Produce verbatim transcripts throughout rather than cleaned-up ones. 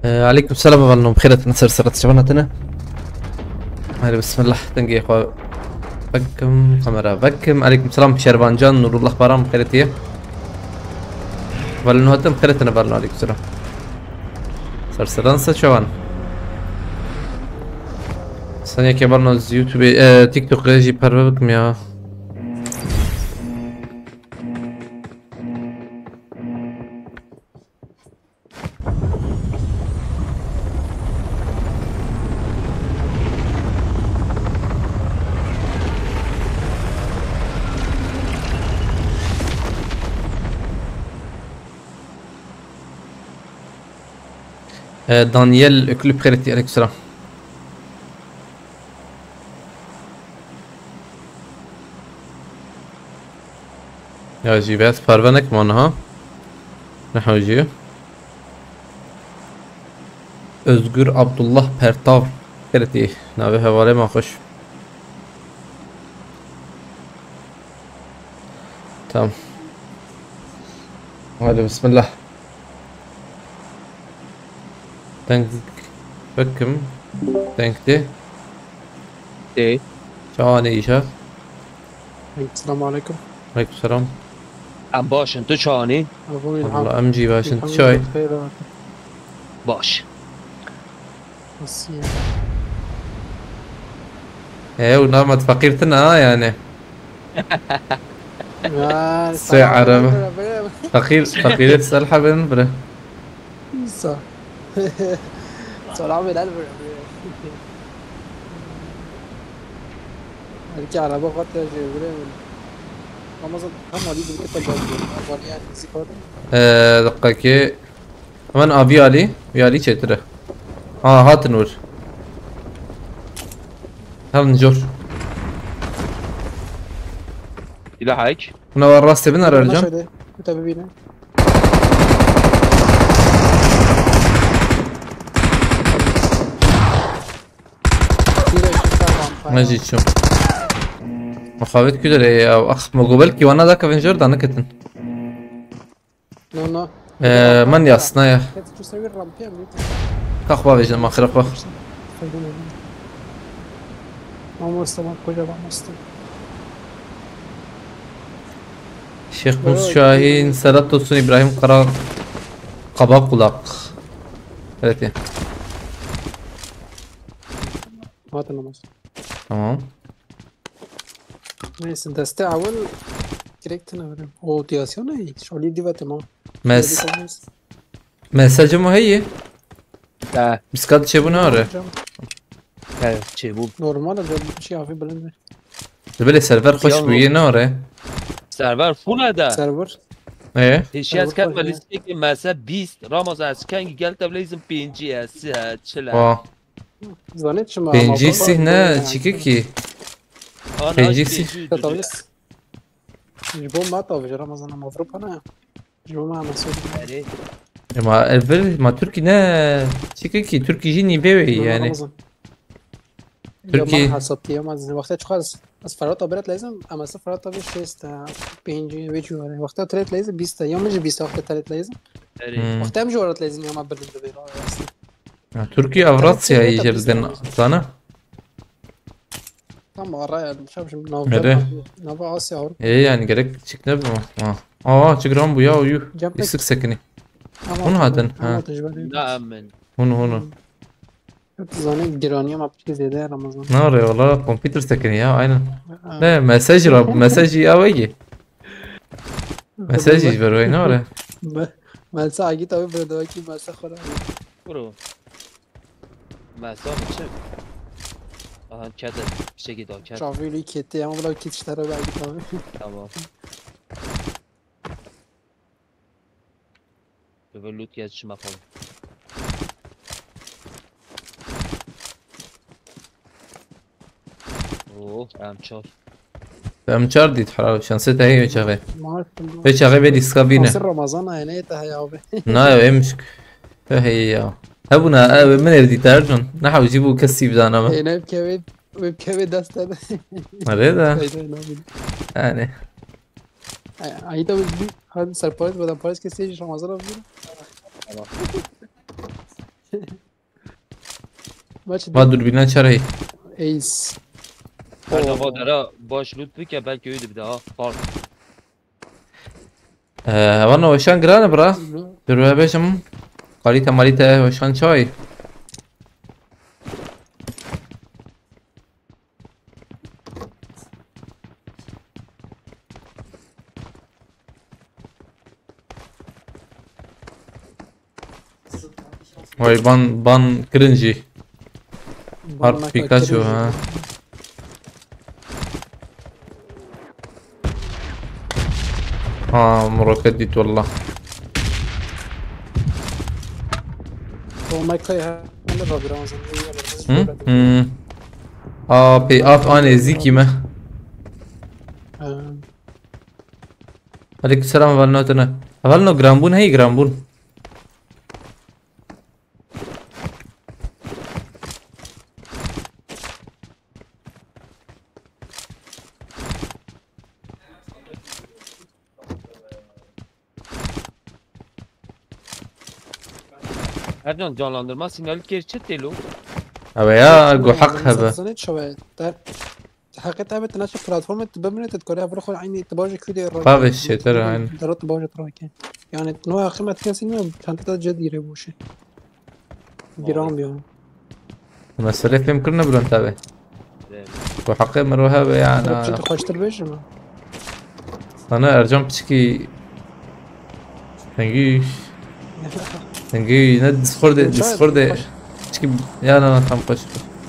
Ee, aleykum selam, hevalno, bi xêr hatine, ser serê çavan hatine. Hadi bismillah, dengê xwe vekim, kamera vekim. Aleykum selam, Şervan Can, Nurullah Baran, bi xêr hatiye. Hevalno hatin, bi xêr hatine, hevalno, aleykum selam. Ser serê çavan. Sen yekê hevalno, YouTube, e, TikTok jî parve bikim ya. Ee, Daniel Öklü, bi xêr hatî, aleyküm selam. Ya jî bes parve nekim aniha. Ne hewcî. Özgür Abdullah Pertav. Xêr hatî, navê hevalê me xweş. Tamam. Hadi bismillah. Deng vekim. Deng tê. Tê. Çawa ne îşe? Selamun aleykum. Aleykum selam. Em baş in, tu çawa ne? Abo Îlham. Valla em jî baş in, tu çawa ne? Baş. Nasıl ya? He, û navê me feqîr tune ha yani. Ya, Sê selam Ereb. Aleyküm, Ereb. Feqîr, feqîrê selha bin bire. Sa. Selam aleyküm. Erkek araba kat ya, şey, bire. Ramazan, tam Ali bir kitap yazıyor. Var yani, bizi kat. Ee, dakika ki. Hemen abi Ali, bir Ali çetire. Ha, hatin vur. Hemen jor. Silah hak. Buna var, rastê bin arar can. Şöyle, bu tabi bine. Ne jî çû. Mixabit ku derê ya. Ax, me got belkî wana da kevin jor da neketin. No, no. Ee, men yasna ya. Ket tu sewir rampiyem, ket. Kax bavêjin, ma xirab bak. Mamosta, bak, koca mamosta. Şêx Buz Şahîn, Sedat Tosun, İbrahim Kara, Kaba Kulak. Evet ya. Hatin namaz. Tamam. Neyse, deste awil gerek tine verim. O diyasyona hiç. Oli diva tema. Mes-, mesajı mı heyi? Ha. Biz kat çebu ne ara? He, çebu. Normal, abi, bir şey hafif bilindi. Böyle server hoş bu yeni oraya. Server full ada. Server. Ee? Hişiyet katma listeki masa bîst, Ramazan, ez kengî gel te bileyzim pêncî, ez, e, çila. Aa. Zanet çima? Pêncî sih ne, çiki ki? Pêncî sih. Katabiliriz. Ji bo me tabi, ji Ramazan ama Avrupa ne? Ji bo me ama Suriye. Ema evvel ma Türkiye ne, çiki ki, Türkiye jî nîvê wê yani. Ramazan. Türkiye. Ya, ma hesap diye, ma zin wexte çiqas. Ez Ferhat abi ret lezim, ama se Ferhat abi şêst, e, pêncî, wê cû were. Wexte tret lezim, bîst, ya min jî bîst wexte tret lezim. Wextê em ji welat lezîn ama bilind dibê. Ya, Türkiye Avrasya'yı yerden sana. Tam ara ya, şam şimdi navbe. Nereye? Navbe Asya Avrupa. E yani gerek çık ne bu? Ha. Aa, çık lan bu ya, yuh. Isık sekini. Hunu hatın. Ha. Namen. Hunu hunu. Zaten giraniye ma piştî zêde Ramazan. Ne arıyor valla? Kompüter sekini ya, aynen. Ne mesaj ra mesaj ya vay. Mesaj ver vay ne arıyor? Melsa Agit abi burada ki Melsa xora. Bro. Melsa mı çek? Aha kete. Şey git o kete. Çavili kete ama bula kit işte ara Agit abi. Tamam. Öbür loot gel çima falan. Oh, em çar. Em çar dît hera şanse te heye çaxê. Ve çaxê ve diska bîne. Nasıl Ramazan ayı ne te heye abi? Na ya em şik. Te heye ya. Hebûna ev min ev dît Ercan. Ne hewcî bû kesî bidana me. Ene keve ve keve dasta. Nerede? Yani. Ayda bir hadi surprise bana paris keseceğiz Ramazan abi. Tamam. Maç. Va dürbüne çarayı. Ace. Her defa dera baş loot bike belki öyle bir daha. Fark. Ee, vana hoşan grane bra. Dur ve beşim. Kalite malite hoşan çay. Vay ban, ban kirin jî. Harp Pikachu ha. Ha, muraket dît wallah. Hı? Hı. A, pey af a nêzîkî me. Aleyküm selam, hevalno tune. Hevalno, giranbûn heye, giranbûn. Ercan, canlandırma sinyali kêr çi têlo? Ew ya, gu heq hebe. Heqet evet, naşe platforma tu bimine, tu kore evro xwe aynı tu baje kü de ro. Bavê şêtir aynı. Dero tu baje troke. Yani no heqet kesin ya, çanta da cedire bu şey. Giran bir. Mesele fêm kirine bilin tabi. Evet. Bu hakkı mero hebe yani. Çi tu xweştir bêjim? Sana Ercan piçikî. Hengî. Hengî ne Discord'e, Discord'e. Piçikî ya na na tam xweş.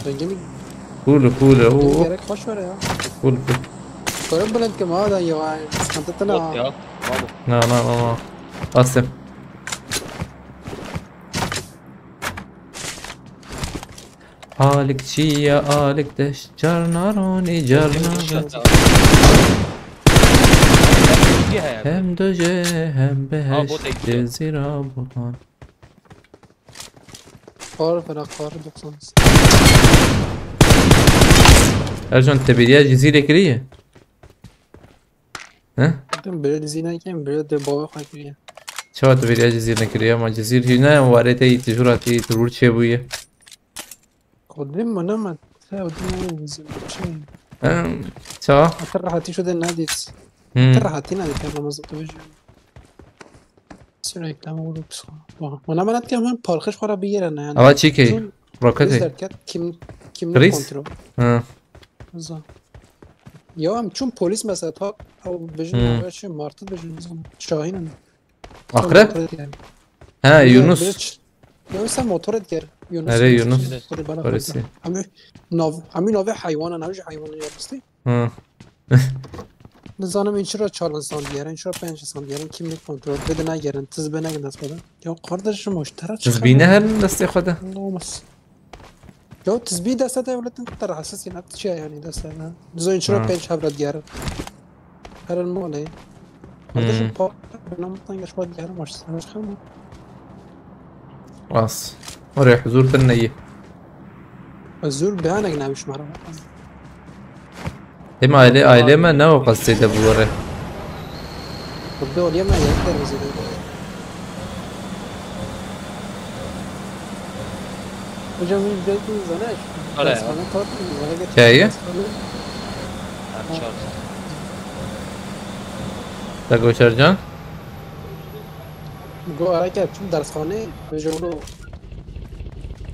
Rengimi. Cool cool. Oo. Gerek xweş ver ya. Cool cool. Körüm bilend kim ha da ya. Sıkıntı tına. Yok ya. Bravo. Na na na na. Asım. Alik çiye, alik deş, carna ronî, carna ronî. Hem doje, hem beheşt, zira botan. Kar fena kar doksan. Ercan, te bêriya Cizîrê kiriye? He? Dedim böyle dizî neyken böyle de baba xwe kiriye. Çawa tu bêriya Cizîr nekiriye? Ma Cizîr jî ne warê te yî tijûra te yî tirûr çêbûye. Kodim mi ne mi? Te o din ne bizim şey. Hem, çawa? Te rahatî şu de nedît. Hmm. Te rahatî nedît ya Ramazan tu bêjî. Sürekli ama vurup sıkma. Bak, bana bana diyor hemen parkış para bir yere ne yani. Ama çekey. Roket. Derken kim kimlik kontrol. Ha. Zor. Ya em çûn polîs mesela ta ew bijin, hmm, ew çi martı bijin, Şahin in. Akrep? He, Yunus. Ya sen motor et gel. Yunus. Nereye Yunus? Hadi bana Polisi. Hemî nav, hemî navê heywana, navê heywana ya bistî. Hı. Nizanim in çira çar insan diyerin, çira pênc insan diyerin, kimlik kontrol, bide negerin, tizbe negin dest bide. Ya kardeşim, o tera çi? Tizbî ne herin destê xwe de? Olmaz. Ya tizbî deste devletin te rahatsız yine çi yani deste ne? Nizanim çira pênc hevra diyerin. Herin mole. Kardeşim pa, ben amuttan geç bak diyerin baş sen çıkar mı? Rast. Oraya huzur tenne iyi. Zor behanek navî şima re. Hem aile, aile me ne o qasê de bu were. Burada oraya mı yekler bizi de. Hocam, bir de zana. Öyle ya. Sana tatlı, bana getir. Hikaye? Sana. Erçal. Te goşercan? Go ara ke tüm dershane, ve jolo,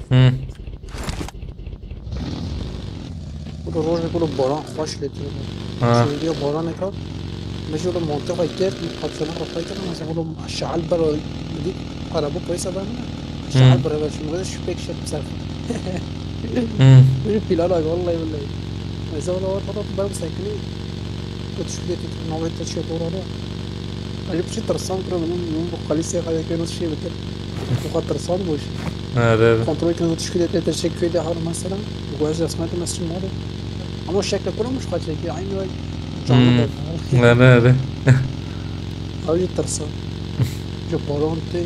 Hı. bu da rojê ku baran xweş lê tê. Ha. Şimdi diyor baran ne kar. Ve jolo monte kay ket, katsana kay ket, ama sen oğlum şahal bero, dik araba koysa ben mi? Şahal bero, ben şimdi şu pek şey güzel. Hı. Bir plan abi, vallahi billahi. Mesela o da ortada ben sakini. Kutuşku diye tutup nöbette şey doğru. Öyle bir şey tırsan kırım, bunun bu kalisiye kadar ki nasıl şey bitir. Bu kadar tırsan bu iş. Evet, evet. Kontrol kırım kutuşku diye teşekkür ederim har mesela. Bu kadar resmen de nasıl mal. Ama şekle kurulmuş kaç şey, aynı o canlı Hmm. da. Evet, evet. Öyle tırsan. Çok balon te.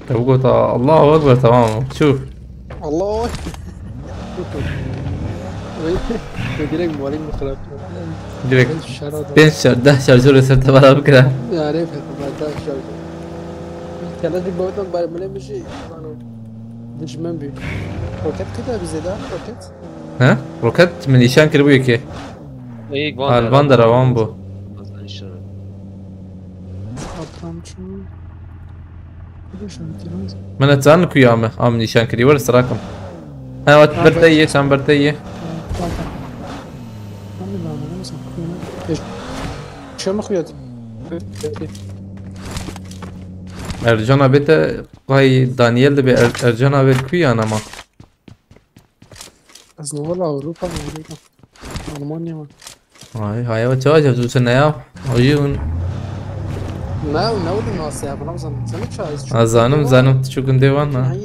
Te bu gota Allahu Ekber, tamam mı? Çuf. Allah. Ve direkt moralim bu kadar. Direkt Ben şarada. Pênc şer, deh şerjorê ser te bera bikira. Yani ben daha şarada. Kele bir boyutan bari bile bir şey. Düşman büyük. Roket kıda bize daha roket. He? Roket min nîşan kiribû yekê. Ey, Alvan de rewan bû. Atlam çu. Bir de şunu bitirmez. Min ez zanim ku ya me, am nîşan kirî, were sira kim. He, wat Ha, bir te ben- yê, sen bir te yê. Tamam. Tamam, ben bunu nasıl kuyum? Eş-, şey mi kuyat? Ercan abi te, vay Daniel de bir Er-, Ercan abi ku ya nama. Ez ne valla Avrupa mı, Avrupa? Almanya mı? Ay, haya çawa çawa tu ne ya? Oyun. Ne, ne oldu nasıl ya? Buna uzan. Sen mi çağırıyorsun? Ha, zanim, zanim tu çok günde var ha. Ay.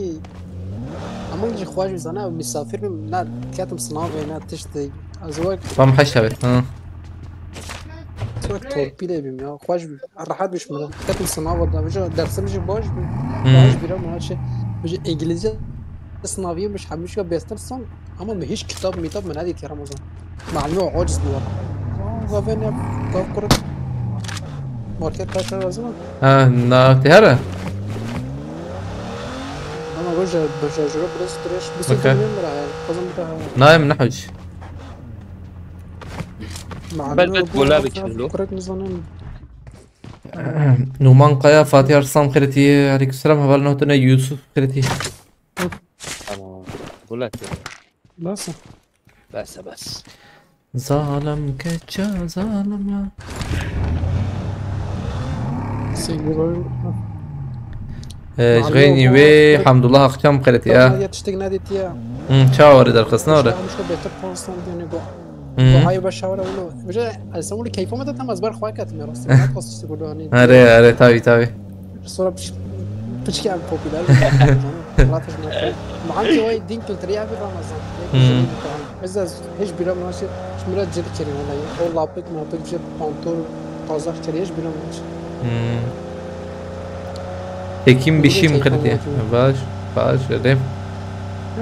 Ama gece xwaj bir zana misafir bim. Ne, ketim sınavı, ne tişti. Az wek, Tam haşa be. Ha. wek torpil bim ya. Xwaj bir, rahat bir şey. Ketim sınavı da. Bize dersim bir baş bir. Hmm. Baş bir ama şey. Bize İngilizce sınavı bir şey. Hem şey bestir son. Ama hiç kitap mitap mı ne diyor Ramazan? Malum o aciz bu. Aa, zaten ya. Kalk kurup. Market taşlar lazım mı? Ha, na, te here? Ama bu şey, bu şey, şurada biraz streç. Bir Okey. sürü bilmiyorum bira ya. Kazan bir daha. Naim ne hoş. Malum Belki o gola bu bir kilo. Kurup ne zanen. Numan Kaya, Fatih Arslan Kreti, aleykümselam, heval notene Yusuf Kreti. Tamam. Gola ki. Nasıl? Bes bes. Zalim keçe, zalim ya. Sevgili oyun. Ee, Jgeyni ve Hamdullah Akçam Kreti ya. Yetiştik ne dedi ya. Hı, çawa were derxistin were. Almış da beter konstan yani bu. Hı. Bu hayır başa var oğlum. Bize, sen bunu keyfime de tamaz bar xwak etmiyor aslında. Ne kostuştu burada hani. Are, are, tabi, tabi. Sonra piç, piçken popüler. Murat Hacı Murat. Muhammed Vay din kültürü ya bir Ramazan. Hmm. Biz de hiç bir Ramazan şey, şimdi biraz cilik kere olayı. O lapık mapık bir şey, pantol, kazak kere hiç bir Ramazan şey. Hmm. Hekim bişim Kreti. Baş, baş, öyle.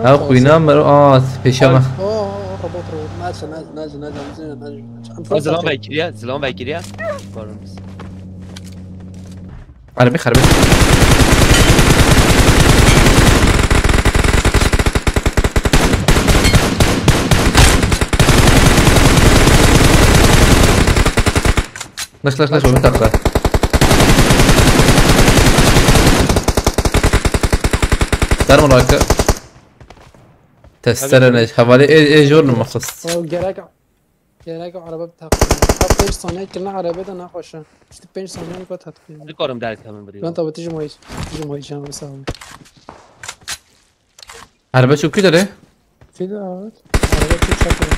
Ha, kuyna mı? Aa, peşeme. Oo, robot robot. Naçı, naçı, naçı, naçı, naçı. Zilan Bekiriye, Zilan Bekiriye. Varım biz. Harbi, harbi. Laş, laş, laş, öbür tarafta. Darma rakı. Testere ne? Havale e, e, jor mu xist? O gerek, gerek araba bir takım. Ha, beş saniye kirine araba da ne hoşa. İşte beş saniye bir tatlı. Dikarim derkevim bir Ben yol. tabii tijim ayı. Tijim ayı canım sağ olun. Araba çok güzel he. Fil evet. Araba çok çakıyor.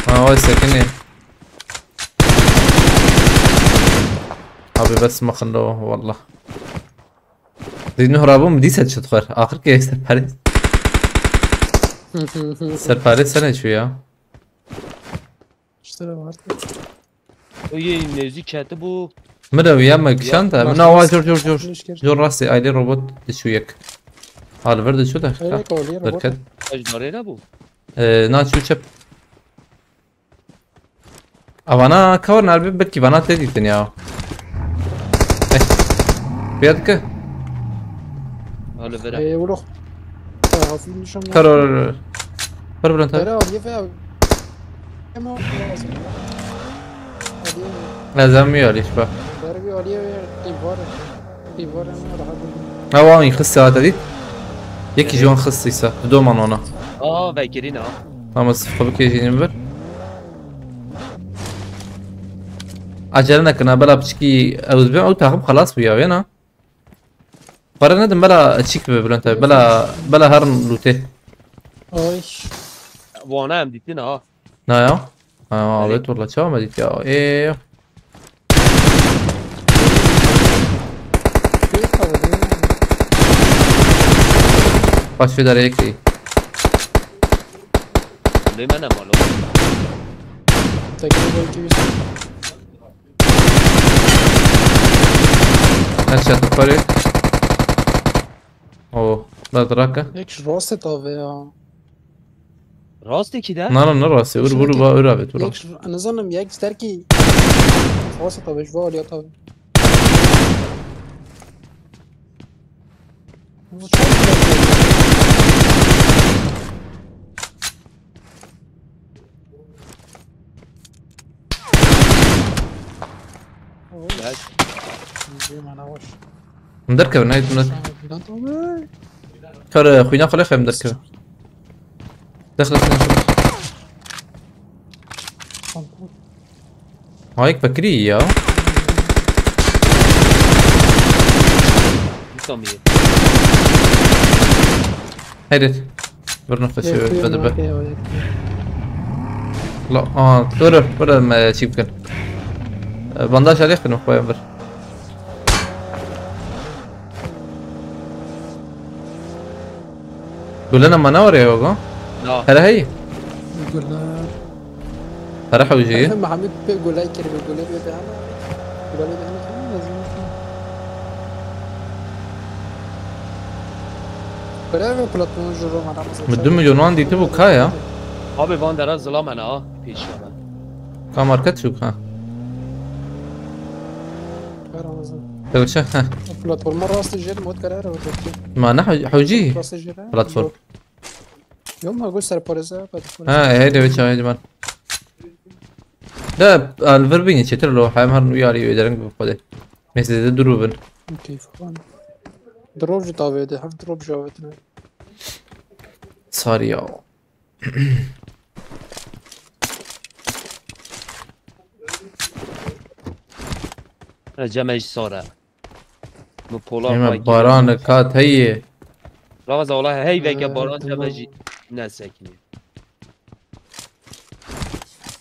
Ha, o sekini. Abi bes maxin lo wallah. Dî nuh rabûm dîse çi dixwer. Axir ke serperê. Serperê sene çû ya. İşte de var. O yê nêzî ketibû. Min de ya me kişand e. Min awa jor jor jor. Nişkir. Jor rastê ailê robot diçû yek. Ha, li vir diçû de. Öyle kolye robot. Derket. Ez darê nebû. Ee, na çû çep. Avana kawar nerbi belki vana te dîtin ya. Eh. Pêya dike. Hala vere. Ee, vuruk. Hafif nişan Kar or. Kar Bülent abi. Kara aliyê ve abi. Hemen lazım. Aliyê. Lazım mı aliyê bak. Darbe aliyê ve divar. Divar hemen rahat. Ha, wan xist hate dît. Yekî ji wan xist îsa. Doman ona. Aa, vekirîn ha. Ama sifka bikê jî bir. Acele nekin ha, bela piçkî ew dibê, ew taxim xelas bû ya, wê na? Para nedim, bela çîk be Bülent abi, bela, bela herin lûtê. Ay. Wana em dîtin ha. Na ya? Ha, evet, valla çawa me dît ya. Ê. Baş fedar yekî. Lê me ne malo. Tekrar belki yüz. Headshot parê. O, da draka. Yek rastê tavê ya. Rastê kî de? Na, na, ne rastê. Ur, ur, va, ur avê tu. Yek, nizanim, yek ji derkî. Rastê tavê, ji va alîya tavê. Bu çok güzel. Oy. Bak. Yüzüğüm ana hoş. Him derkevin, haydi him derkevin. Sana Bülent abi. Kar, e, xwîna xwe lê xem derkevin. Dexle xwîna xwe. Tamam. Ha, yek vekirî ya. Tamam iyi. Hayret. Bir nefes Yok, yok, bede be. Yok, yok, yok. La, aa, dur, dur, dur, me çî bikin. E, bandaj alê xwîna xwe bir. Gulena mana oraya yoga? No. Hele hey. Gule. Para hewjê. Mehmet pê gule kir, gule bir daha. Gule bir daha lazım. Gule bir platform juro mana. Min du milyon wan dîtibû ka ya? Abi van dera zilam hene ha, pêşiya me. Ka market çûk ha. Karamazın. Tewşe, heh. Platforma rastê jêr mod karar o. Ma ne hew-, hewcî? Rastê jêr. Platform. Yok mu? Göster parası, platform. Ha, heydi ve çay ben. Da, al ver beni çetir lo, hem her uyarı öderim bu kadar. Mesela de durun. Okey falan. Drop ju tavê de, hem drop ju avêtine. Sarı ya. Cemej sore. Bu pola Ema baranı kat heye. Ramaza wala hey veke baran cemejî nesekî.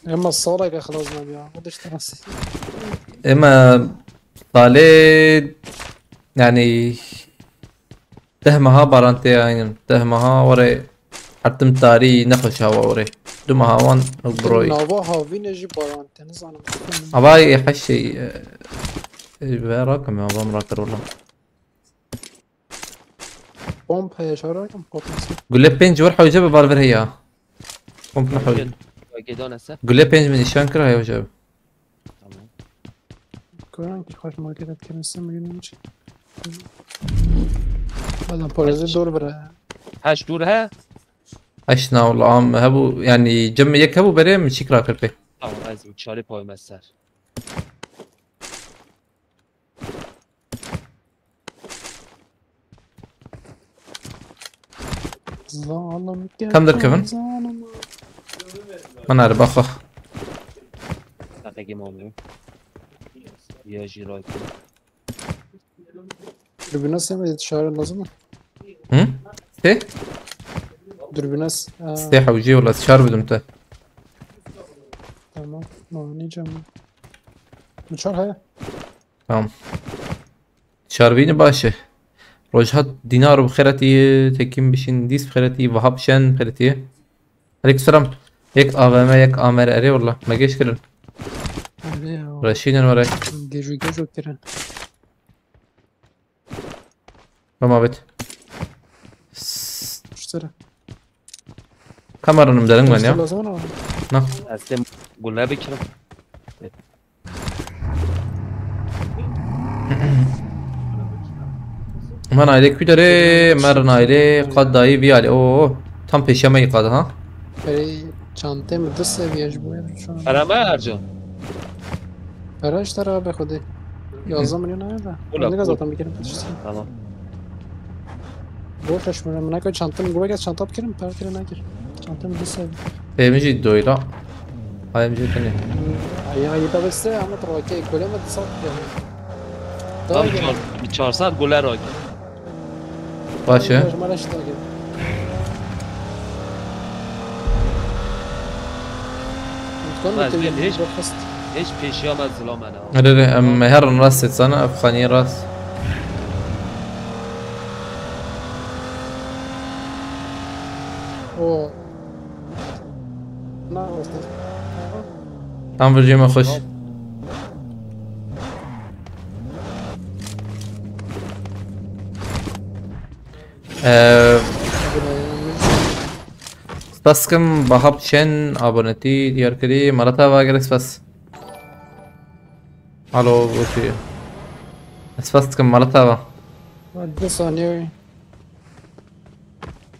Ema saleke xelas nabiya. O da işte nasıl. Ema salê yani Deh meha baran tê aynin. Deh meha were hertim tarî nexweş hava were. Du meha wan û biroyî. Nava havîne jî baran tê, nizanim. Ava ê heşê, e, e, ve rakim ya, ava min rakir wala. Pomp heye, şara rakim, pomp nasıl? Gule pênc were hewce bi bar vir heya. Pomp ne hewce. Gule pênc min nîşan kir hewce bi. Tamam. Koyan ki xweş market etkirin sen bugün hiç. Adam parası dor bira. Heş dor he? Heş na wala am hebû, yani cem yek hebû berê min çîk rakir pê. Tamam, ez çarê pay me ser. Kam derkevin? Min erba xwe. Taqekî mamê. Ya jî ray. Dürbüne sen mi dışarı lazım mı? Hı? Sê? Dürbüne s-, ha. Sê hewcî wala çar bidim te. Tamam. Mani cam. Uçak he? Tamam. Şarbînî baş e. Rojhat dînar bi xêretî, tekîn bişîn dîs bi xêretî, Vahap Şen bi xêretî. Aleykum selam. Yek A V M, yek A M R, erê wala. Me geş kirin. Erê ya. Reşînin were. Gejo gejo kirin. Roma bit. Müşteri. Kameranın derin ben ya. Lazım ona. Na. Ez têm gule bikirim. Mera naylê kû derê, mera naylê qad dayî vî alî. Oo, tam pêşiya me yî qad ha. Erê, çantê min du seviye ji bo ev çûn. Ereme Ercan. Para işte abi xwedê. Yazda milyon aye da. Ola, Ne kadar ola. Zaten bir kere patates. Tamam. Boş ver şimdi. Buna koy çantamı. Buraya gel çanta bir kere mi? Para kere ne gir? Çantamı du seviye. Pê min jî doyra. Ay min jî tenê. Ay ay da beste ama troke. Böyle mi sat ya? Tam çar, çar sed gule rak. Baş e. Mara işte gel. Baş, Lütfen ben hiç- bir fast. Hiç pêşiya me zilamene. Erê erê, em herin rast et sana, ev xaniyê rast. O. Ne oldu? Tam vurcê me xweş. Eee, spas dikim, Bahap Çen, abonetî diyar kirî, Marata va gelek spas. Alo, gotiye. Spas dikim, Marata va. Bir saniye.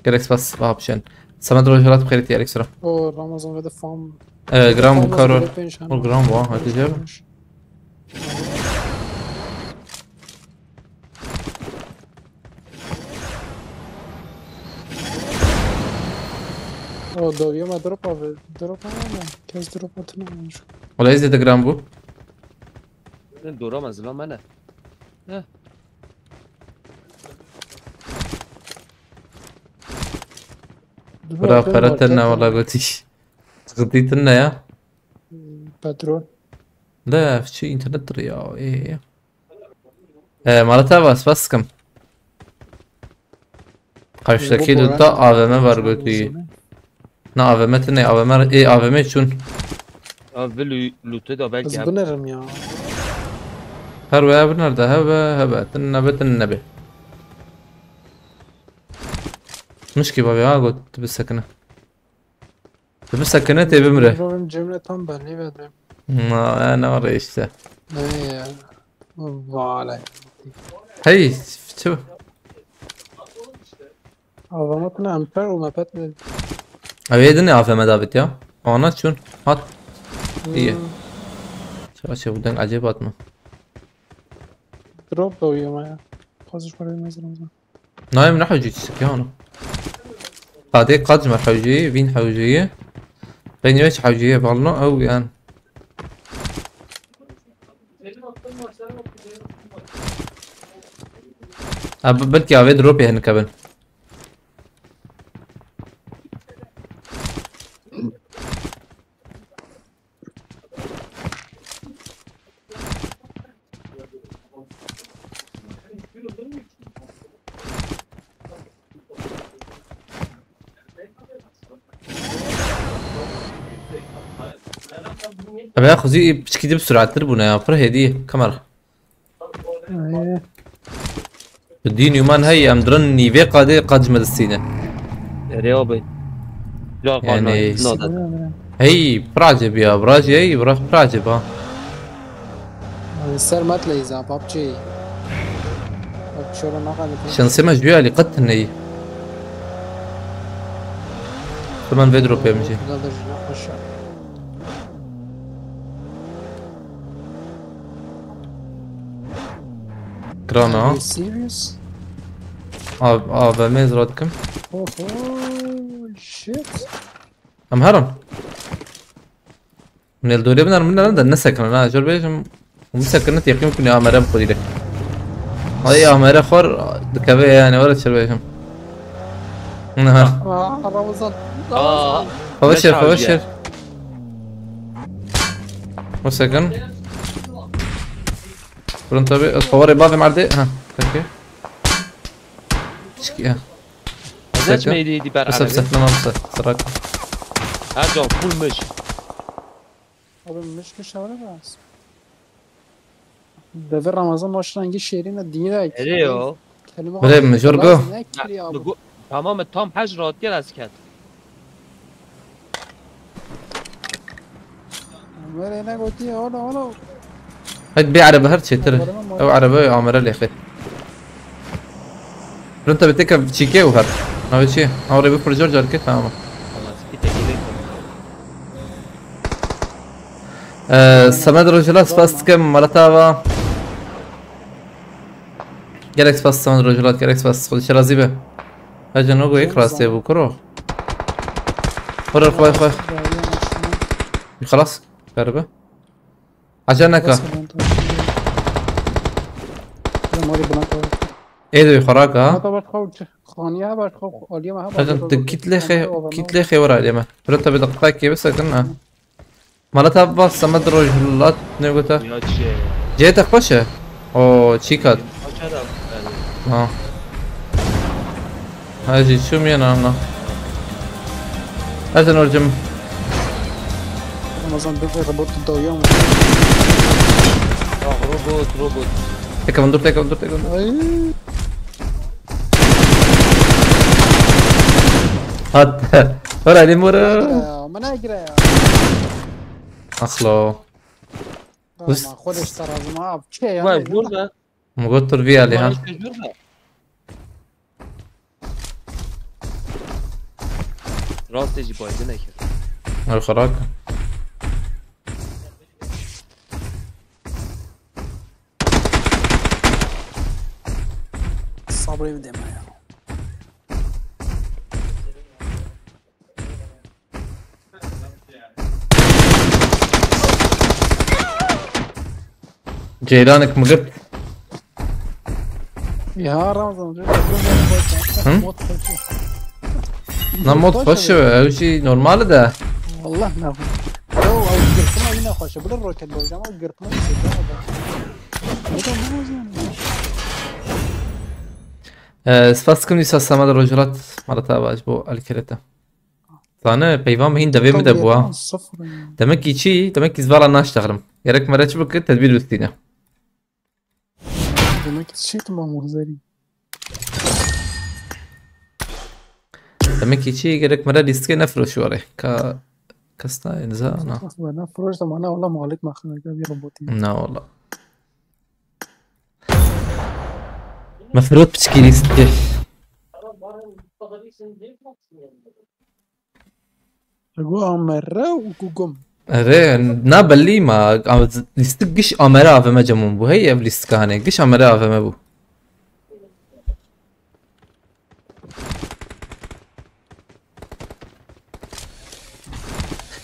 Gelek spas, Bahap Çen. Semed roj halat bi xêrî, Alex Sura. O Ramazan ve de farm. Eee, gram bu Farm karo. hazır, hep inşallah. Ol gram bu, ha, hadi canım. O doyuyor mu drop abi? Drop abi mi? Kes drop atın olmuş. Wala ez de gram bu. Ne dora me zilamene. Bira pere tine wala gotiş. Sıkıntı tine ya. Petrol. La, şu internet ya. Ee. E, Marata va, spas dikim. Karşıdaki Bu lootta Boran- A V M var götüyü. Ne A V M tine, A V M, e, A V M çün. Abi lü- lütü da belki Hızlı hep dönerim ya. Her ve bir nerede? Hebe, hebe. Tine be, tine be. Mişki babi ha, got, tu bir sakine. Tu bir sakine, te bimre. Benim cümle tam belli ve de. Na, ya ne var işte. Ne ya? Vale. Hey, tu. Avamatına amper o mepet mi? Abi edin A V M David ya. Ona çün. Hat. İyi. Çavaşe buradan acayip atma. Drop da uyuma ya. Pozisyon koymayız lazım. Naim ne hewcî çi ya onu? Qadê qad ji me hewcî, vîn hewcî. Qey nîve çi hewcî ye, balno ew yan. Ha, b- belkî avê dropê hinike bin. Abi ya xuzî piçkî dib surattir bûne ya, pir hêdî kamera. Ee, Dîn û man hey, em dirin nîvê qadê qad ji me distîne. Erê abi. Ya Yani- yani, no da. öyle. Hey, pir acib ya, birajî hey, bira pir acib ha. Ee, Ser matleyiz ha, PUBG. Bak şöyle ne kadar. Şansê me ji wî alî qet tune yî. Hemen vê dropê min jî. Güzeldir, aşağı. Giran ha. Are you serious? A- AVM zira dikim. Oho, shit. Em herin. Min el dorê binerin, min de nesekirin ha. Jor bêjim. Hûn bisekirin, teqîm kunê amere bi xwe dîlek. Ay amere xwar dikeve yani, were çi bêjim. Niha. Aa, Ramazan. Aa. Xwe Ne veşer, xwe çağırıyor? Veşer. Xwe sekin. Pronto be, xewarê bavê merdê. Ha, peki. Çiki ya. Zeç meydî di ber Bes arabe. bes, tamam bes. Sırak. Ercan full miş. Abi miş miş avre bas. Devê Ramazan maşına hangi şehrine dîne. Erê yo. Kelime Bre, mijor go. Ne kiri abi. Tamam, tam hej rahat gel ez ket. Merê ne gotiye ola ola. Hadi bir araba her çetir. Ev araba amere lexê. Printa bi têke çîkê û her. Navê çi? Ew rê bifir car car kê, tamam. Ee, Semed Rojhilat, spas dikim, mala te ava. Gelek spas Semed Rojhilat, gelek spas. Xwedî şerazî be. Hece no go yek rastê bû, kuro. Xwe, xwe, xwe. Xelas, karibe. Aca neka. Ê de xoraka. Hata baş xew çi? Xaniye ha baş xew, aliyê me ha baş Zaten xew. Di kitlê xe, kitlê xe wera aliyê me. Pira tabi daqiqayekê bisekin ha. Mala te va Semed Rojhilat ne gota. Ya çi? Cê te xweş e? O çî kat. Aca da. Ha. Ha jî çûm yena na. Ez Norcim. Ramazan bir robot dawiya mı? Ah, robot, robot. Teka dur, teka dur, teka dur. Ay. Hat. Ora limura. Ya, mana gira ya. Akhlo. Tamam, xwedeş tarazim abi. Çe ya? Vay, burada. Mogotur vî alî ha. Rastê jî baydine kir. Ew xerak. Sabrê min dema ya. Ceylanek mi girt? Ya Ramazan, Hı? Mod xweş e. Na mod xweş e, ew jî normal e de. Wallah ne xweş. Yo, ew girtina yine xweş e. Bila roket boyacağım ama girtina yine xweş e. Ne de ne yani? Ee, spas dikim dîsa Semed Rojhilat, mala te ava ji bo alîkirê te. Zane, peyva me hîn devê min de bû ha. Sıfır ya. Demek ki çi? Demek ki zvala naştexlim. Gerek mere çi bike, tedbîr bistîne. Demek ki çi, tamam, Muhzerî. Demek ki çi, gerek mere lîstikê nefiroşi were. Ka, kasta, niza, na. Aslında ne proje zamanı ola malik makinede bir robotî. Na ola. Me firot piçkî lîstikê. Ego amere û ku gum. Erê, na belî ma, am-, lîstik giş amere A V M cemûn bû. Hey, ev lîstika hane, giş amere A V M bû.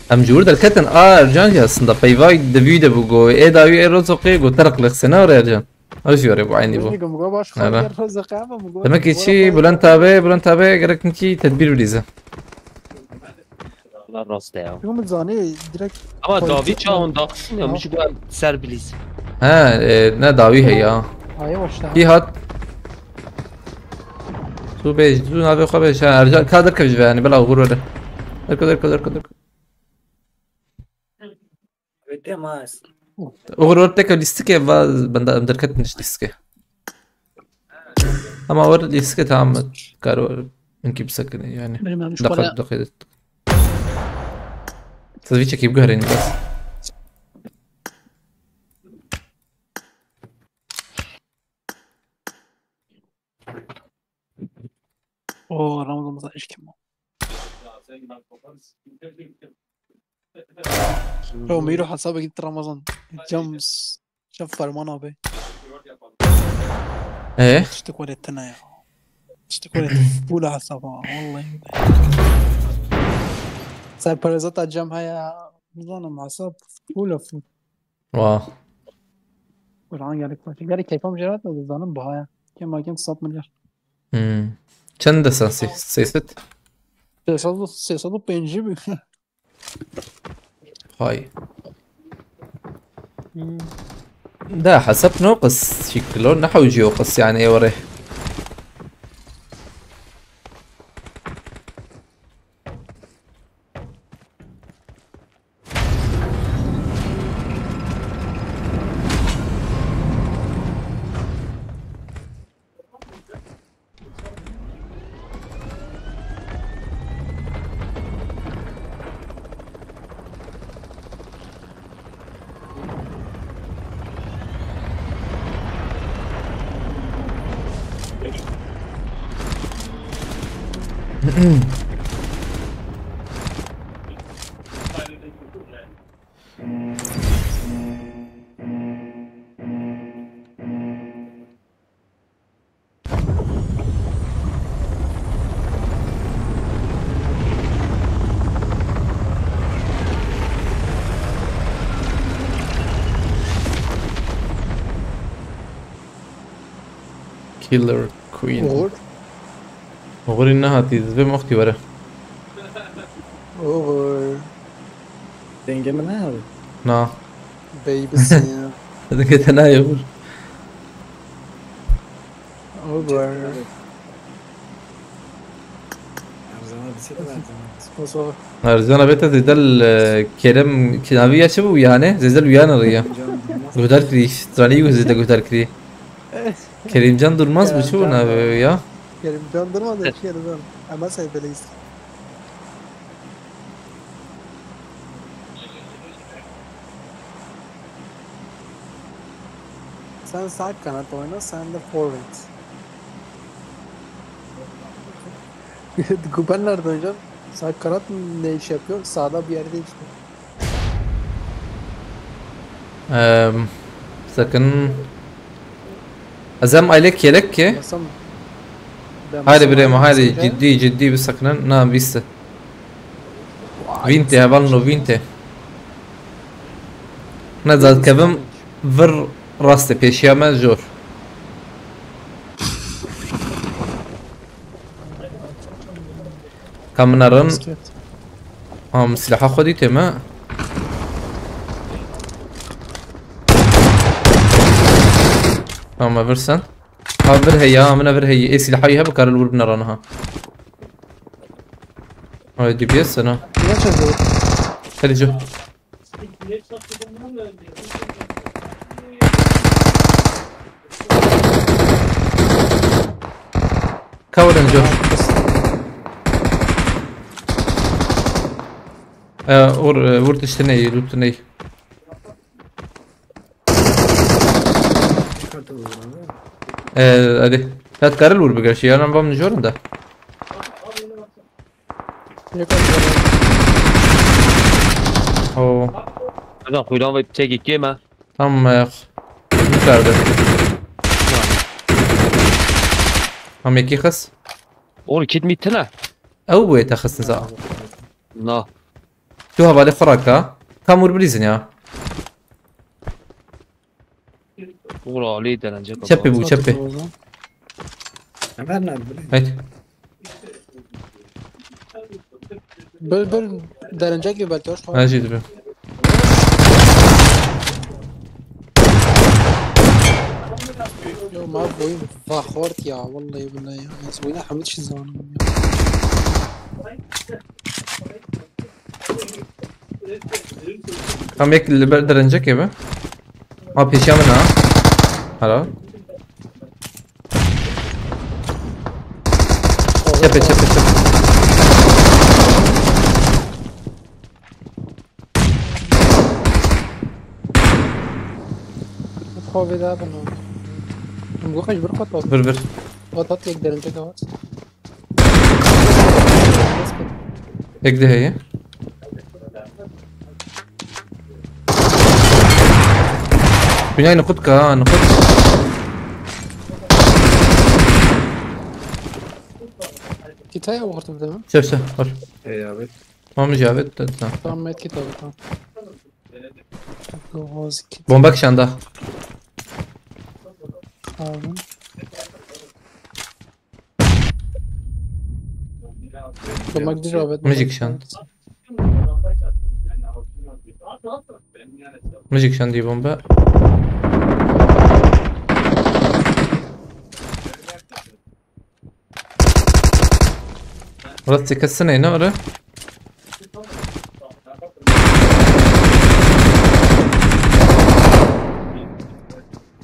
Em ji wir derketin, a Ercan jî aslında peyva di vî de bû, go ê dawî ê Rozoqê, go terq lixsene, ore Ercan. Ew jî were bû, eynî bû. Min got, min got, baş Nere? Xatir Rozoqê, min got, Demek ki min got, çi, baş Bülent abi, Bülent abi, gerek ki tedbîr bilîze. Lan rast e ya. Yo, min zanî direkt Ama kayıt dawî çawan daxistin ya, Ha. min ji got ser bilîz. He, e, ne dawî he ya. Hayır, hoş daha. Kî hat? Tu bêj, tu navê xwe bêj. Ha, Ercan, ka derkev ji ve, yani, bela uğur öyle. Derkev, derkev, derkev, derkev. Wê dema ez. Uğur öyle teke lîstikê va, benda em derketin ji lîstikê. Ama were lîstikê tamam, karo, mimkî bisekine, yani. Benim yanlış Dakika, para dakika. Siz bir çekip görelim biraz. Oo, Ramazan, Ramazan, eşkim. Yo, Miro hesabı gitti Ramazan. Cam s-, cam ferman abi. Ee? Tiştek were tine ya. Tiştek were tine. Pula hesaba, vallahi. Serperezata cam haya. Zanim hesap full full. Wa. Kur'an gelip bak. Geri keyfim jerat da zanim bahaya. Kem hakim sat milyar. Hmm. Çend de sen sê-, sêset? Sêsad, sêsad û pêncî bi. Hay. Hmm. Da hesap no qis şekilo ne hewci o qis yani ê were. Killer Queen. Uğur. Uğur'un ne hatî? Zibê moxtî were. Uğur. Denge mi ne abi? Na. Baby sinya. Denge te nayê Uğur. Uğur. Erzana bir şey de verdim. Nasıl? Erzana bête zêde li Kerem kinavî ya çi bû yani? Zêde li Uyana re ya. Guhdar kirî, stranî zêde guhdar kirî. Kerimcan Durmaz bu çi bû navê ya? Kerimcan Durmaz da çi Erzan. Ama sen böyle istiyorsun. Sen sağ kanat oyna, sen de forvet. Guben nerede hocam? Sağ kanat ne iş yapıyor? Sağda bir yerde işte. Ehm, sakın. Ez em aile kelek ki. Basam. Haydi birê me, haydi, ciddi ciddi bir sakın. Na, bîst. Vîntê, hevalno, vîntê. Ne zat kevim vir rastê pêşiya me jor. Ka min erin. Am, silaha xwe dîtê me. Tamam, vir sen. Ha, vir heye, ha, min vir heye. Ê, silaha wî hebe, kare li wir binera niha. Ay, D B S sana. Ne çözüyor? Hadi, cu. Cover and Josh. Ee, vur, e, vur tiştine iyi, loot'una iyi. Ee, hadi. Ya karı vur bir karşı, yanan bam nijorin da. Yok abi. Oo. Adam kuyruğuna bak, çek iki mi? Tamam, ayak. Yukarıda. Tamam, iki kız. Oğlum, kit mi tine? Ew bu ete kızın za. Na. Tu havale faraka. Tam vur bir izin ya. Uğur Ali denecek. Çepe bu, çepe. Hemen lan, bu ne? Haydi. Böl, böl, derinecek gibi belki, hoş. Ben şey diyorum. Yo, ma bu oyun vahort ya, vallahi billahi ya. Ez oyuna hamit şey zamanım ya. Tam yek li ber derinecek gibi. Ha, pêşiya min ha. Helal. Çepe, çepe, çepe. Xwe vêda bin. Em got xwe ji vir xwe top. Vir, vir. Hat, hat, yek derince de hat. Yek de heye. Binayê nixut ka, ha, nixut. Kitaya vurdu değil mi? Şef, şef, hoş. Ey abi. Tamam, Cavit, tamam. Tamam, medkit abi, tamam. Bombak şanda. Aldım. Bombak bir robot. Müzik şan. Müzik şan diye bomba. Burası kessin ne öyle?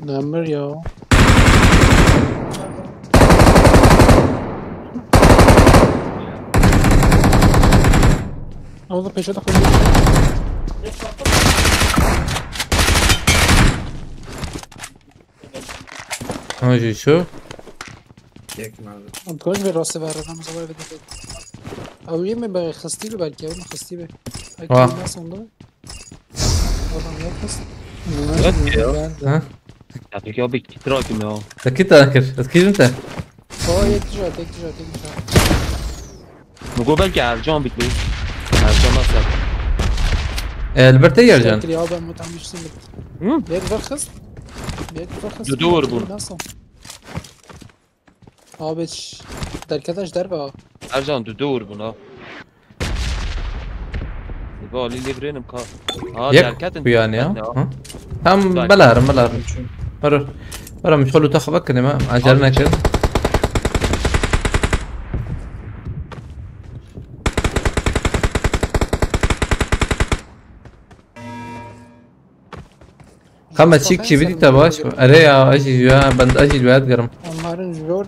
Namir ya. Ama da peşe takıldı. Ha, şu. Çekme abi. Abi, koş bir rası ver, adam sabah bir de. Ew yê min be xistî bi belkî, ew min xistî bi. Wa. Nasıl oldu? Adam ne xist? Evet ya. Ben de. Ha? Ya peki abi kit rakım ya. Te kî te kir? Ez kî te? O yek tijara, tek tijara, tek tijara. Bu go belki Ercan bitmiş. Ercan nasıl? E, li ber te Ercan. Şekil ya ben mutan düştüm. Hı? Bir ver xist. Bir ver xist. Dur, dur, vur. Nasıl? Abi ş-, derkete ji derve ha. Ercan dur dur buna. Vali lê birênim ka. Ha Yek derketin. bu yani ya. Ne? Ha? Tam Bak. belarim belarim. Dur. Dur, min xwe li te xwe vekirim ha. Acele Abi, nekin. Ka me çîk çî bidî te baş. Erê ya, ez jî ya, ben ez jî li we digerim. Onların jor,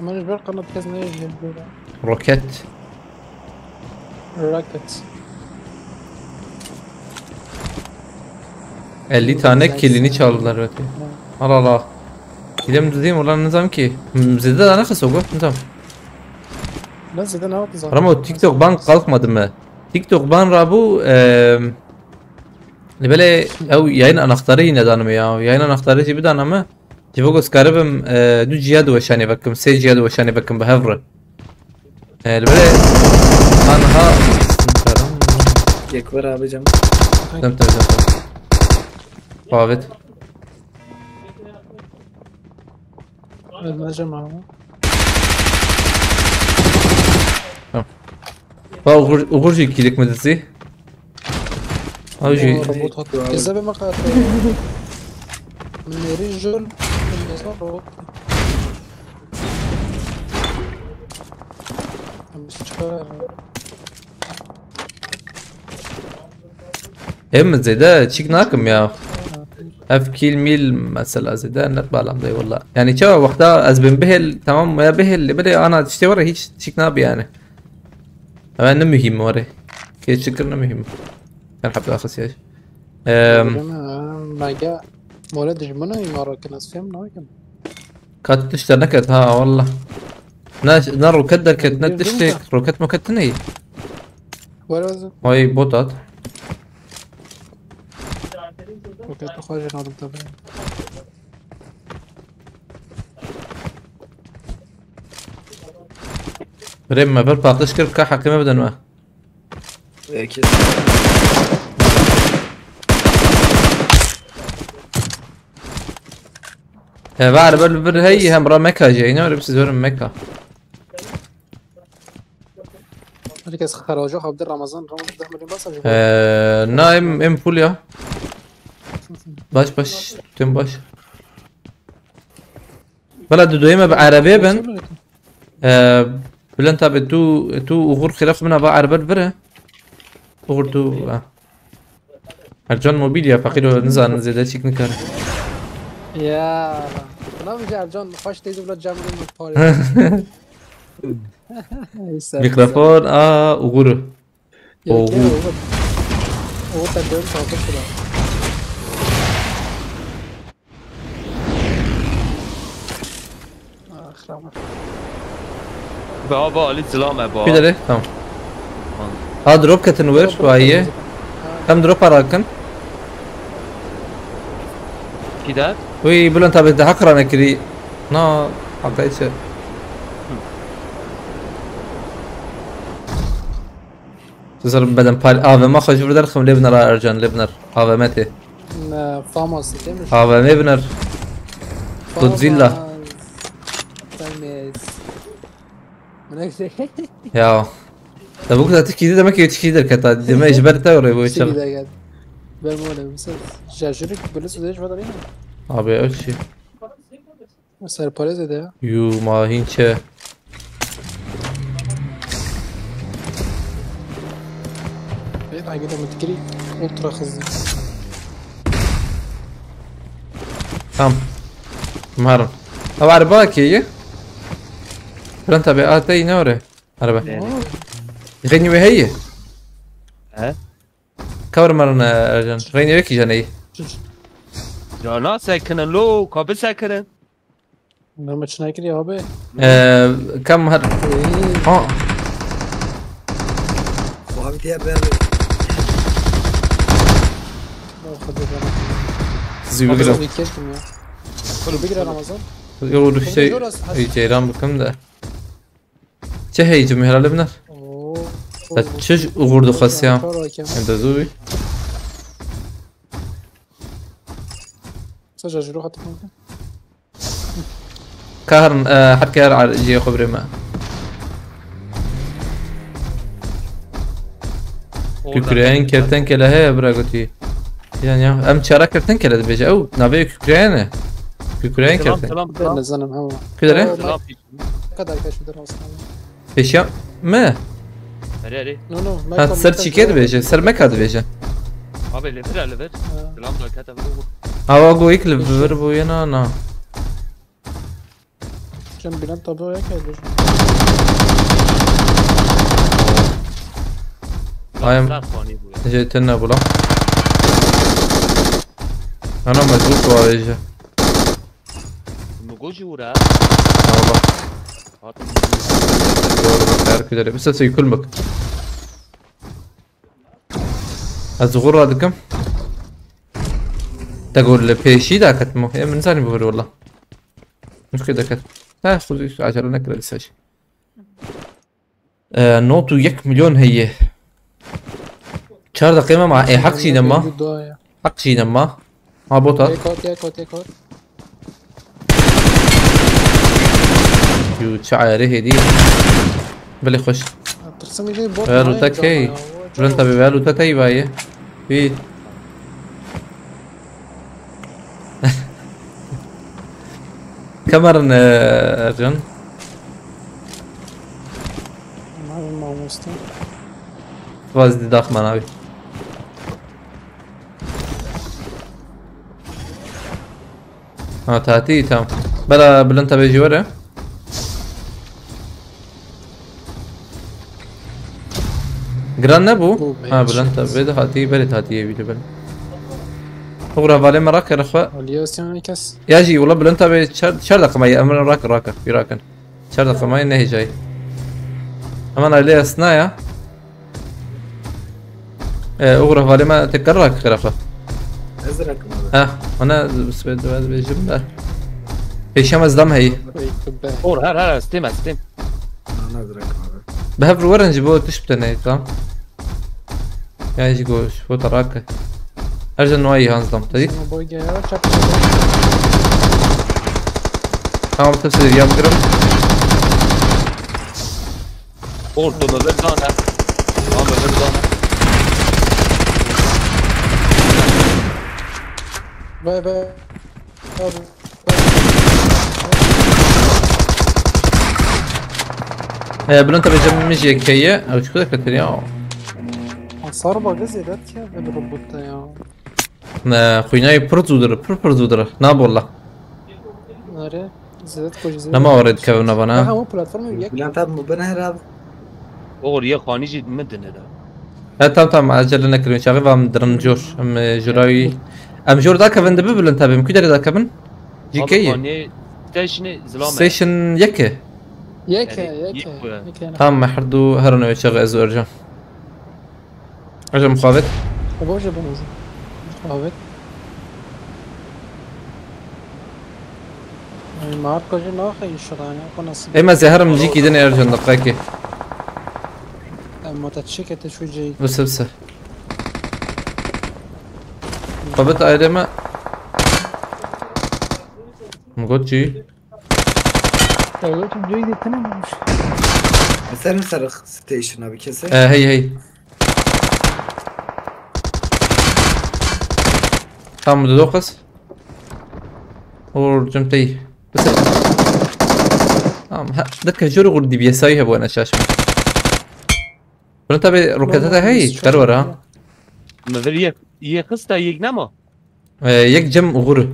onların jor kanat kes ne jor. Roket. Rocket. Elli tane kilini çaldılar, evet. Allah Allah. Gidelim düzeyim, ulan nizam ki. Zede daha ne kısa bu, nizam. Ben zaten ne yaptı zaten? Ramo, TikTok ban kalkmadı mı? TikTok ban rabu, eee, böyle ev yayın anahtarı yine danımı ya. Yayın anahtarı gibi danımı. Cibo gösteribim, eee, du ciya de weşanê vekim, sê ciya de weşanê vekim bi hev re. Eee, böyle anha. Yek ver abi cam. Tamam, tamam, tamam. Davet. Ölmeyeceğim abi. Ba uğur, uğur jî kîlik mi dizî? Ew jî. Robot hat. Kezebe me qate. Min êrî jol, min mesela robot. Em çıkar. Em zêde çîk nakim ya. Ev kill mil mesela zêde net balam dey wala. Yani çawa wexta ez bin bihêl, tamam ya bihêl, lê belê ana tiştê were hiç çîk nabi yani. Ev ne mühim were. Kê çikir ne mühim. Sen hep daha xisiyaş. Eee, Mega mole dijmana imara kin ez fêm nakim. Kat tişte neket ha wala. Ne, ne roket derket, ne Bildim tiştek, de. Roket moket ne? Where was it? Ay bot at. Roket xwe jî nadim tabi. Birê me bir paqij kir ka heqê me bidin me. Peki. He, var bir bir hey hem ra meka jeyne öyle bir siz verin meka. Herkes xeraca xabdir Ramazan, Ramazan deh milyon basa jî. Ee, na em, em full ya. Baş baş, tüm baş. Bela du doyeme bi arabaya ben. Ee, Bülent abi tu, tu uğur xilaf mina va araba vire. Uğur tu, ha. Ercan mobilya fakir o nizanin zêde çîk nikare. Ya. Buna mı Ercan? Kaç teyze bula camını mı parıyor? Neyse. Mikrofon a uğuru. Yok, Oğuz. gel oğlum. Oğuz sen dön kalkıp şuna. Ah, Ramazan. Be abi Ali zilam e ba. Bir de tamam. Ha drop ketin ver şu ayı. Hem drop arakin. Gider. Uy Bülent abi daha kırana kiri. Na, hakayse. Sizler beden pal A V M xwe ji vir derxim lê binera Ercan lê biner. A V M tê. Ne, Famas değil mi? A V M biner. Godzilla. Famas. Famas. Bu ne güzel. Ya. Da bu kadar tikiydi demek ki tikiydir kata. Demek ji ber te oraya bu İşte içer. Gider gel. Ben bu ne mesela? Şaşırık böyle sözleri var değil mi? Abi öyle şey. Serpare zede ya. Yu mahinçe. Evet, hangi de mütkiri ultra hızlı. Tamam. Umarım. Ama araba ki iyi. Fren tabi ata yine oraya. Araba. Yani. Reni ve heyi. He? Kavur marın Ercan. Reni ve ki canı iyi. Ya na sekinin lo, kapı sekinin. Ne maçına giriyor abi? Ee, kam har. Ha. Diye ben Oh, hadi ben. Sizi bigire. Abi, kestim ya. Bunu bigire Ramazan. Yo, bir şey Biraz has- Ey, ceyran bikim de. Çi heycim herhalde biner. Oo. Ya çi uğurdu xas ya. Kar hakem. Hem de zû. Sadece juro hatim oldu. Kahrın, e, her kar ar-, ciye xwe birê me. Kükreyen kertenkele heye bira gotî. Yani ya, em çara kertenkele dibêje. Ew, navê kükreyen e. Kükreyen Selam kerten. selam Ben selam. de zanim hava. Kudere? Selam. Kadar kaç bir aslında. Peşiya me? Hadi hadi. No no. Ha, ser çike dibêje, ser meka dibêje. Abi lever lever. Ha. Selam da kata bu. Awa go ilk li vir bûye na na. Cem Bülent tabi o ya geldi. Ayım. Lan fani bu ya. Jê tune bula. Ana mecbur tu avêje. Mugo jî ura. Allah. Hatim. Doğru bak, her kudere. Bir ses yükülmek. Ez gurra dikim. Te gol li pêşî daketmo. Ê min zanî bihur wala. Muşkil deket. Ha, xuzî acele nekire dîsa jî. E, not û yek milyon heye. Çar deqê me ma. E, heq jî nema. Heq jî nema. Ha bota. Tek at, tek at, tek at. Yu çi ayarê hêdî. Belê xweş. Tırsım bir bot. Ver û te key. Bülent abi ver û te tey baye. Wî. Kamerin, e, Ercan. Mavi mamusta. Vaz di daxman abi. Ha, tatî, tamam. Bela Bülent abi jî were. Giran ne bu? Bu Ha, beş. Bülent abi de hatî, belê hatî evi de belê. Oxra valê me rakere xwe. Aliyasyan kes. Ya jî, wala Bülent abi çar, çar dakika me, em rak, rak, bir rakın. Çar dakika me ne hecayî. Hemen aile yasna ya. E, oxra valê me tekrar rak xerafa. Ez rakim abi. Ha, ana sibê dibê dibêjim de. Pêşe me zdam heyî. Ey kubbe. Or her her stim stim. Ana ez rakim abi. Bi hev werin ji bo tiş bite ne, tamam. Yani ji go, ji bo tarake. Her can nuayî han zdam. Te dît? Ama boy gel ya çap. Tamam, te seyir ya bikirim. Or tu me ver dane. Tamam me ver dane. Vay vay. Abi. E, Bülent abi cem min jî yekeye. Ew çiku diketir ya. Hasar bak zêde ki bir robotta ya. Ne, xwînayê pir zû dir, pir pir zû dir. Na bolla. Nere? Zêde ko zêde. Nema were dikevin bana. Aha, o platformu yek. Bülent abi mi bine herhalde. Or ye xanî jî min dine de. E, tam tam, acele nekirin. Çaxê vam dirin jor. Em, e, jora wî. Em jor dakevin dibi Bülent abi. Em ku derê dakevin? G K Abi ye. xanî station zilame. Station yeke. Yeke, Yani, yeke. yek bu ya. Yeke. Tamam, me her du herin ew çaxê ez û Ercan. Ercan muxabet. O boje bana. Evet. Ay, Marco jî naxe inşallah ya. O nasıl? Ê me zê herim jî kîdin Ercan deqekê. Ama ta çekete şu ceyik. Bise bise. Xabet ayrê me. Min got jî. Öyle tu ceyik de tanımamış. Eserin sarı station abi kesin. E, hey hey. Tam dokuz. Or cem tey. Bise. Tamam. Ha, dikkat jor gur dibiye sayı bu ana şaşma. Bunu tabi rokete de hey, kar var ha. Me ver yek, yek xista yek nema. E, yek cem uğuru.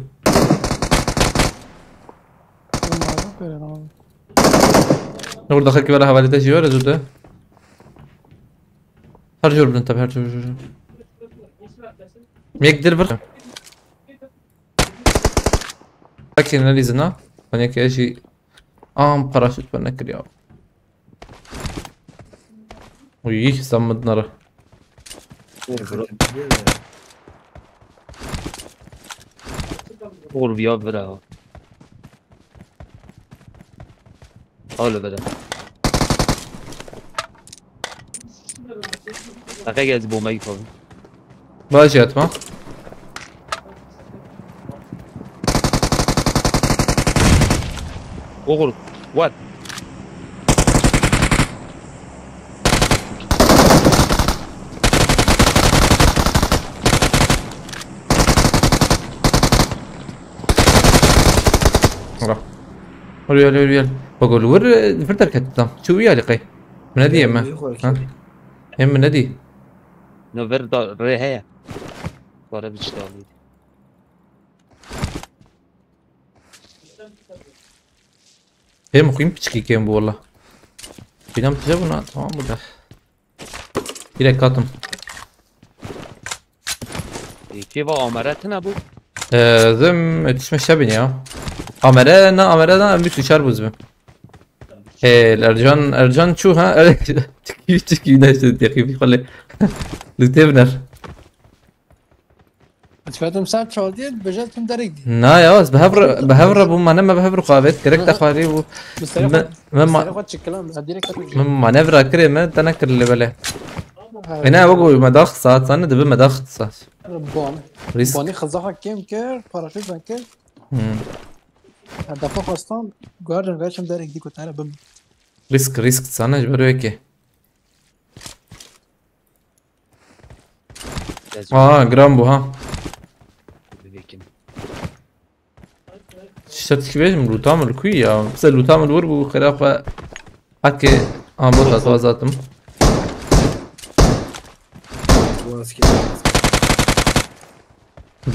Orada xelkî were hevalî te jî were zû de. Her jor bin tabi, her jor, jor, jor. Yek dil bir. Belki ne lîzina. Hani ki jî. Am paraşüt ben ne kiriyor. Uy, sen mi dinara? Oğlum ya bira. Alo bira. Aka geldi bombayı falan. Baş yatma. Oğlum. What? Ora. Ora, ora, ora. Bak, ora, ora, ora, tam. Şu uya, Ali Kay. Min nedî me. Ha? Hem min nedî. No, ver da, re heye. Para bir şey aldı. Hem xwîn piçkî kêm bû wala. Bînam tije bûna, tamam bû de. Direkt katım. Kêva amere tine bû. Ee, zim, e, tişme şebin ya. Amere, na amere, na, em bir uçar bû zim. Ee, Ercan, Ercan çû ha? Çikî, çikî, ne işte, teqîbî xwelê. Lütevner. Dixwazim ser çaldiyê, bêje tim derek dî. Na ya, ez bi hev re, bi hev re bûm, me ne me bi hev re xwe avêt, gerek te xwarî bû. Bi serê xwe, bi serê xwe çikilam, ez direkt te min manevra kirê me, te nekir lê belê. Ha. E ne, wek me daxisa, sane dibi me daxisa. Ban. Risk. Banî xizaxa kêm kir, paraşüt ben kir. Hmm. Defa xwestan, guardian veçim derek dî ku te re bim. Risk, risk, sane ji ber wê kê. Aa, giran bû ha. Bivekim. Şeftî bêjim, lûta min li ku ya? Bize lûta min li wir bû, xêra xwe heke, aha, bota tu azatim.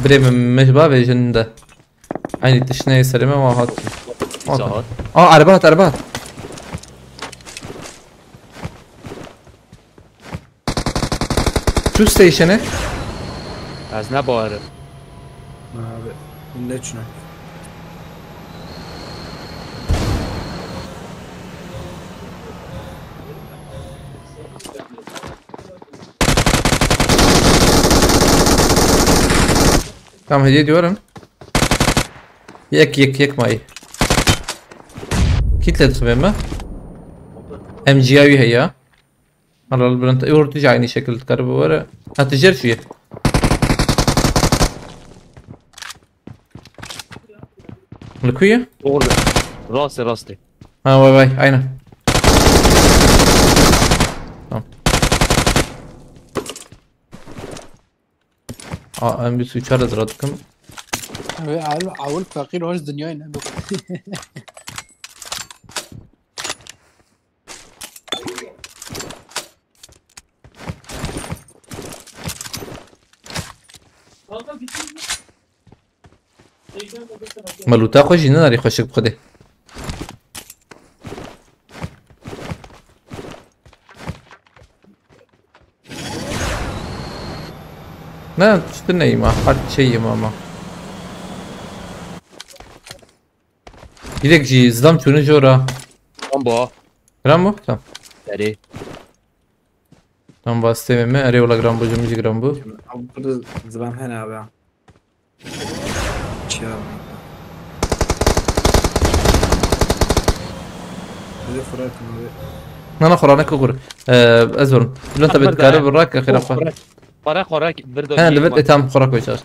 Birê min, me ji bavê jin de. Eynî tiştine serê me wa hat. Hat. Aa, erbe hat, erbe hat. Şu station'e. Ez ne bawerim. Abi, ne çuna? Tamam, hediye diyorum. Yek, yek, yek mayî. Kî tê dixivê me? M G I heye. Hala li bilind, ê, tu jî aynî şekil dikare bi were. Ha, tu jêr çûye. Li ku ye? Orada. Rastê, rastê. Ha, vay, vay, aynen. Tamam. Aa, em bir uçar hazır attık. Ve al, awul fakir hoş dünyayı ne bu? Me lûta xwe jî nenarî xweşik bi Xwedê. Ne, tiştin neyim ha. Her şey yim ama. Direkt jî zidam çûne jora. Tamam bu. Giran bu? Tamam. Serê. Tam vastê me, erê wala giran bû, ji min jî giran bû. Abi, burada ziban hene abi. Çiya. Hadi Fırat abi. Na, na, xora ne kukur. Ee, ez verim. Bülent abi, Ahmet dikare abi. Bir rak, xira xwe. Xora, xora, xora, bir de He, bir li vir, e, tam xora koyacağız.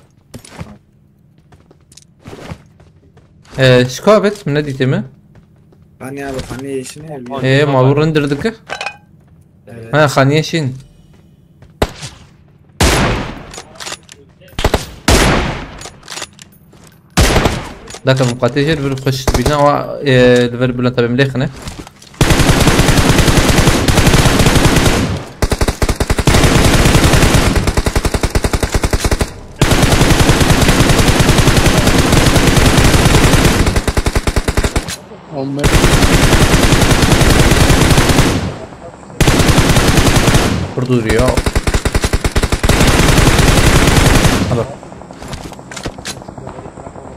Ee, şikabet, min nedîtê me. Hani abi, hani yeşil ne? Ee, ma bu rindir dike. Evet. Ha, xaniye şîn. Daka muqatê jê li vir xweş dibîne, awa, e, li vir Bülent abi em lêxine. Amen. Pir dûr ya. Alo.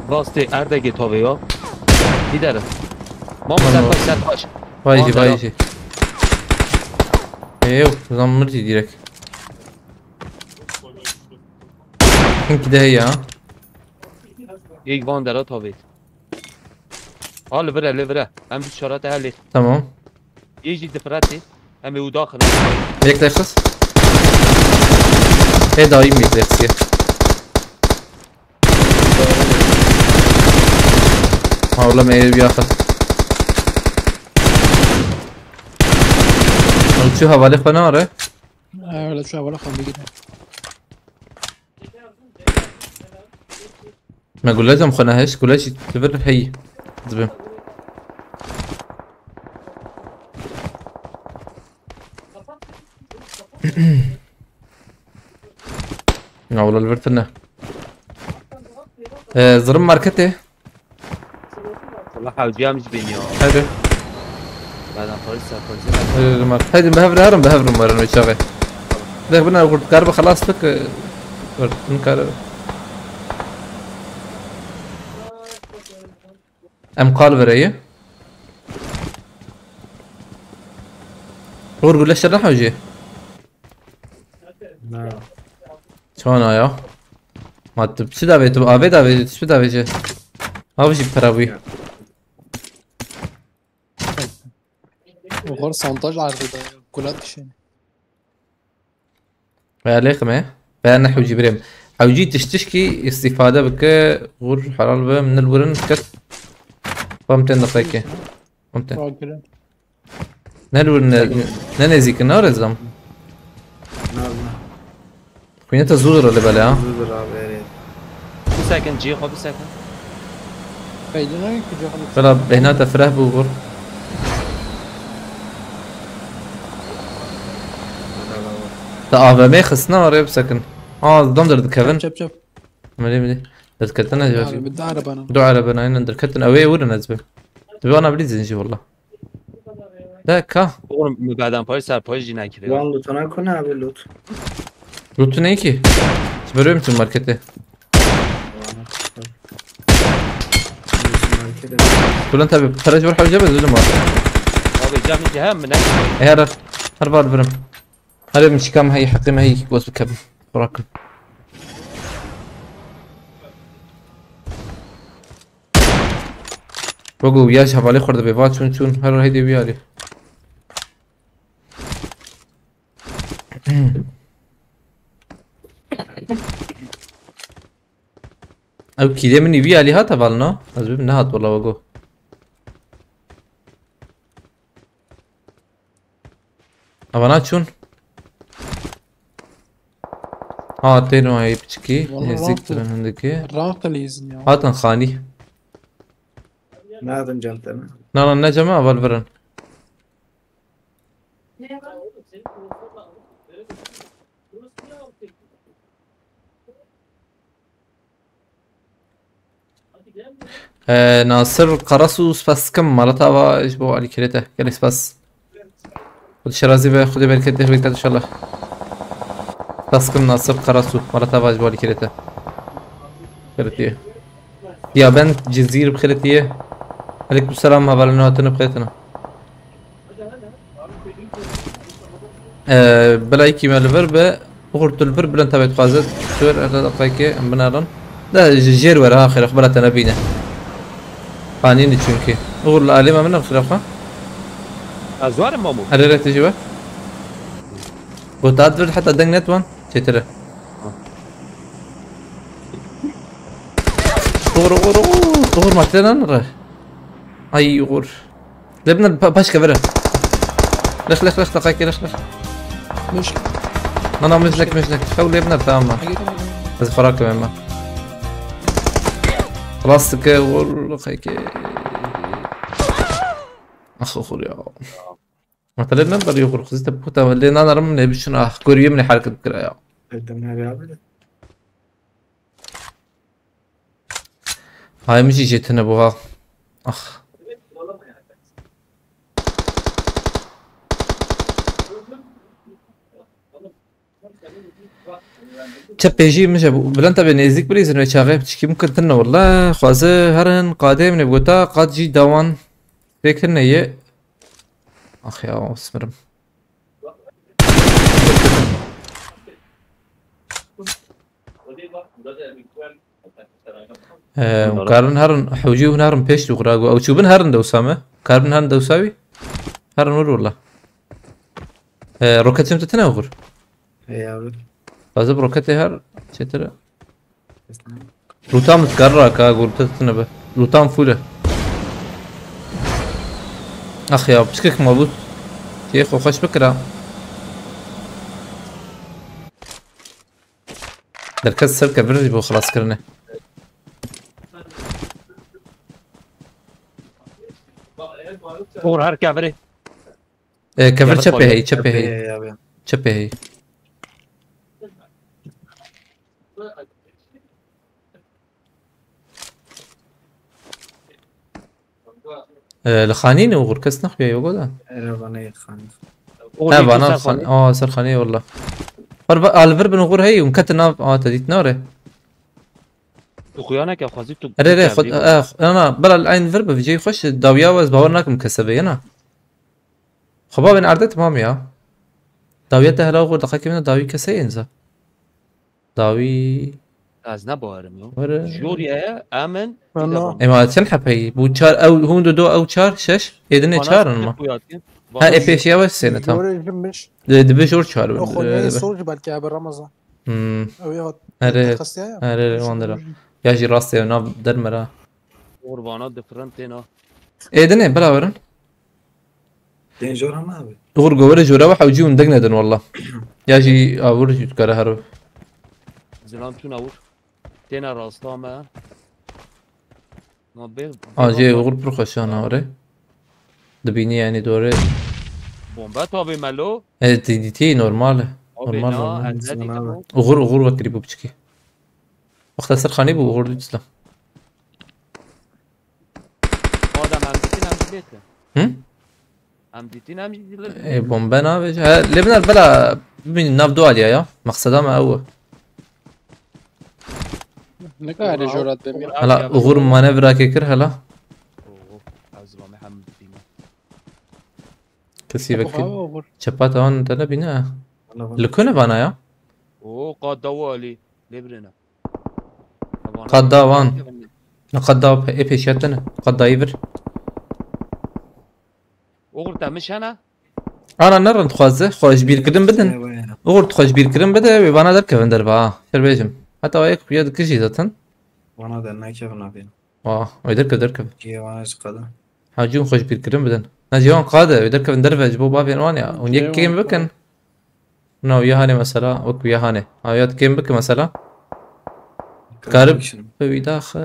Rastê erdekê tavê ya. Giderim. Mamo, tamam, serpaş, serpaş. Vay jî, vay jî. Ew, zam mirî direkt. Hinki de heye ha. Yek van dera tavêt. Ha li vir e, li vir e. Em du çara te helê. Tamam. Yek jî difiretê. Em ê û daxin. Yek de xist. Hê dayîm yek de xistiye. Ha oğlum ev bir yakın. Lan şu havale xwe nare. Öyle şu havale xwe bigire. Me gule zam xwe neheş, gule jî tivir hey. Dibim. Ya wala li vir tune. Ee, zirim marketê. Wala hewciya min jî bêniya. Hadi. Badan polis ser polis. Ee, mar-, hadi bi hev re herin, bi hev re werin wê çaxê. Dek bina gurt kar bi xelas bik. Gurt bin kar. Em qal vereye. Uğur güleşler ne hewci? Na. Çona ya. Ma tu çi davê tu avê davê tu çi davê çi? Av jî pera bûyî. Uğur santaj ardında. Kulat kişi. Ve aleykum e. Ve ne hewcî birêm. Hewcî tiştişkî îstîfade bike, gur helal be, min li wirin ket. Bam ten deqeke. Bam ten. Rakirin. Ne li wirin ne, ne nêzîkin, ne rezam. Na, na. Xwînete zû li bele ha. Zû dir abi, erê. Bir second, cihê xwe bir second. Kaydına ki cevap. Bela behnate fireh bû gur. Merhaba. Te A V M xistine arê bisekin. Aa, dom derdikevin. Çap çap. Milî milî. Derdiketine Abi cevap. bir daha arabana. Du arabana aynen derketin. Ew ê wirin ez bi. Tu ana bilî zinci valla. De ka. Oğlum, ben polis ser polis jî nekiriyor. Wan lutana ku ne abi lut. Lûtu ne ki? Sibirê min marketê. Markete. Bülent abi, para jor hewce be zulüm var. Abi, cam jî hem mi ne? E her, her var birim. Her min şikam hey, hakkım hey, göz bikem. Bırakın. Gogo, ya hevalê xwe dibe, va çûn çûn, her hey de bir arê. Ew kîlê min î vî alî hat hevalno? Ez bim nehat wala wego. Evana çûn. Ha, têno hey piçikî, Wala nêzdîk rahat dirin hindikî. Rahat lezim ya. Hatin xanî. Nadim cem te mi? Na, na, ne cema, eval birin. Ee, Nasir Karasu, spas dikim, mala te ava ji bo alîkirê te. Gelek spas. Xwedê şerazî ve, Xwedê bereketê xwe bike inşallah. Spas dikim Nasir Karasu, mala te ava ji bo alîkirê te. Xêretiye. Diyabend Cizîr bi xêretiye. Aleykum selam, hevalên hatine bi xêretiye. Ee, belayekî me li vir be, Uğur tu li vir Bülent abi dixwaze, tu wer, erda deqayekê em binerin. De ji jêr were ha, xêr, xwe bela te nebîne. Anîne çünkü. Uğur li alê me min xêr xwe. Ez warim mamu. Erê re tijî we. Gota divir heta deng net wan, çêtir e. Uğur, Uğur, Uğur, Uğur, ma tire nan re. Ay, Uğur. Lebner pa-, paşka vere. Lix, lix, lix, daqayekê, lix, lix. Müşk. Nana, mizlek, mizlek. Ew Lebner, tamam mı? Hadi tamam. Ez xera kemem ben. Rastike, Uğur, daqayekê. Ah, Uğur ya. Matalim ne bari Uğur, kızı da puta, lê nanarim ne biçin, ah, görüyüm ne hareket kira ya. Erdem abi abi de. Hay min jî jê tune bû ha. Ax. Çi pêjî min je bû. Bilend te bê nêzîk bilîzin wê çaxê piçikî min kirtin ne willa. Xwaze herin qadê min ê bigota qad jî dawan. Fêkir ne ye. Ax ya, smirim. Ee, karin herin, hewcî hûn herin pêş dû xira got. Ew çûbin herin dewsa me. Karin herin dewsa wî. Herin wir wala. Ee, roketim tu tine xur. Ey abi. Bazı roketê her çetir. Lûta min dikar raka, gur te tine be. Lûta min full e. Ax ya, piçkek mabût. Tê xwe xweş bikira. Derket ser kevir jî bo xilas kirine. Uğur her keviri. E, kevir çepê heyî, çepê heyî. Çepê heyî. E, li xanî ne Uğur, kes nexuya yoga da. Ere vana yê xanî. He, vana xan-, aa, ser xanî wala. Her va-, al vir bin Uğur hey, un ketin av, aa, te dît nare. Tu xuyaneke xwezî tu. Ere, ere, xwe-, e, ana, bela li eyn vir bi vijey xweş, dawiya wez bawer nakim kese be, yana. Xwe bavên erde tamam ya. Dawiya te hela Uğur, deqekê min dawî kese yên za. Dawî. Ez ne bawerim yo. Were. Joriye emin. Ema çend hepeyî? Bu çar, ew hûn du do, ew çar, şeş. Êdinê çar in ma. Ha, ê pêşiya wes sêne tam. Jore jimmiş. Di, dibe jor çar bin. O xonyayê soc belki abi Ramazan. Hmm. Ew ya. Erê. Erê, erê, wan dera. Ya jî rast ya, nav dermera. Qurbana difirin têna. Êdinê, bira werin. Tên jor hema abi. Uğur govere jora ve hewci hûn deng nedin wala. Ya jî avur jî dikare her. Zilam tûna vur. Têne rasta me. Ma bê. A, cê Uğur pir xweşan a orê. Dibînî yani dore. Bombe tabi melo. E, dî-, dîtî normal e. Abi normal, na, normal. Elde dîte bu. Uğur, Uğur vekirî bu piçkî. Wexta ser xanî bû Uğur dît. Adam em dîtin em jî lê dikin. Hı? Em dîtin em jî lê dikin. Ê, bombe navêje. He, lê biner bela bibînin nav du aliya ya. Mexseda me ew e. Nikare jorat bemî. Hala Uğur manevra kê kir hala. Oo, ez zilame hem dîme. Kesî vekir. Çepa tawan te nebîne. Li ku ne vana ya? Oo, qat dawa alî. Lê birêne. Qat da wan. Ne qat da pe-, ê pêşiya te ne. Qat dayî vir. Oxir te min şena? Ana ne rind xwaze, xwe ji bîrkirin bidin. Oxir tu xwe ji bîrkirin bide, wê vana derkevin derve ha. Şer bêjim. Heta wê yek xuya dikir jî zaten. Vana dernekevin abîn. Ah, wê derkev, derkev. Ciyê vana ji qada. Ha, cûn xwe ji bîrkirin bidin. Na cîwan qade, wê derkevin derve ji bo bavên wan ya. Hûn yek kêm bikin. Na, ya hanê mesela, wek ya hanê. Ha, ya kêm bike mesela. Karib, wî daxe.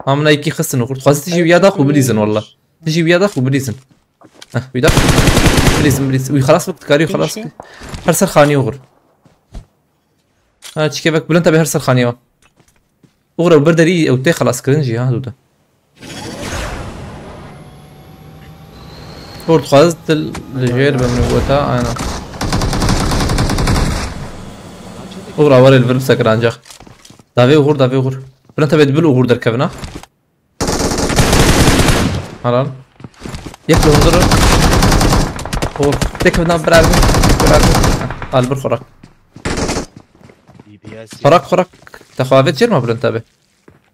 Ha, min yekî xistin û xurt. Xwest tijî wî ya dax û bilîzin walla. Tijî wî ya dax û bilîzin. Heh, wî dax. Bilîzin, bilîzin. Wî xelas bik, dikarî xelas bik. Her ser xanî oxir. Ha, çikevek bilind tabi her ser xanî wa. Oxir ew bir derî ew tê xelas kirin jî ha, dû de. Uğur dixwaz dil li jêr be min weta, aynen. Uğur awar el vir bisekir ancak. Davê Uğur, davê Uğur. Birin tebê dibil Uğur derkevin ha. Halal. Yek li hundur. Uğur. Tek bir nav birer bin. Birer bin. Al bir xorak. D P S ya. Xorak, xorak. Texavê çêr ma birin tabi.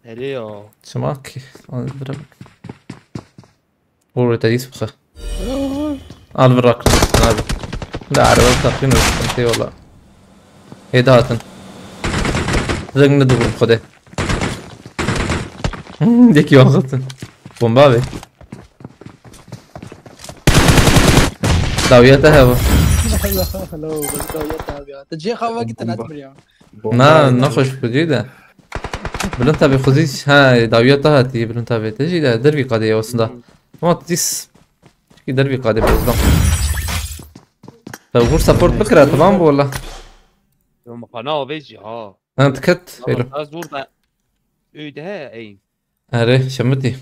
Erê ya. Çima ki? Al bir bak. Uğur te dîs bixwe. Al bir rak. Abi. Da araba takın sıkıntı yola. Hêdî hatin. Reng ne dibû xwedê. Yekî wan xistin. Bomba abi. Dawiya te heba. Hello, dawiya te heba. Te cê xava ki te net bir ya. Na, nexweş bi cî de. Bilind tabi xwezî, ha, dawiya te hatî, bilind tabi. Te jî de dervî qadê ya aslında. Ama dîs. Çikî dervî qadê bezdan. Te Uğur support bikira, tamam bu valla. Yo, mexana avê jî ha. Ha, diket, feylo. Zor da. Öde he, ey. Erê, şemitî.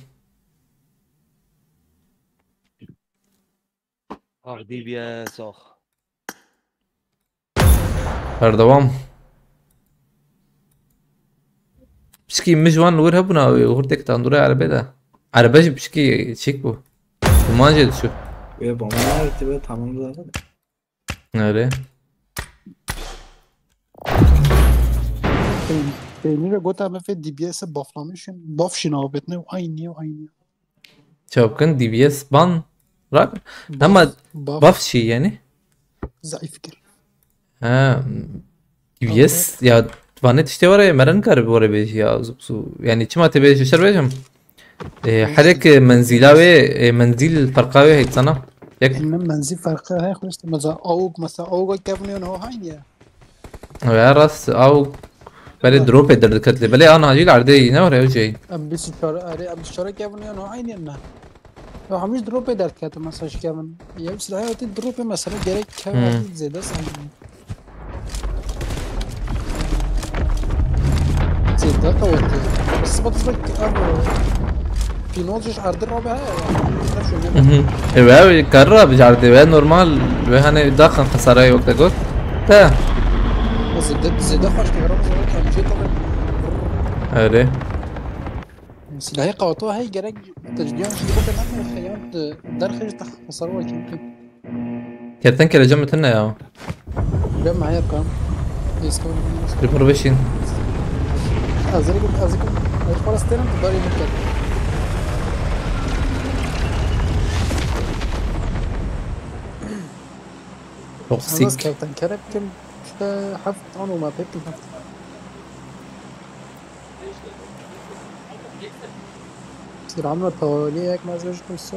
Ah, D B S, ah. Berdewam. Pişkî min ji wan li wir hebûna wê hurtek tandûrê erebê de. Erebe jî pişkî çîk bû. Duman jê diçû. Wê bomba nerede be, tamam zaten. Nerede? Peynî ve gota me fê D B S baflamışın. Baf şîn avêtine û aynı û aynı. Çaw bikin D B S ban rak. Baf, Hema baf. Baf şî yani. Zayıf fikir. Ha. D B S ya, vanê tiştê were, me re nikare were bêjî ya, zu, zu, yani çima tê bêjî şer bêjim? E, herek, e, menzîla wê, e, menzîl ferqa wê heyt sana. Yek Bilmem menzîl ferqa heye xwe işte. Mesela AUG, mesela AUG kevniyon o aynı ya. Ya rast, AUG belê dropê derdiket lê. Belê ana hacî erdê ne were o şey. Em bîst û çar, erê, em bîst û çar kevniyon o aynı ya. Ya hemî dropê derdiket mesela şikevin. Ya bir silah hayatı dropê mesela gerek Hmm. Kevin zêde sanki. Zêde qewetê. Sibet sibet ev pînozîş erdir rabe heye. Ev şöyle. Mhm. E, we, we kar ra bijardê, we normal, we hani daxin xesarayê wek te got. Te. Zêde, zêde xweş te, we zêde kemcê te. Erê. Silahê qewetê hey gerek tecdiyan şî bike, ne xeyan derxij te xesar wekî. Kertenkele cem tune ya. Cem heye kam. Êska. Li vir bişîn. Hazır git, hazır git. Ay, para stênim tu bari git. Toksik. Kertenkele kim? İşte heft an olma pek heft. Sîrhamla tawalî yek mezgê ji Kurso.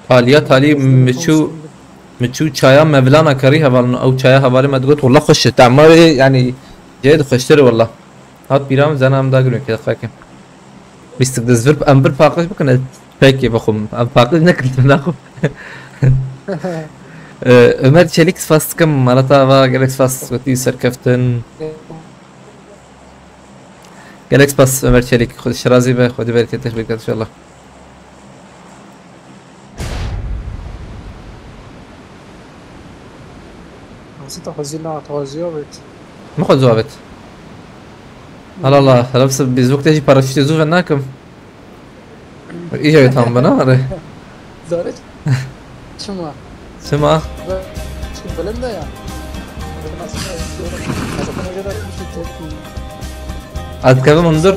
Taliya talî min çû, min çû çaya Mevlana Kerî hevalin, ew çaya hevalê me digot, wela xweş e. Tema wê, yani, cihê de xweştir e wela. Hat bîra min zena min da gulên kê xekim. Bîstik de zivir, em bir paqij bikin, ez pekê bixwim. Em paqij nekin, naxwim. Ee, Ömer Çelik, spas dikim, Marat Ava, gelek spas, wetî serkeftin. Gelek spas Ömer Çelik. Xwedî şirazî be, Xwedî bereketê xwe bike inşallah. Nasıl tahzîna tahziya bet. Min xwe zû avêt. Allah Allah, helal siz biz wekte jî paraşütê zû ve nakim. Îja wê tam bina, are. Zare çima? Çima? Ve çi bilind e ya. Az kevin hundur.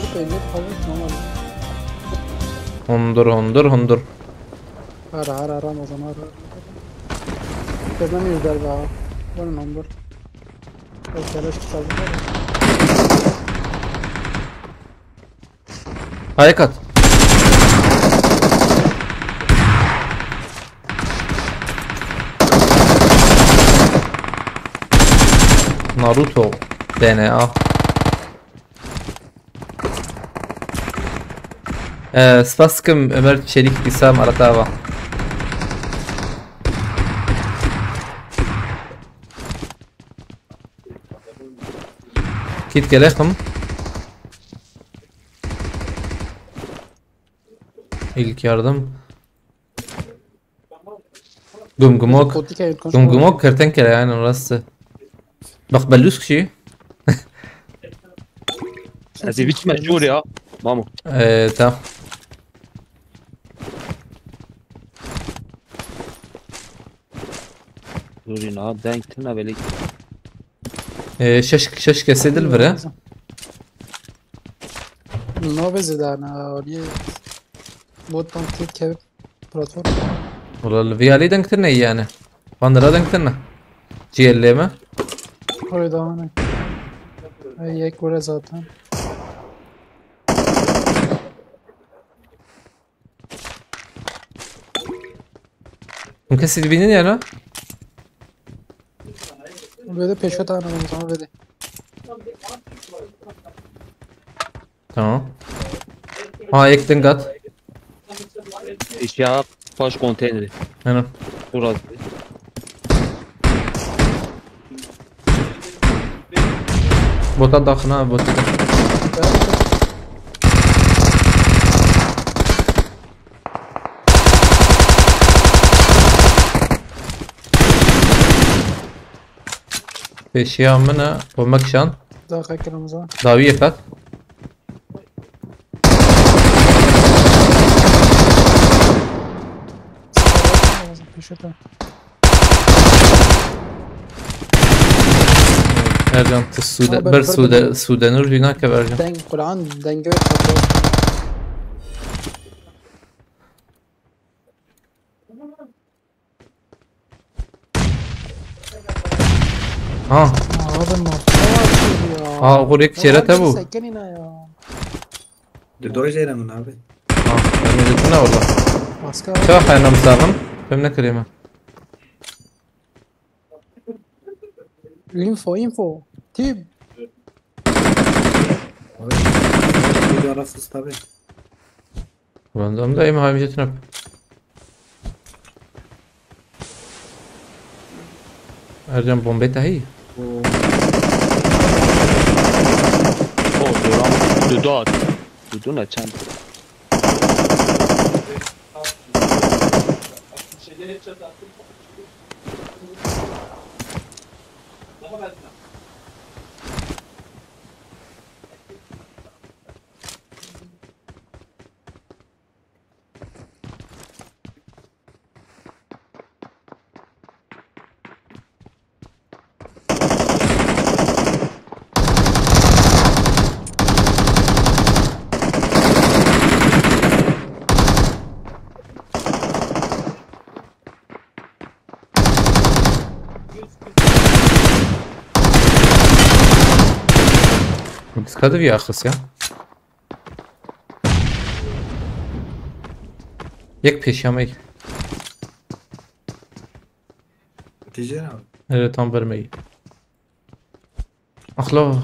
Hundur, hundur, hundur. Ara, ara, Ramazan, ara. Kevin yüz derbe ha. Bunun hundur. Keleş kitabı. Ayak at. Naruto D N A. Ee, spas dikim Ömer Çelik, dîsa Marat Ava. Kit gelek xim. İlk yardım. Gumgumok. Gumgumok kertenkele, aynen orası. Bak belus kişi. Ez ê biçime şûrê ha. Mamo. Ee, tamam. Zûrî niha deng tune belê. Ee, şeş, şeş kesê dil vire. Navê zêdana aliyê. Bottan tek kevin platform. Wala li vî alî deng tune yani. Bandira deng tune. G L M. Koy daha ne? Ay, yek vure zaten. Hûn kesî dibînin ya ne? Böyle peşe tane o zaman böyle. Tamam. Ha, yek deng hat. Eşya paş konteyneri. Aynen. Burası. Bota daxina, bota daxina. Pêşiya min e, xwe mekişan. Daxa kirim za. Dawiyê qet. Pêşe te. Ercan, tu sûde, Ama bir, bir bir sûde, de sûdenûr jî nake Ercan. Deng, Kur'an, denge ve çatı. Ha. Abi, nasıl açıldı ya? Ha, okur yek çere te bu. Sekinine ya. Di doy jêre min abi. Ha, ben de ne orada? Maske var. Çok hayran mı sağın? Ben ne kırayım? Info, info. Team. Abi, bir ara sus tabii. Ulan da, da hem hamile tınıp. Ercan, bombê te heyî? O doran dudat. Duduna çend. Dikkat et ya, kız ya. Yek peşamey. Tijer abi. Evet, tam vermeyi. Axla.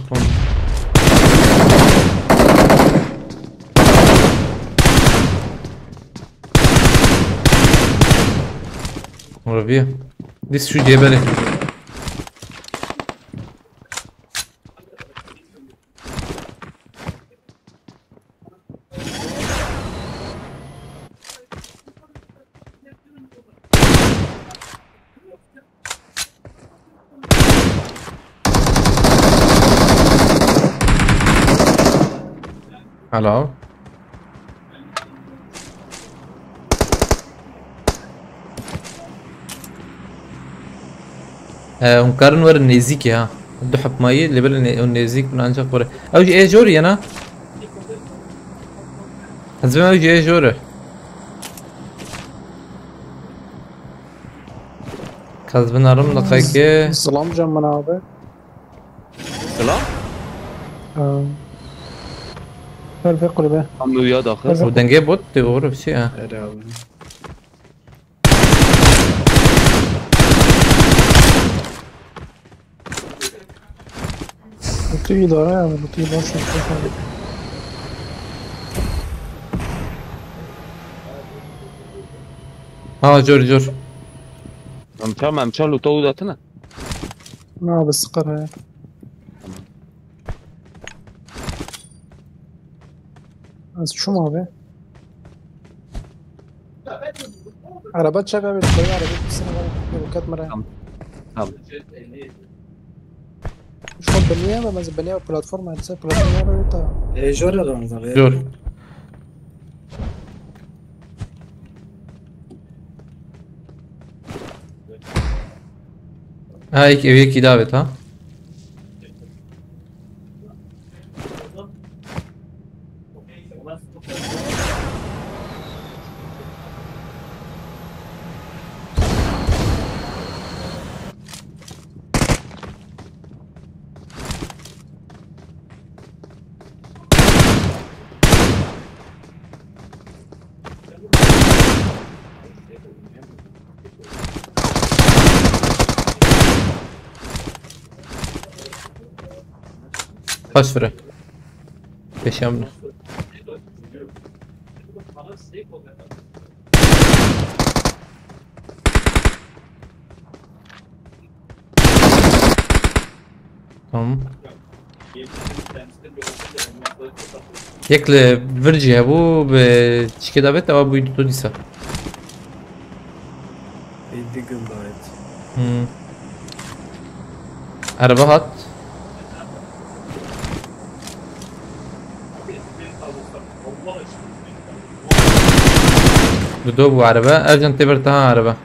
Orada bir. Dis şu cebeli. Hello. Ee, hûn karin werin nêzîkê ha. Du hepmayî, lê belê nê-, hûn nêzîk bin ancak were. Ew jî ê jor ye na? Ez bim ew jî ê jor e. Kazbin arım da kayke. Selam can bana abi. Selam. Ee, Ver ve kulübe. Tam ya daxil. O denge bot de oğru bir şey ha. Herhalde. Bu tüy idare yani, bu tüy boş ver. Ha, cor, cor. Em çal, em çal û taw datine. Na, bi siqir heye. Ez çûm abi. Araba çek abi, koy araba, gitsin abi. Dikkat mı? Tamam. Tamam. Şu an biniye mi? Mesela biniye platforma, mesela platforma böyle ta. E, jor ya da mesela. Jor. Ha, ilk ev yekî davet ha. Kaç süre? Beşem. Tamam. Yek li vir jî hebû, bi çikê de bête, ewa bûyî tu dîsa. Ey digil dayet. Hmm. Araba hat. Bi do bû araba. Ercan tê ber taha araba.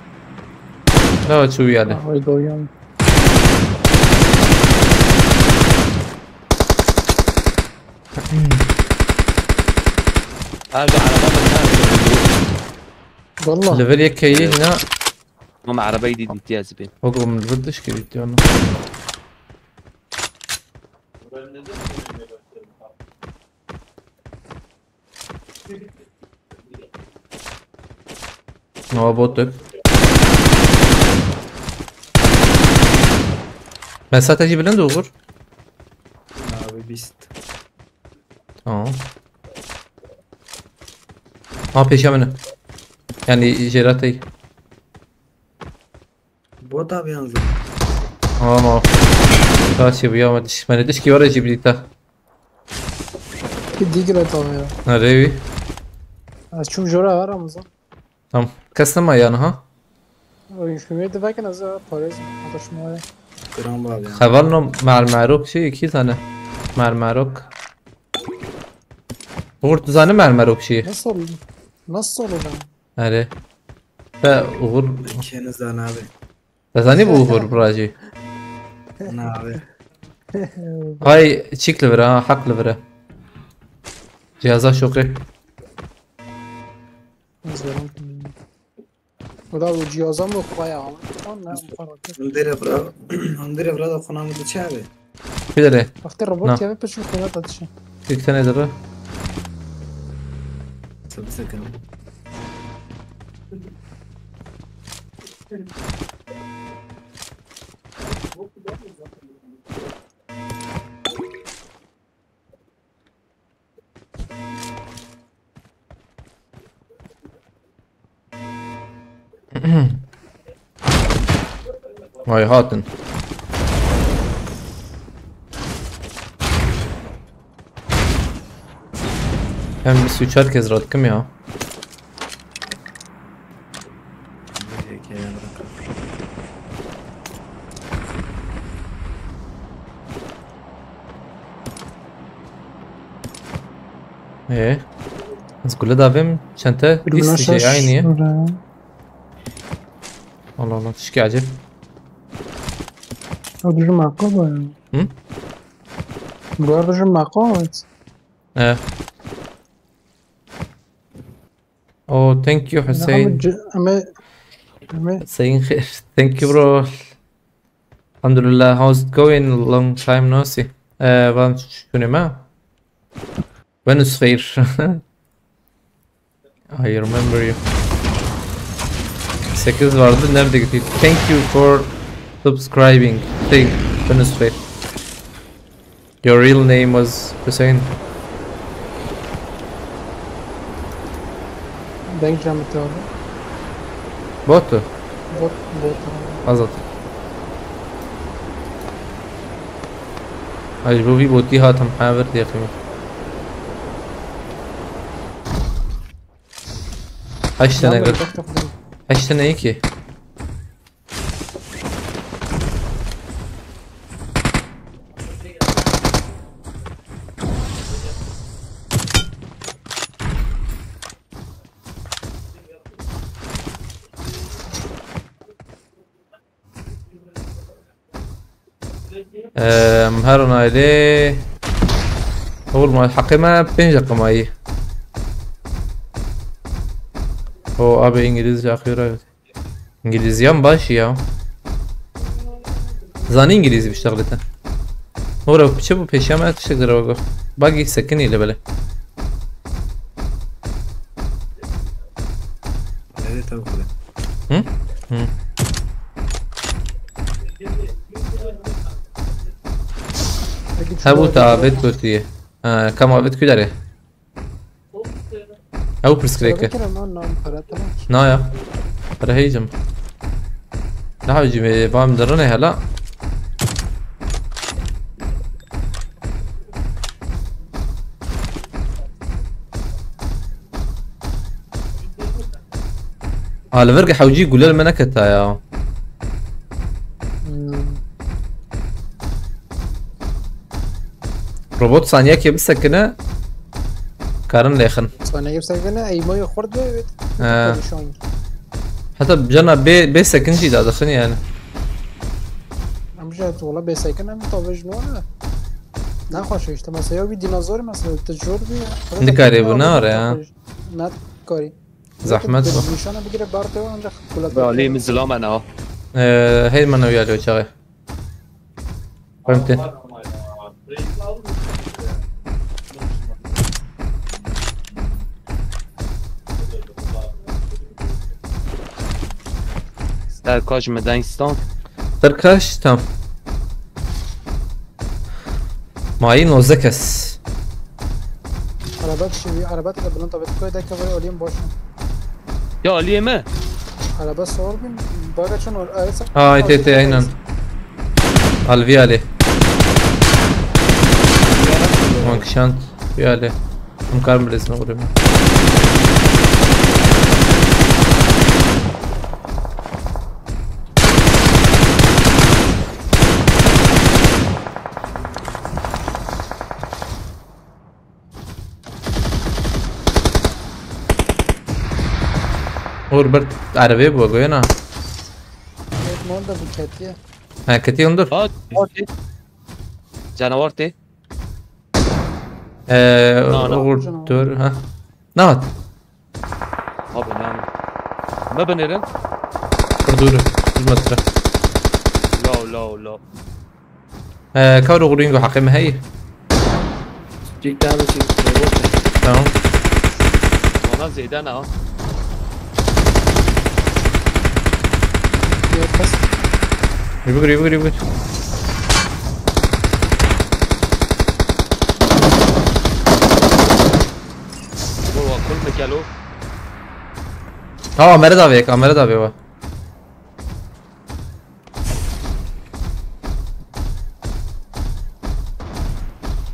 Lava çû wî yadê. Ay doyan. Abi araba mı? Valla. Level yek heye hina. Ama arabayı dedi imtiyazı ben. Oğlum level dış gibi diyor. Aa, bot yok. Mesafeci bilind olur. Abi bist. Tamam. Ha, peşe beni. Yani jeratayı. Bot abi yalnız. Tamam abi. Kaç bu ya, ben diş, ben diş ki var ya, bir daha. Bir digre tamam ya. Nereye? Az çok jora var Ramazan. Tamam. Kestim ayağını ha. Oyun hükümeti bakın az daha parayız. Ataşmaya. Kıran var abi ya. Xevalno mermerok şey, iki tane. Mermerok. Uğur, tu zanî mermerok şey. Nasıl oldu? Nasıl olacak? Are. Te Uğur. Ikiniz de abi. Te zanî bu Uğur buracı. Ne abi? Hay çik li vira, ha, hak li vira. Cihaza şoqê. Nasıl oldu? Bu da bu cihazdan mı koyalım? Lan ne bu kadar? Hindere vira. Hindere vira da kona mı diçe abi? Bir de. Vakti robot Na. Gibi peşin koyar da dişi. Bir tane de. Tabii sakın. Vay hatin. Hem bir suç herkes ratkim ya. Ee, ez gule davêm çente Bilmem dîst şey şaş- aynı ya. Şuraya. Allah Allah, tişki acil. O düzgün makul bu yani. Hı? Bu arada düzgün makul evet. Ee. Oh, thank you Hussein. Ama ama Hussein khair. Thank you bro. Alhamdulillah, how's it going? Long time no see. Ee, ben şunu ma? Venus Fair. I remember you. Sekiz vardı, nerede gitti? Thank you for subscribing. Şey, Venus Fair. Your real name was Hussein. Denk gelmedi abi. Bottu. Bot, bot. Azat. Hacı bu bir botî hatim. Ha, ver diye. Heşt tane Lan gör. böyle tak tak tak. Heşt tane iyi ki. Em, her onaylı. Oğlum, hakkıma pênc dakika mayî. O abi, İngilizce akıyor abi. İngilizcem baş ya. Zanî İngilizce bir şey. Ora piçe bu peşeme tiştek dere bak. Bak, sekin ile böyle. Evet abi kule. Hı? Hı. Ha, bu tavet kötüye. Ha, kam avet küdare. Ew pirsgirêk e. Kerem, lan, lan, para tamam. Na ya. Para heycim. Ne hawcim, e, bam derine hala. Aliver ki hawcî gule li me neketa ya. Hmm. Robot saniyekê bisekine, karin lêxin. Sana gibi sakın ha, eymayı xurt be evet. He. Tabii şu an. Heta cana bê, bê sekin jî dadixin yani. Amca tu valla be sakın hem tabii şu an. Nexweş e işte, mesela ya bir dinozor mesela, te jor bir. Nikarê bû, ne are ya? Net kari. Zahmet bu. Nişana bigire bar te ancak kulat. Be alî min zilame ne. Ee, hey, mana uya lo çağı. Fehmtin. Serkaş mi denstan? Serkaş tam. Mayî nozdeh kes. Araba kişi, araba teke bilen tabi koy da kavay olayım boş. Ya alî mi? Araba sor bin. Baga çon or arasa. Ha, ite ite aynen. Alvi ali. Wan kişand. Ya ali. Em karim bilêzin oğlum. Hor bir arabê bû goyena. Edmond da bu ketiye. Ha, ketiye hundur. Ha, canavar tê. Canavar tê. Ee, Na, na. Uğur dur ha. Nahat. Abi lan. Me binêrin. Dur dur. Yüz metre. Lo lo lo. Ee, kar Uğur'un go hakkı mı hey? Çek daha bir çek. Tamam. Bana zêde ne ha? Yok kas. Yürü yürü yürü yürü. Bu akıl mı gelo? Ha, Amer'e davet, Amer'e davet var.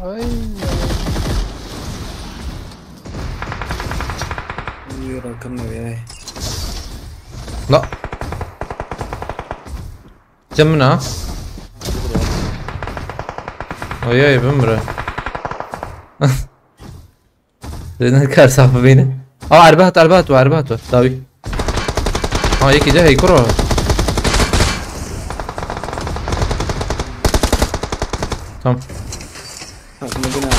Ay. Yürü akıllı be. La. Cem ne? Oy oy, ben bura. Zeydan kar saf beyni. Aa, erbe hat, erbe hat, erbe hat. Davi. Ha, yekî de hey kuro. Tamam. Takımı yine.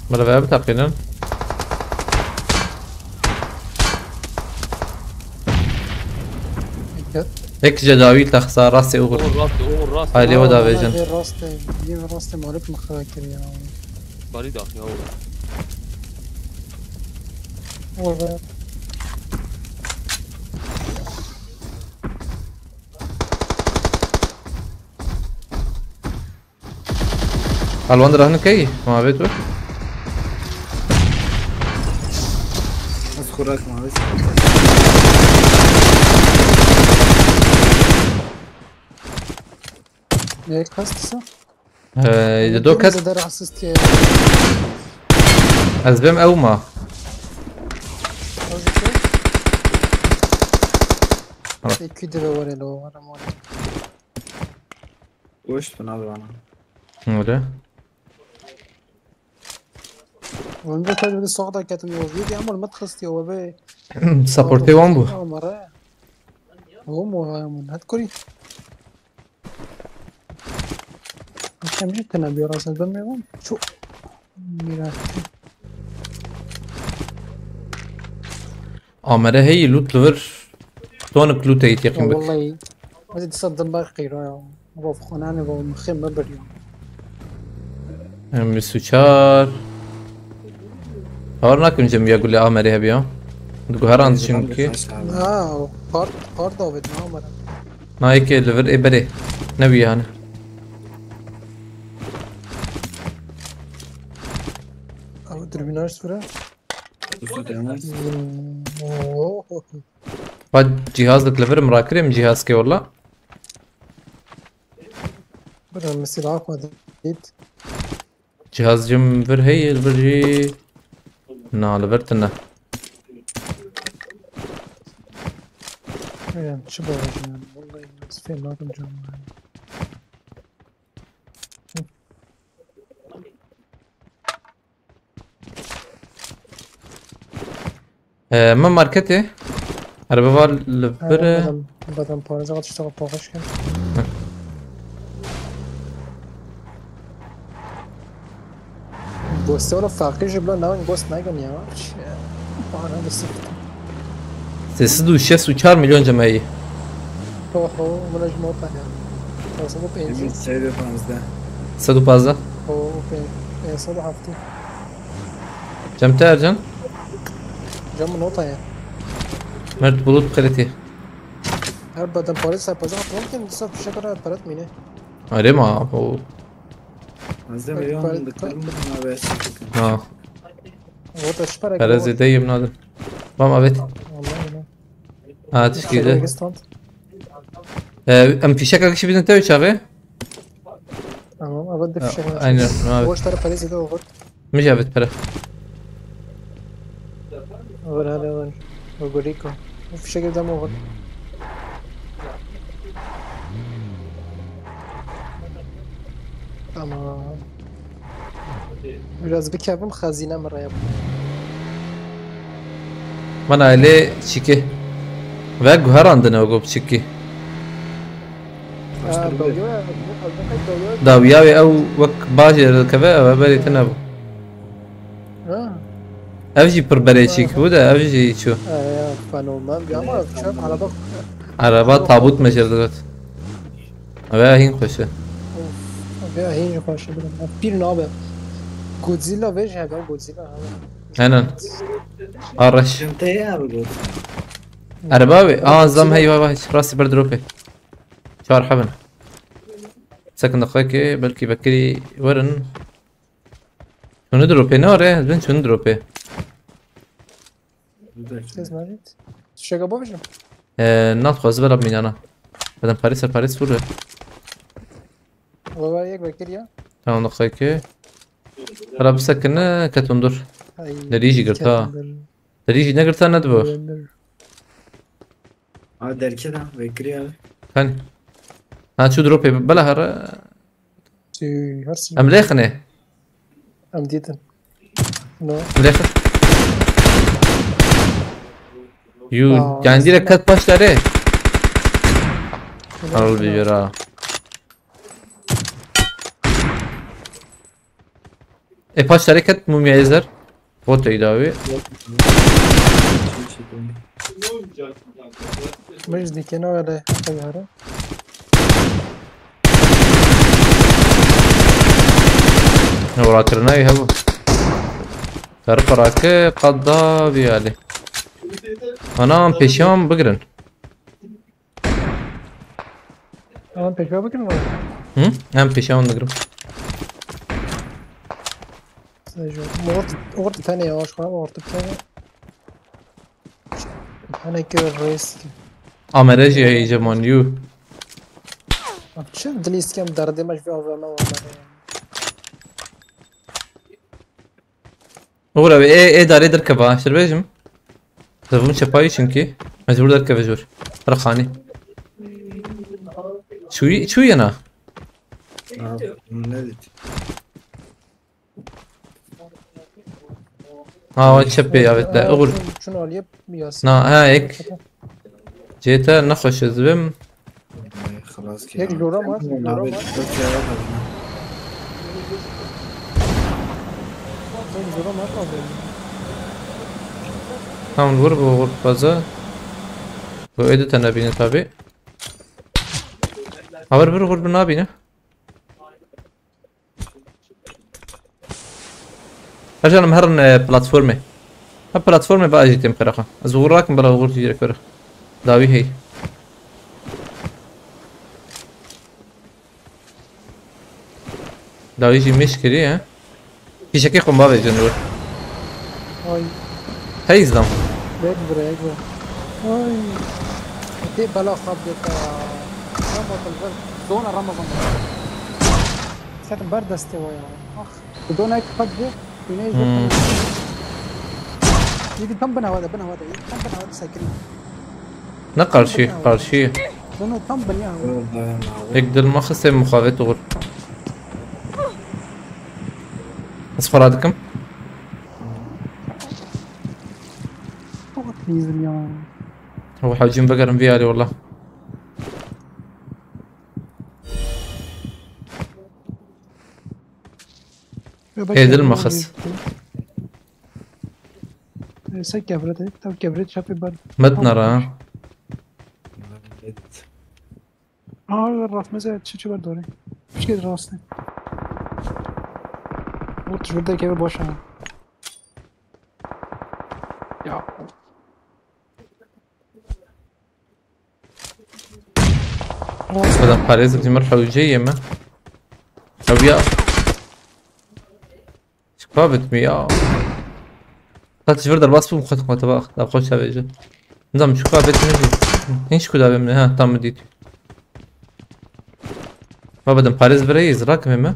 Bana ver bir takıyla. Ek cedavi taxsa rastê Uğur. Uğur rast, Uğur rast. Aile o da vecin. Rastê, yine rastê malik mi xira kiriye. Bari da ya Uğur. Orada. Alwan rahne key? Ma vet wer. Az kurak mı abi? Ne kastı? Ee, do ket. De rahatsız diye. Ez bêm ew ma. Hazır. Tamam. İki de var ele o var ama. Koştun abi bana. Öyle. Önce tabii bir sağda ketim yol. Yedi ama olmat kastı o be. Supportê wan bû. Amara. O mu ha mun hat kuri. Akşam bir tane bir arasında ben mi? Çok. Mira. Amere hey loot li vir. Tonik loot ê yekîn bik. Vallahi. Hadi disa dim bak qîro ya. Rof xonane bo mixê me bir ya. Em bîst û çar. Hawar nakim cem ya gulê Amerê hebiya. Diguheran çünkü. Ha, o kart, kart davet ne amara. Na yekê li vir ê berê. Ne wî yani. Abi dürbün aç sıra. Usta tamam. Oo. Bak cihazlık li vir mirakirê min cihazkê wala. Bira mesela akma dit. Cihaz cim vir hey li vir jî. Na li vir tine. Yani çi baba yani. Vallahi nasıl fena nakim canım. Ee, min marketê. Erebe va li vir e. Badem, badem parêza tişta paxş kir. Gostê wala feqîr jî bila navên gost nekin ya. Çi? Para li sif. Sê sed û şêst û çar milyon cemeyî. Oho, min ji nota ya. Sê sed û pêncî. Sê sed û panzdeh. Sed û panzdeh. O, pê-, pênc sed û heftê. Cem te Ercan? Cem nota ya. Mert Bulut Kretî. Her badem parêza paza pon kin, disa fişek ra parat mîne. Erê ma o. Panzdeh Ay, milyon para- dikkatim buna ve Ha. Orada çi para Para zêde yê nadim. Bam evet. Vallahi ne. Ha tişkî de. Stand. Ee, em fişek akışı bizim tev çağı. Tamam, ama de Ha, fişek. aynen, abi. Boş taraf parayı zede olur. Mijavit para. Olur hadi olur. O Goriko. Bu fişek evden mi olur? Tamam. Biraz bir kebim hazine mi raya? Bana öyle çiki. Ve guherandın o gop çiki. Ha, dalga ya, dalga ya. Dawiya ve ew wek bajê dikeve ew berê tine bû. Ha. Ev jî pir berê çîk bû de ev jî çû. Ha, ya, fenomen bir ama çok araba. Araba tabut mecir digot. Ev hîn xweş e. Of, ya hîn xweş e. Pir nabe. Godzilla vêj hebe Godzilla. Henen. Arreş. Çantaya abi bu. Araba ve. Aa zam hey vay vay. Rastî ber dropê. Çar hebin. Sekin daxilke belkî vekirî werin. Şunu dropê ne are? Bin şunu dropê. Kes narit. Şega bavêjim. Ee, nat xwez vera mînana. Bedem Paris ser Paris fûr. Baba yek vekir ya. Tamam daxilke. Hela bisekine ketin dur. Ay. Derî jî girt ha. Derî jî negirta ne dibo. Ha derke da vekri abi. Hani. Ha çu dropê bela hara. Tüy, her şey. Em lêxine. Em dîtin. No. Em lêxin. Yu, Aa, yani direkt aslında- kat paşları. Harıl bir yara. E paşları kat mumya ezer. Fotoyu da abi. Mecdi kenara da tayarı. Ne uğraştırına ya bu. Sarı parake kadda bir hali. Anam peşiyan bigrin. Tamam peki bakın mı? Hı? Hem peşiyan bigrin. Orta, orta tane yavaş koyalım orta bir tane. Bir tane kör reis. Amere jî heyecan yu. Bak çi dil iskem derdime bir A V M var. Uğur abi, e, e, darê derkeva, ştir bêjim. Zevim çepayî çünkü. Mecbur derkeve jor. Rexanî. Çûyî, çûyî yena. Ha, ne dedi? Ha, o çepê ya vetle. Uğur. Şunu alıp yaz. Na, ha, ek. Cete nexweş ez bim. Xelas ki. Yek lora var, lora var. Sen lora var abi. Tamam, vur bu, vur fazla. Bu edit nabîne tabi. Haber bir vur bu nabîne. Her canım her ne platformê. Ha platformê ba jî têm qeraxa. Ez uğur rakim bela uğur jî kere. Dawî hey. Dawî jî mêş kiriye. Fîşekê xwe bavêjin û. Ay. Hey zam. Bek buraya gel. Ay. Te bela xab deta. Ramazan ver. Zona Ramazan. Zaten ber destê o ya. Ah. Bu dona ek xab de. Yine Hmm. Yedi tam bin havada, bin havada. Yedi tam bin havada sakin. Ne karşı, karşı. Bunu tam bin ya. Dur dayan abi. Ek dil maxis hem muxavet olur. Ez xwe radikim. Çok bizim ya. Ew hecîm vegerin vî alî wela. Ê dil me xist. Ê, se kevre de, tav kevre çapê ber. Medna ra. Aa, rast meze çi çi ber dore. Pişkê rastê. Ort ji vir derkeve baş e. Ya. Beden parêz dîmir hewcê yê me. Ew ya. Çiqa bit mi ya? Qet ji vir derbas bûm, xwe xwe teba da xwe çavêje. Nizam çiqa bit mi jî. Hiç ku davê min ha tam dît. Ma beden parêz vireyî zira kimê me.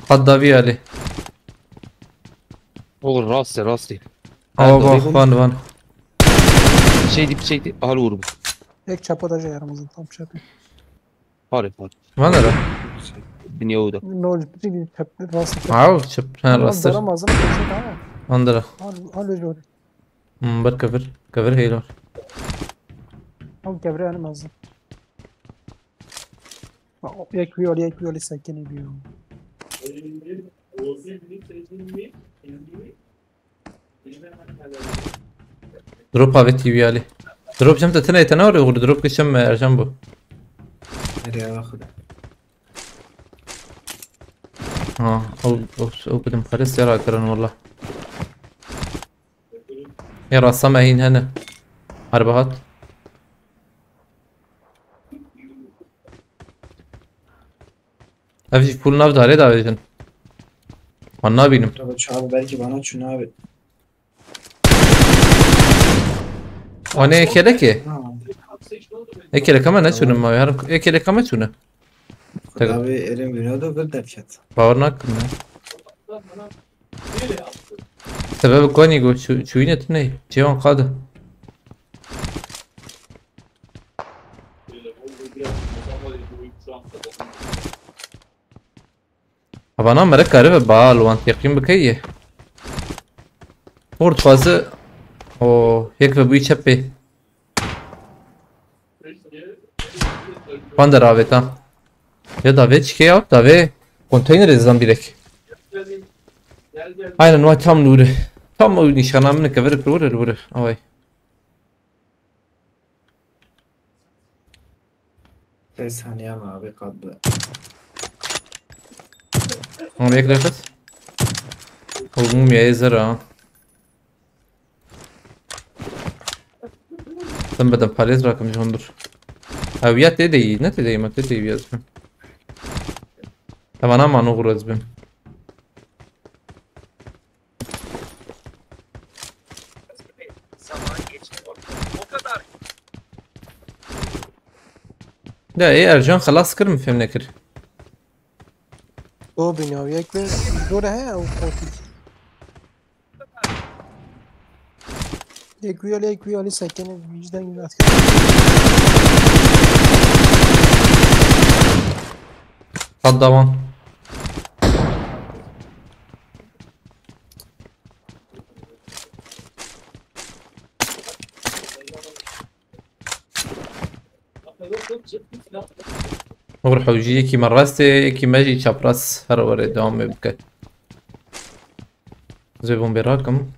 Qet davî alî. Oğlum rastê rastê. Awa Erdoğan. Van van. Şeydi şeydi hal uğur bu. Ek çapa da şey yaramazın tam çapı. Hale hale. Van ara. Dünya o da. Ne oldu? Bir çapı rastı. Aw çip ha rastır. Daramazın bir şey daha. Andara. Hal hal öyle. Hmm, bir kavir. Kavir heylo. Hal kavir yanım azın. Yek wî alî, yek wî alî sekinî bîyo. Drop avêtî wî alî. Drop cem te tine tene orê gur drop kişem ercan bu. Nereye bak da. Ha, o o o bidim xalis yara kirin valla. Ê rasta me hîn hene. Erbe hat. Ev jî full nav darê davêjin. Wan nabînim. Tabii çağı belki bana çün abi. O ne ekelek ki? Ha. Ekelek ama ne çünüm abi? Her ekelek ama çünü. Tabii elim günah da bir derket. Bawer nakim ya. Sebeb konî go çû-, çûyîne tu ney? Cêwan qadi. Havana mere karibe bal wan teqîm bike yê. Hor dixwaze o yek ve bûyî çepê. Van der avêta. Ya davê çike ya? Davê konteynerê zan bîrek. Aynen wa tam nûre. Tam o nîşana min ke vere vere vere. Ay. Pes haniya me abi qat bi. Ama yek nefes. Oğlum ya ezer ha. Sen beden parêz rakim ji hundir. Ew ya tê de yî, ne tê de yî, me tê de yî ya. Tamam ama ne gurez bim. Ya ê Ercan xelas kir mi fêm nekir? O bîna yek ve zor he ew qotî. Yek wî alî, yek wî alî sekene, vicdan gibi asker. Qat dawan. Oğur hewcî yekî me rastê, yekî me jî çapraz her were dewamê bike. Ez ê bombê rakim.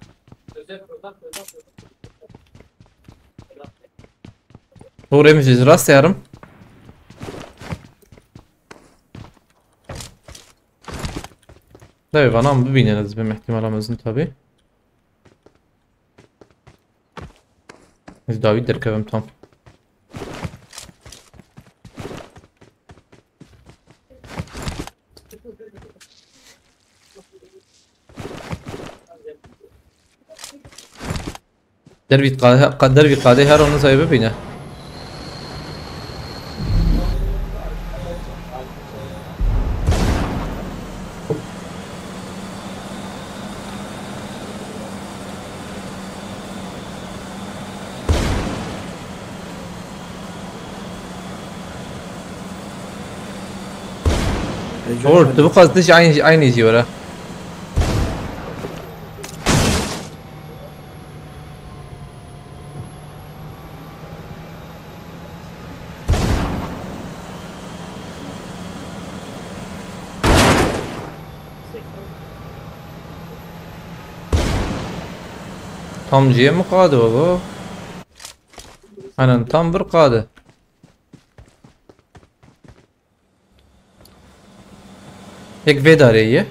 Oğur em jî rastê herim. Dawê vana min bibînin ez bim ihtimala mezin tabi. Ez dawî derkevim tam. Dervî qade, qa-, dervî qadê her onu zayê bibîne. Or, tu bixwaz tu jî aynî, aynî jî were. Tam cihê min qade baba. Aynen tam bir qade. Yek vê darê ye.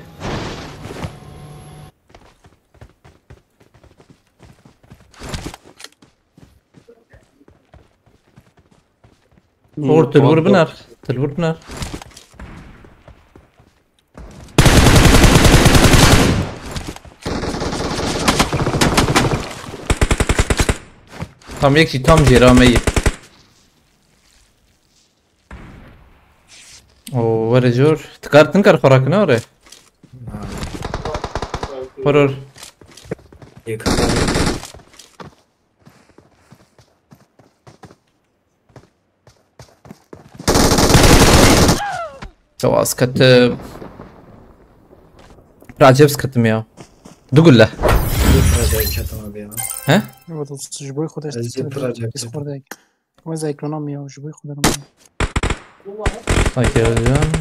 Or tilvur biner. Tilvur biner. Tam yek jî tam jêra me ye. O were jor. Tikar tinkar xwe rakine ore. Horor. Yek. Tewas ketim. Racebs ketim ya. Du gulle. Ji bo xwe de ketim abi ya. He? Evet, olsun. Ji bo xwe de Ez de ketim. Racebs ketim. Discord'da. Wez ekrana mi ya, ji bo xwe de. Sanki yazacağım.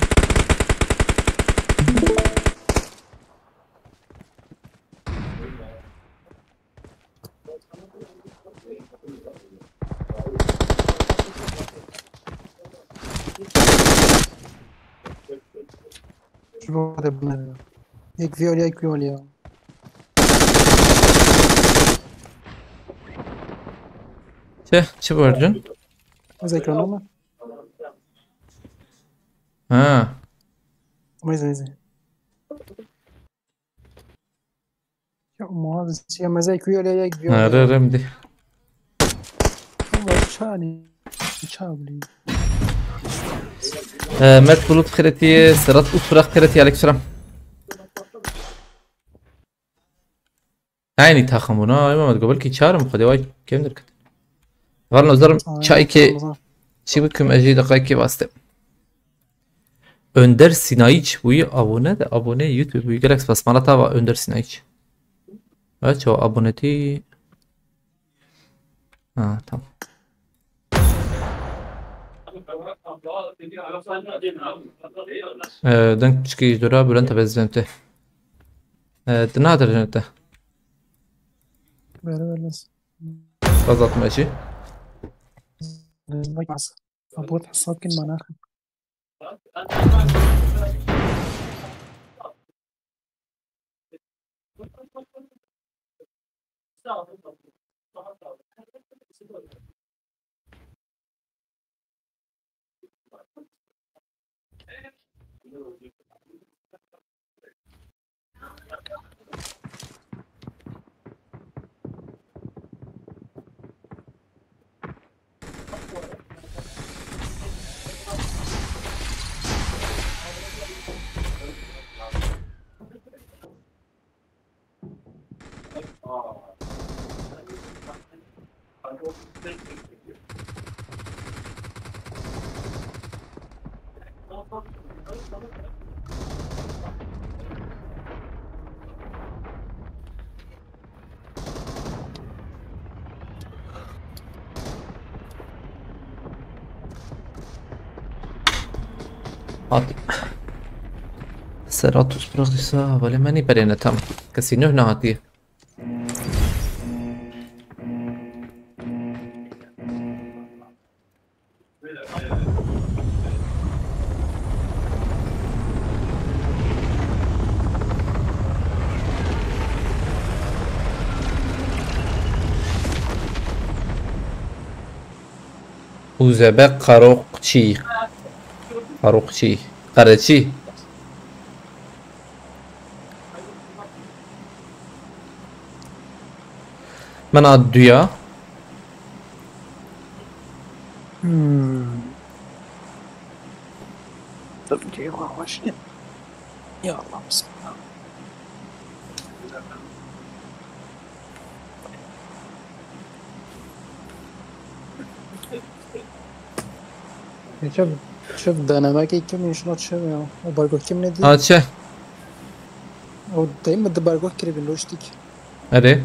Ji bo de bine. Yek vî ol, yek vî ol ya. Çi? Çi borcun? Ez ekrana mı? Ha. Meze, meze. Ya, muhafız, ya, meze kuyu öyle ya gidiyor. Nere remdi. Allah çani. Çabli. Ee, Mert Bulut Xireti, Serhat Utfırak Xireti, aleykümselam. Aynı takım buna, ay Mehmet, belki çağırım, hadi vay, kimdir ki? Var nazarim, çay ki, çi bikim, ejî dakika ki bastım. Önder Sinayiç, bu abone de, abone YouTube, bu gerek basmala tava Önder Sinayiç. Evet, çoğu aboneti. Ha, tamam. Ee, denk piçkî ji dora Bülent Abez Cente. Ee, tu nadir Cente. Beraber nasıl? Azaltma işi. Bak nasıl? Abot hesap kin bana. Hat. Serhat Utfırak dîsa hevalê me nî berê ne tam. Kesî nuh nehatiye. Uzebek Karokçi. Karokçi. Kareçi. Min a duya. Hmm. Tabii ki yavaş. Ya Allah, bismillah. Çi, çi denemekê kim inşallah çi ya. O bargo kim ne diye? Ha, çi? O değil mi de bargo kiribin lojistik. Erê.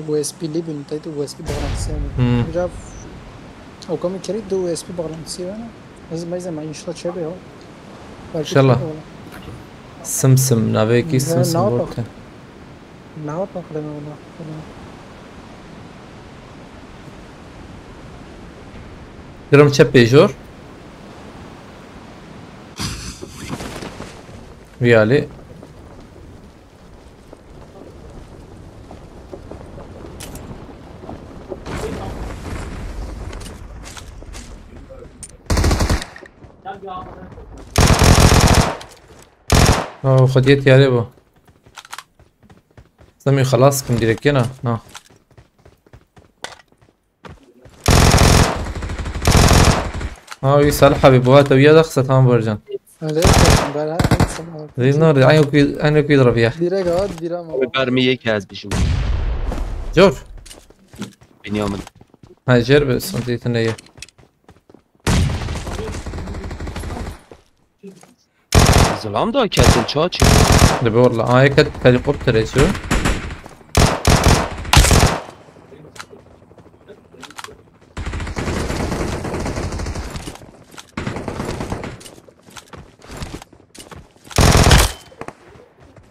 U S B li bin, tayt U S B bağlantısı yani. Hmm. Biraz o kamu kere de U S B bağlantısı yani. Ez meyze ma inşallah çebe ya. Belki İnşallah. Çebe ola. Simsim, navê yekî Simsim gote. Napaxileme wina. Girim çepê jor. Viyalî. Oh, xwediyê tiyarê bû. Semî xelas kim direkt yena. Na. Ha, wî Salih abi bu hata wiya da xisa tamam Borcan. Öyle yapıyorsun, ben her zaman Zî nor, aynı kuyu, aynı kuyu drabiya. Direkt ağa direm ama. Abi, mermi yek ez bişim. Jor. Binyamin. Ha, jer be, son zeytin ne ye. Zilam da kesin çaçı. Dibe walla. Aa, yek helikopter esiyor.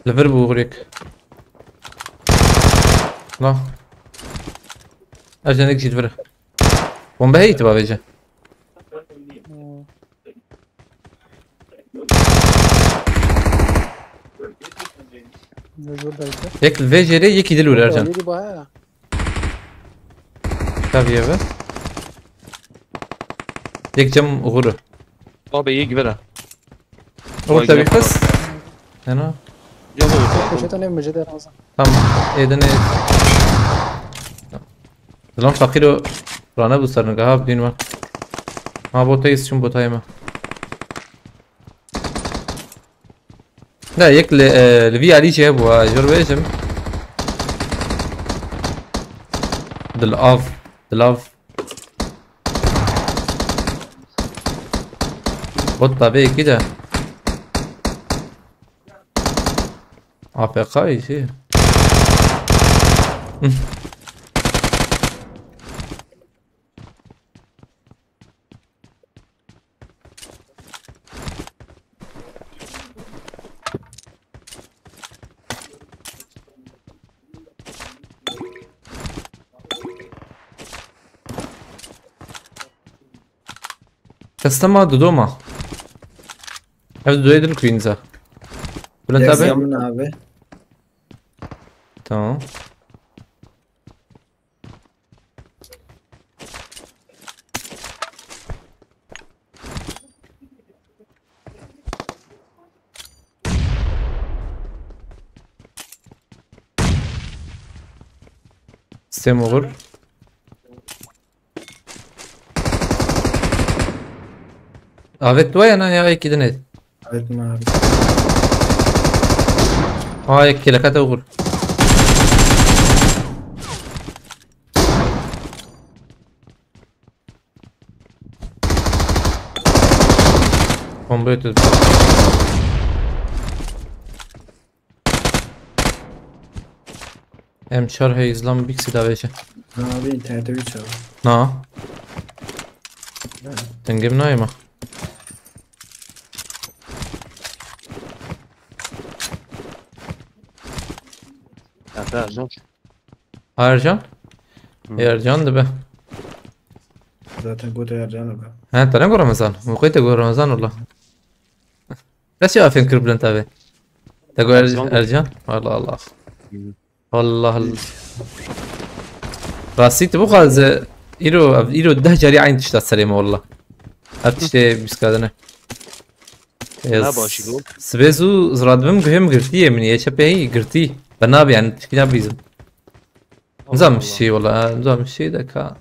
Li vir bû xurêk. La. Ercan, yek jî li vir. Bombe heyî tu bavêje. Mecbur belki. Yek li vê jêrê, yekî dil wir Ercan. Yedi baya. Tabii abi. Yek cem uğuru. Abi, yek vera. Uğur tabii kız. Hena. Yok, yok, yok. Köşeden ev mücede lazım. Tamam. Eden ev. Lan fakir o. Rana bu sarın. Aha, düğün var. Ha, botayız, şun botayı mı? Ne, yek li, e, li vî alî jî hebû, ha, jor bêjim. Dilav, dilav. Bot da vê yekî de. A F K jî. Custom a Dodoma. Ev Dodo'ya dil Queens'a. Bülent abi. Yazıyorum abi. Tamam. Sistem olur. Avêt tu ya na ya yekî din êt. Evet, abi. Aa, yek kelekete uğur. Bombayı tut. Em çar hey izlam biksi da veşe. Abi internete bir çal. Na. Ha. Dengim nayma. Hatta zor. Ercan? Hı. Ercan dibe. Zaten gote Ercan dibe. Ha, tane go Ramazan. Muqayte go Ramazan ola. Kaçı afin kır Bülent abi? Te go Er-, Ercan. Ercan? Allah Allah. Hı. Allah Allah. Rastî tu bu kadar ze-, îro, îro deh carî aynı tişta serê me wallah. Her tiştê biskadine. Ne başî bu? Sibê zû ziradibim guhê min girtî yê min yê çepê hî girtî. Be nabe yani tişkî nabîzim. Nizam Allah. Şey wala, nizam şey de ka.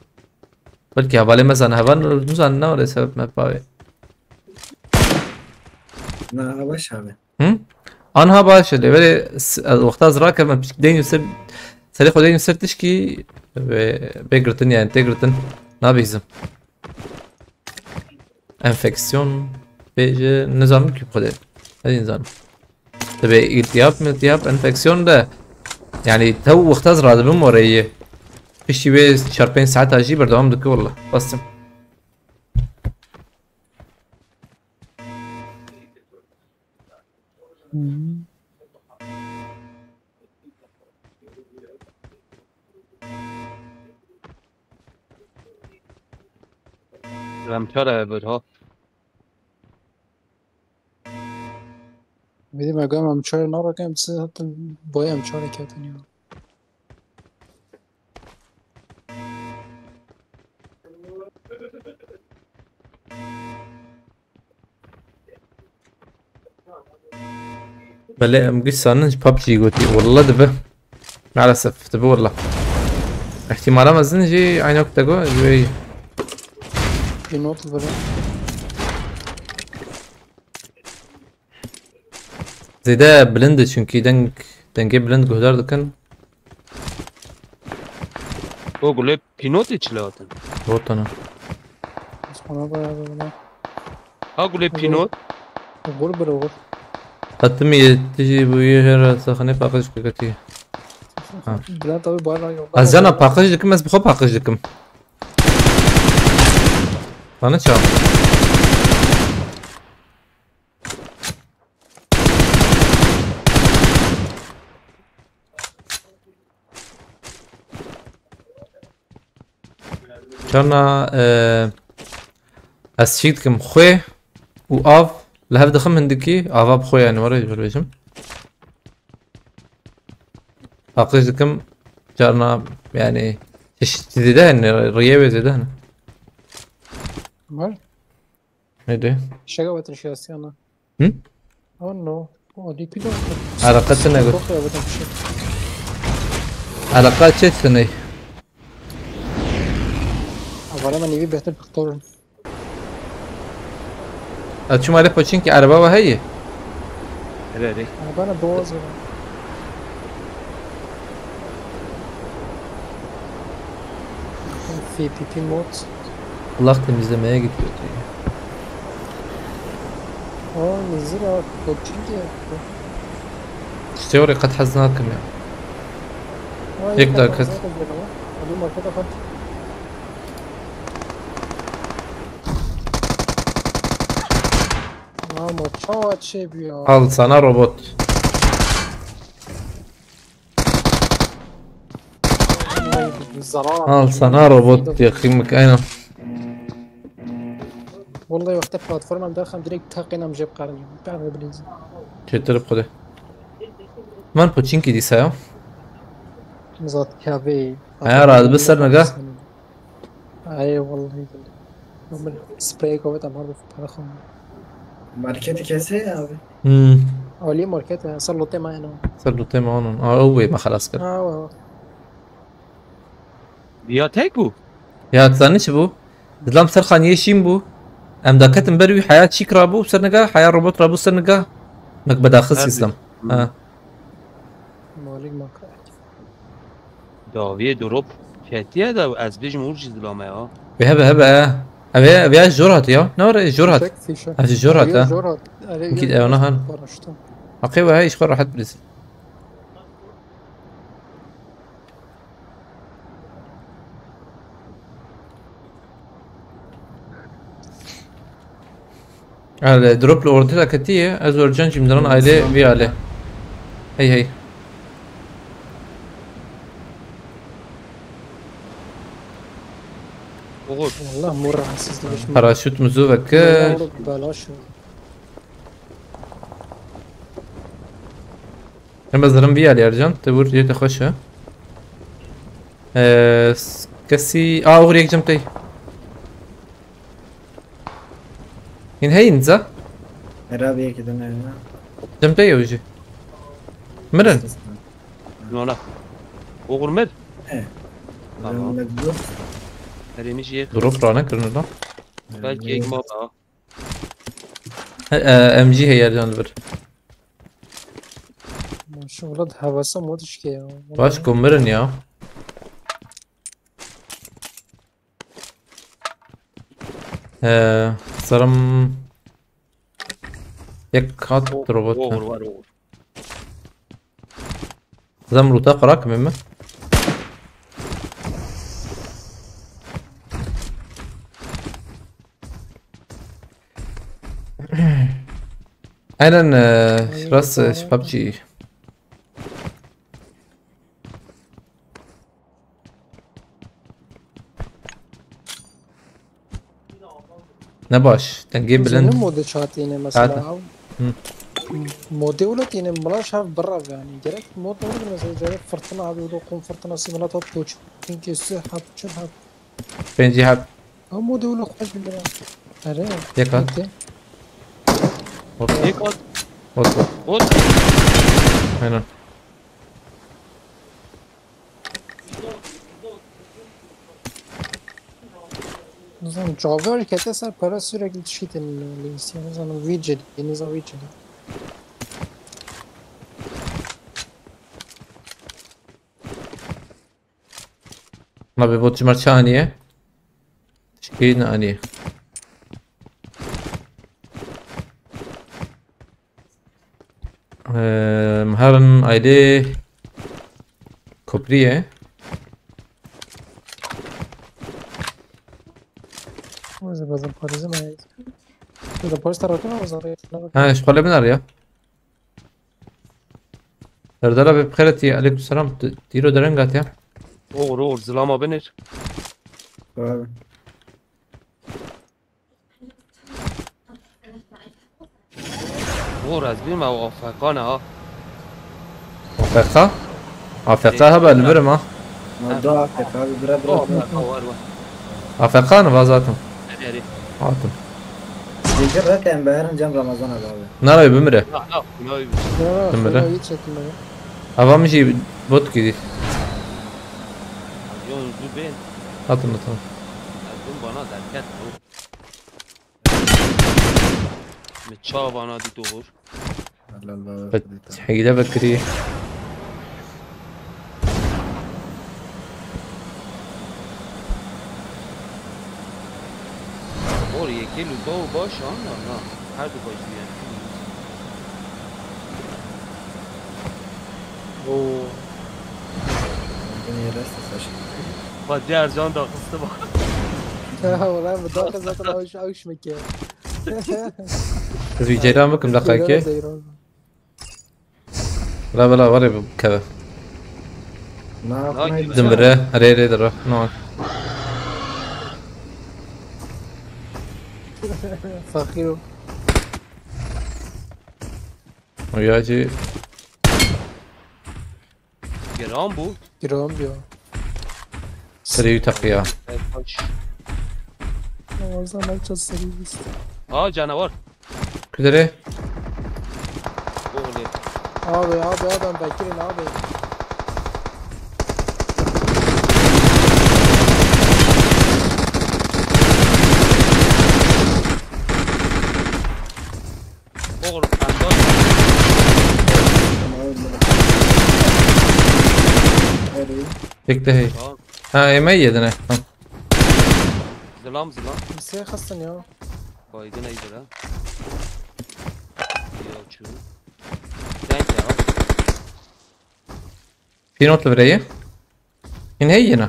Belki hevalê me zane heval, nizam ne wale sebep me pavê. Na, baş abi. Hı? Anha baş e, lê wele s-, wexta ez rakevim, piçik deynim ser, serê xwe deynim ser tişkî ve bê girtin yani, tê girtin. Nabîzim. Enfeksiyon bêje, nizanim ki xwedê. Ez nizanim. Tabi iltihap miltihap enfeksiyon de, yani tew wexta ez radibim oreyê. Piştî wê çar pênc saeta jî berdewam dike wallah. Bastim. Hmm. Em çare bir ha. Vêdî me gam em çare narakin, em size hatin boya em çare ketin ya. Belê em giş sanin ji pubg gotî. Walla dibe. Maalesef dibe walla. Ihtimala mezin jî eynek te got, ji wê Pînot vire. Zêde bilind e çünkü deng, dengê bilind guhdar dikin. O gulê pînotê çile hatin. Rotana. Sana bayağı böyle. Ha gulê pînot. Vur bir vur. Hatim yê tijî bûyî her saxanê paqij keketî. Ha. Bülent abi bayağı yolda. Ez cana paqij dikim, ez bi xwe paqij dikim. Bana çal. Çarna, e, ez çîk dikim xwê û av li hev dixim hindikî, ava bi xwe yani were jibir bêjim. Paqij dikim, carna yani çeşit zêde hene, riyê wê zêde hene. Var. Neydi? Şaka batın şey aslında. Hı? Oh no. O D P de. Alaka tine got. Çok ya batın şey. Alaka çetine. Avara ben iyi beter doktorum. Açım ale poçinki araba var heye. Hele hele. Araba ne boğaz var. F P P mod. Allah temizlemeye gidiyor diyor. Aa, nezir abi, koçun diye. İşte oraya kat hazına akım ya. Aa, Yek daha kat. Hadi markete kat. Ama çava çebiyor. Al sana robot. Al sana robot yakayım bak, aynen. Vallahi wexta platforma em derxem direkt taqên em jê biqerin. Perde bilêzin. Çêtir xwedê. Man poçinkî dîsa ya. Zat kavê. Aya, radibi ser nega. Ay vallahi billahi. Min sprey koveta mar para xwe. Marketê kesê abi. Hmm. Alî market e, ser lotê me eno. Ser lotê me onon. Aa, ew wê me xelas kir. Ha, wa, wa. Ya tek bû? Ya, tu zanî çi bû? Dilam ser xaniyê şîn bû. Em daketin ber wî, heya çîk rabû ser niga, heya robot rabû ser niga. Mek bedaxis Her îslam. Ha. Malik makar. Daviyê drop ketiye de ez bêjim hûr jî zilame ya. Ve hebe hebe. Ev ya, ev ya jor hat ya. Ne var jor hat? Fişek, fişek. Ev jor hat Ev ha. Jor hat. Ev Ki ya evana han. Paraşütü. Haqê ve ha, iş xwe rahat bilirsin. Erê, drop li ortê de ketiye, ez wercan jî min diran ailê vî alê. Hey hey. Oğuz. Wallah mor rahatsız değilim. Paraşüt muzû veke. Belaş. Em ez dirim vî alê Ercan, te vur yê te xweş e. Ee, s-, kesî, a, oxir yek cem tey. Hîn heyîn za? Herab yekê din heyîn ha. Cem tey ew jî. Mirin. Nola. Oxir mir? He. Tamam. Herêmiş yek. Drop rane kirin lan. Belki ek mor daha. He, e, M G heye Ercan li vir. Maşallah, hevesa mod şike ya. Baş ku mirin ya. Ee, sanırım yek kat robot. Oğur var, oğur. Zem ruta qara kimê me? Aynen, e, Ay, rast, e, tamam. PUBG. Ne baş, dengê bilind. Senin modu çatine mesela. Zaten. Hı. Modu öyle tine, bulaş hav bırra yani. Gerek mod olur mesela, gerek fırtına abi, öyle kum fırtınası bana tat poç. Çünkü üstü hap, çöp hap. Pêncî heb. Ama o da öyle kolay bir lira. Nereye? Yek at. Bitti. Hop. Yek at. Hop, hop. Hop. Aynen. Nizam, cevher kete ser para sürekli tişkitin. Nizam, widget, nizam widget. Nabe bo çima çaniye? Şkî ne aniye. Eee, herin aile kopriye. Wazî bazı parizim ayet. Burada polis tarafı var, o zaman. Ha, şu kale bin arıyor. Serdar abi, bixêretî, aleykusselam. T-, tîro dereng hatiye. Oğur, oğur, zilama binir. Abi. Oğur, ez bilmem, o A F K ne ha? A F K? A F K hebe, li vir im ha. Ma da A F K abi, bira, bira. O A F K var, var. A F K ne, va zaten. Hadi, hadi. Hatim. Gece bırak em beherin cem Ramazan abi abi. Nara bimire. Ha, ha, ne öyle bir şey. Ya, Kim bile? Fena hiç çekilmedi. Ava min jî bot kidî. Yon zu bên. Hatim, hatim. Ez bin bana derket bu. Mi çavana di doğur. Helal be. Hile vekirî. Or yekê lûta û baş an na, na. Her du baş diyen. Oo. Yine rest saç. Bak diğer can da kıstı bak. Ya ulan bu daha zaten avuç avuç mı ki? Kız bir ceyran bakın, dakika iki. Bela bela var ya bu keve. Ne yapmayı Dimire, rê rê dira. No. Fakir o. O ya ki. Giran bu. Giran bu ya. Seri takiya. Evet, kaç. Ramazan açacağız seri biz. Aa, canavar. Kudere. Oğlum. Abi, abi, adam Bekir'in abi. Oğlum, pembe. Bekle hey. Tamam. Ha, yemeği yedin he. Tamam. Zilam, zilam. Bir şey kastın ya. Baygın iyidir ha. İyi açıyorum. Denk ya. Pinotlu bireyim. Yine hey yine.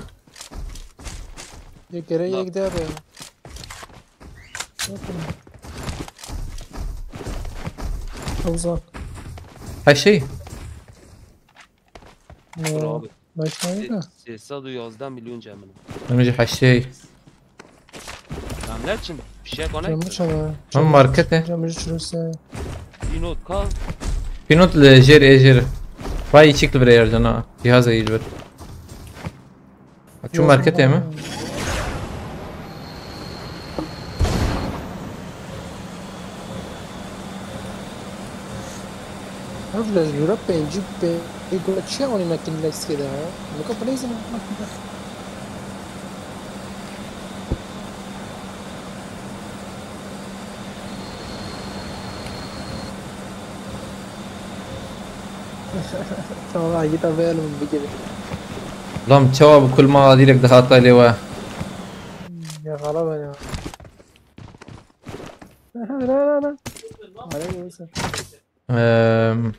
Yek yere Bak. Yek de abi ya. Bakın. Uzak. Ha şey. Dur abi. Başlayın da. Sê sed û yazdeh milyon cemil. Önce ha şey. Lan ne için? Bir şey konek. Camı çalar. Lan markete. Camı çürüse. Pinot ka. Pinot le jer e jer. Vay içikli bir yer cana. Cihaz ayır bir. Şu markete mi? Ev lejnura pêncî pê-, pê gola çi anî me kin leskê de ha? Nika bileyzin. Tamam, ha, git abi, elimi bir geri. Lan çawa bu kulma direkt daha taylı var. Ya hala ben ya. Ara neyse. Ehm,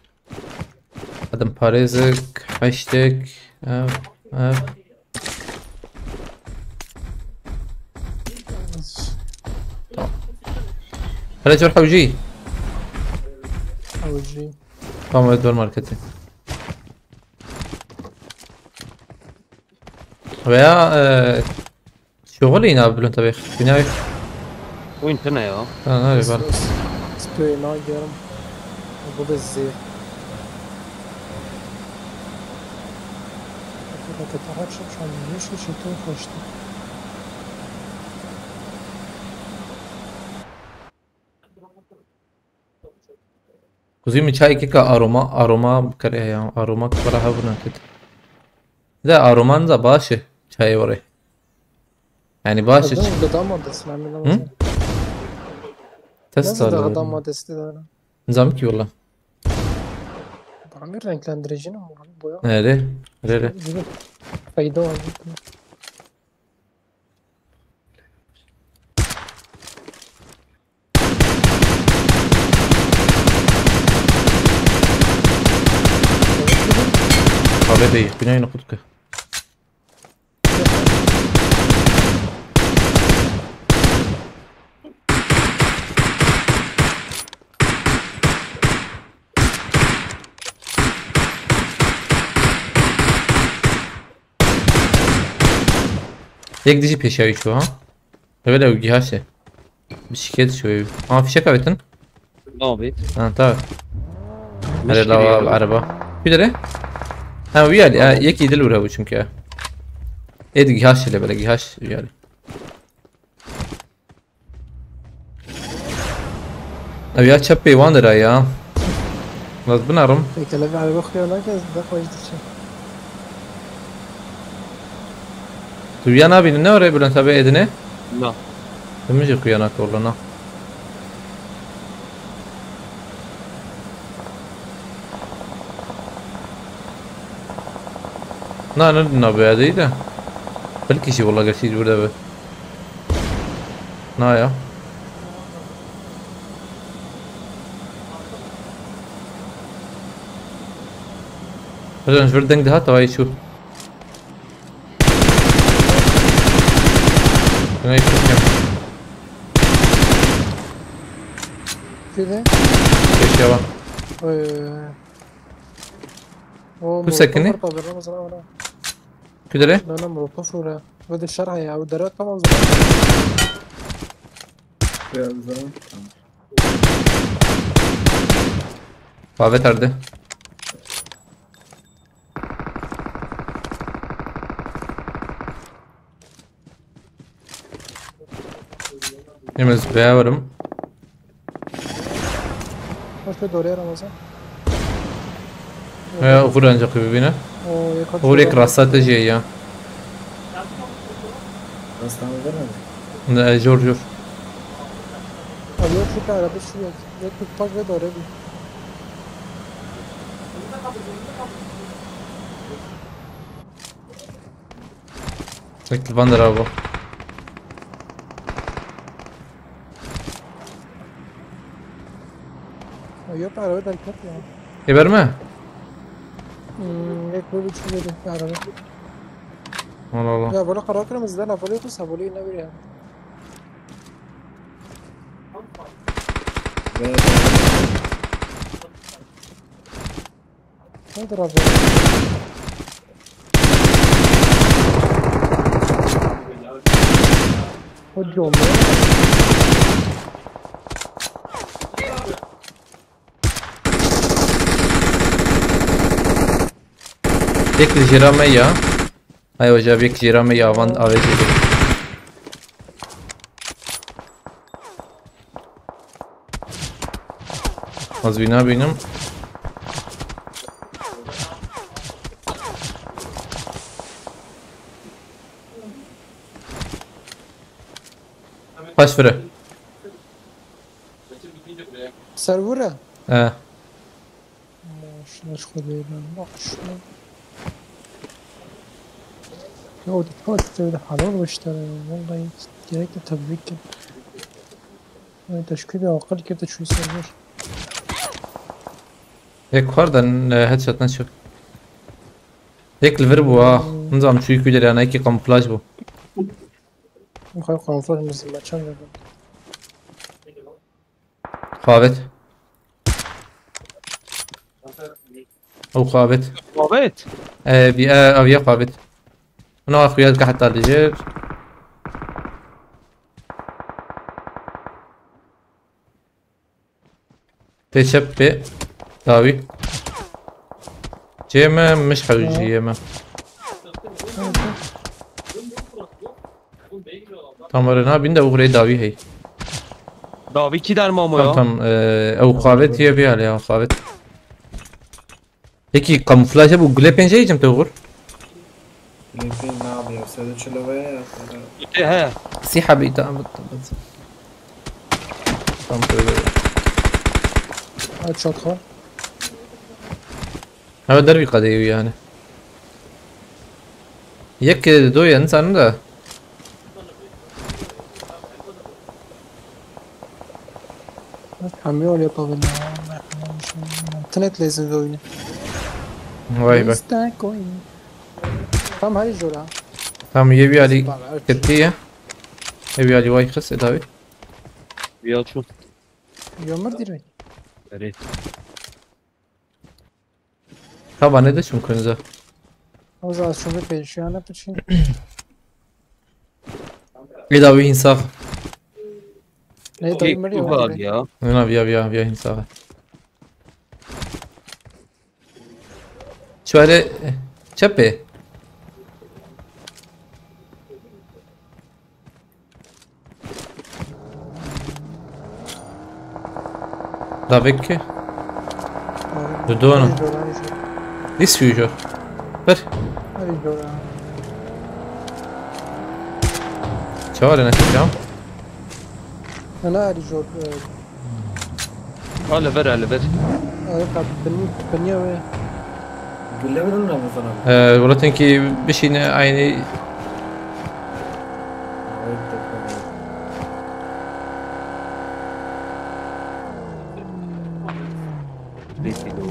Adım parêzik, heştek, ev, ev. Tamam. Hele çor hewjî. Ucî. Tamam, evet, dur marketê. Veya, e, şoxul yine abi, Bülent abi. Bina yok. Oyun tane ya. Ha, ne var? Spöy nagiyorum. Bu da zehir. Hakikaten her şey şu an yeşil çetin koştu. Kuzî min çayekê ka aroma, aroma bikare ya. Aroma kara hevna kit. De aroman da baş e çayê were. Yani baş e. Adam da damadasın, emin olamadım. Test. Nasıl da alıyor. Damadası da. Nizam ki valla. Bana bir renklendiricini mi? Boya. Nere? Nere? Fayda var. Abi bey, binayı nokut ki. Yek dijî pêşiya wî çû ha. Evvel ew gihaşe. Bisiklet şû. Ha, fişek avêtin. Ne yapayım? Ha, tamam. Hele la araba. Bir de. Ha, wî alî. Ha, yekî dil wira bû çünkü ya. Êd gihaş ile böyle gihaş wî alî. Ev ya çep peywan dira ya. Laz binarim. Pekala, bir araba xuya nake, da xweş diçe. Tu ya nabînî ne oraya Bülent abi edine? Na. Tu min jî xuya nake orada na. Na, ne, na be, değil de. Belki şey, valla gerçi burada be. Na ya. Hocam, şurada denk daha tavayı şu. Şuna gittim. Şöyle. Beş yalan. Oy, oy, oy. O Bu sekini? Molotof var, tabii, Ramazan abi. Küdere? Lan, lan, molotof var ha. Bu da şerh ya, bu dere tamam zaten. Biraz daha. Tamam. Davet erdi. Yemez be varım. Hoş bir doğru yer Ramazan. He, okur ancak bibine. O yakın. Oraya krasate şey ya. Rasta mı vermedi? Ne, jor jor. Abi yok, şu kadar bir şey yok. Yok, tutmaz ve doğru bir. Bekle, ben de araba. Yok, araba da dikkat ya. Geberme. Hmm, yok, bu bir şey dedi araba. Allah Allah. Ya, böyle karar kırmızı da lafı yok, sabırlı yine bir ya. Nedir abi? Hocam ya. Tek jêra me ya. Ay hoca, bir jêra me ya, van A W C. Az bina benim. Kaç vire? Servura. He. Şuna şu kadar ben bak şuna. Ya o da post öyle halal bu işler ya. Vallahi gerek de tebrik et. Ay, teşekkür ederim. Akıl girdi şu server. Yek xwardan, e, headshot ne çok. Yek li vir bû ha. Nizam şu yükü derya ne ki kamuflaj bu. Mixay kamuflaj mı zimmeçan ya. Xavet. Ew xwabit. Xwabit? E, bi, e, ev ye xwabit. Ona xuya dike heta li jêr. Tê çep pê. Dawî. Cê me miş hewjî ye me. Tam were na bîn de û hurê dawî hey. Dawî kî der mamo ya? Tam, e, ew xwabit ye bî hale ya xwabit. Peki kamuflaj hebû gulê pênc heyî cem te xur? Gulê pênc nabe ya, sed û çil ve ya. Gulê he. Sî hebî ta. Tam böyle. Ay çok ha. Ew dervî qedeyî wî yani. Yek, e, do ye nizanim de. Hemî oraya tavin ya. Tenet lezim zoyni. Vay be. Tam herî jora. Tam ye bir ali. Süper, evet. Gitti ya. Ye bir ali vay kız edavi. Ya çok. Yomur direk. Evet. Kaba ne de çim kunza. O zaman şunu pêşiyane piçin. Ê dawî hîn sax. Ne dayı mı yok? Ya. Nena viya viya viya hîn sax. Çare çepê. Davek ki. Dudono. This future. Ver. Çavare ne çıkacağım? Ana arijor. Hala ver, hala ver. Ay, bak, beni, beni ya ve. Güllemedin mi Ramazan abi? Ee, burada tenki bir şeyine aynı. Rezil ol.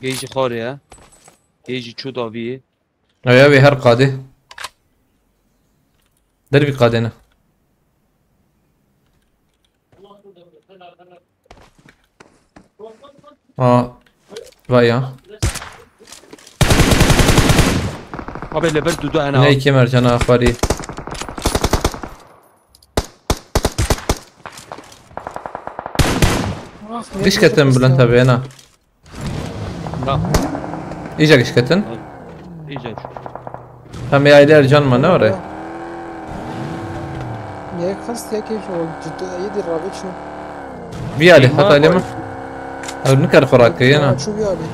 Geyji xar ya. Geyji çu davî. Ew ya wê her qadê. Dervî qadê ne. Aa. Vay ya. Abi leber dudu hena. Ne iki mercana xwarî. Giş ketin bilind tabi ena. Na. Îca giş ketin. Îca. Hem ya iler can ma ne oraya? Yek xist yekê ji ol ciddi yedi rabiçi. Viyali hata lema. Ew nikar xwe rakiriye na. Çu viyali.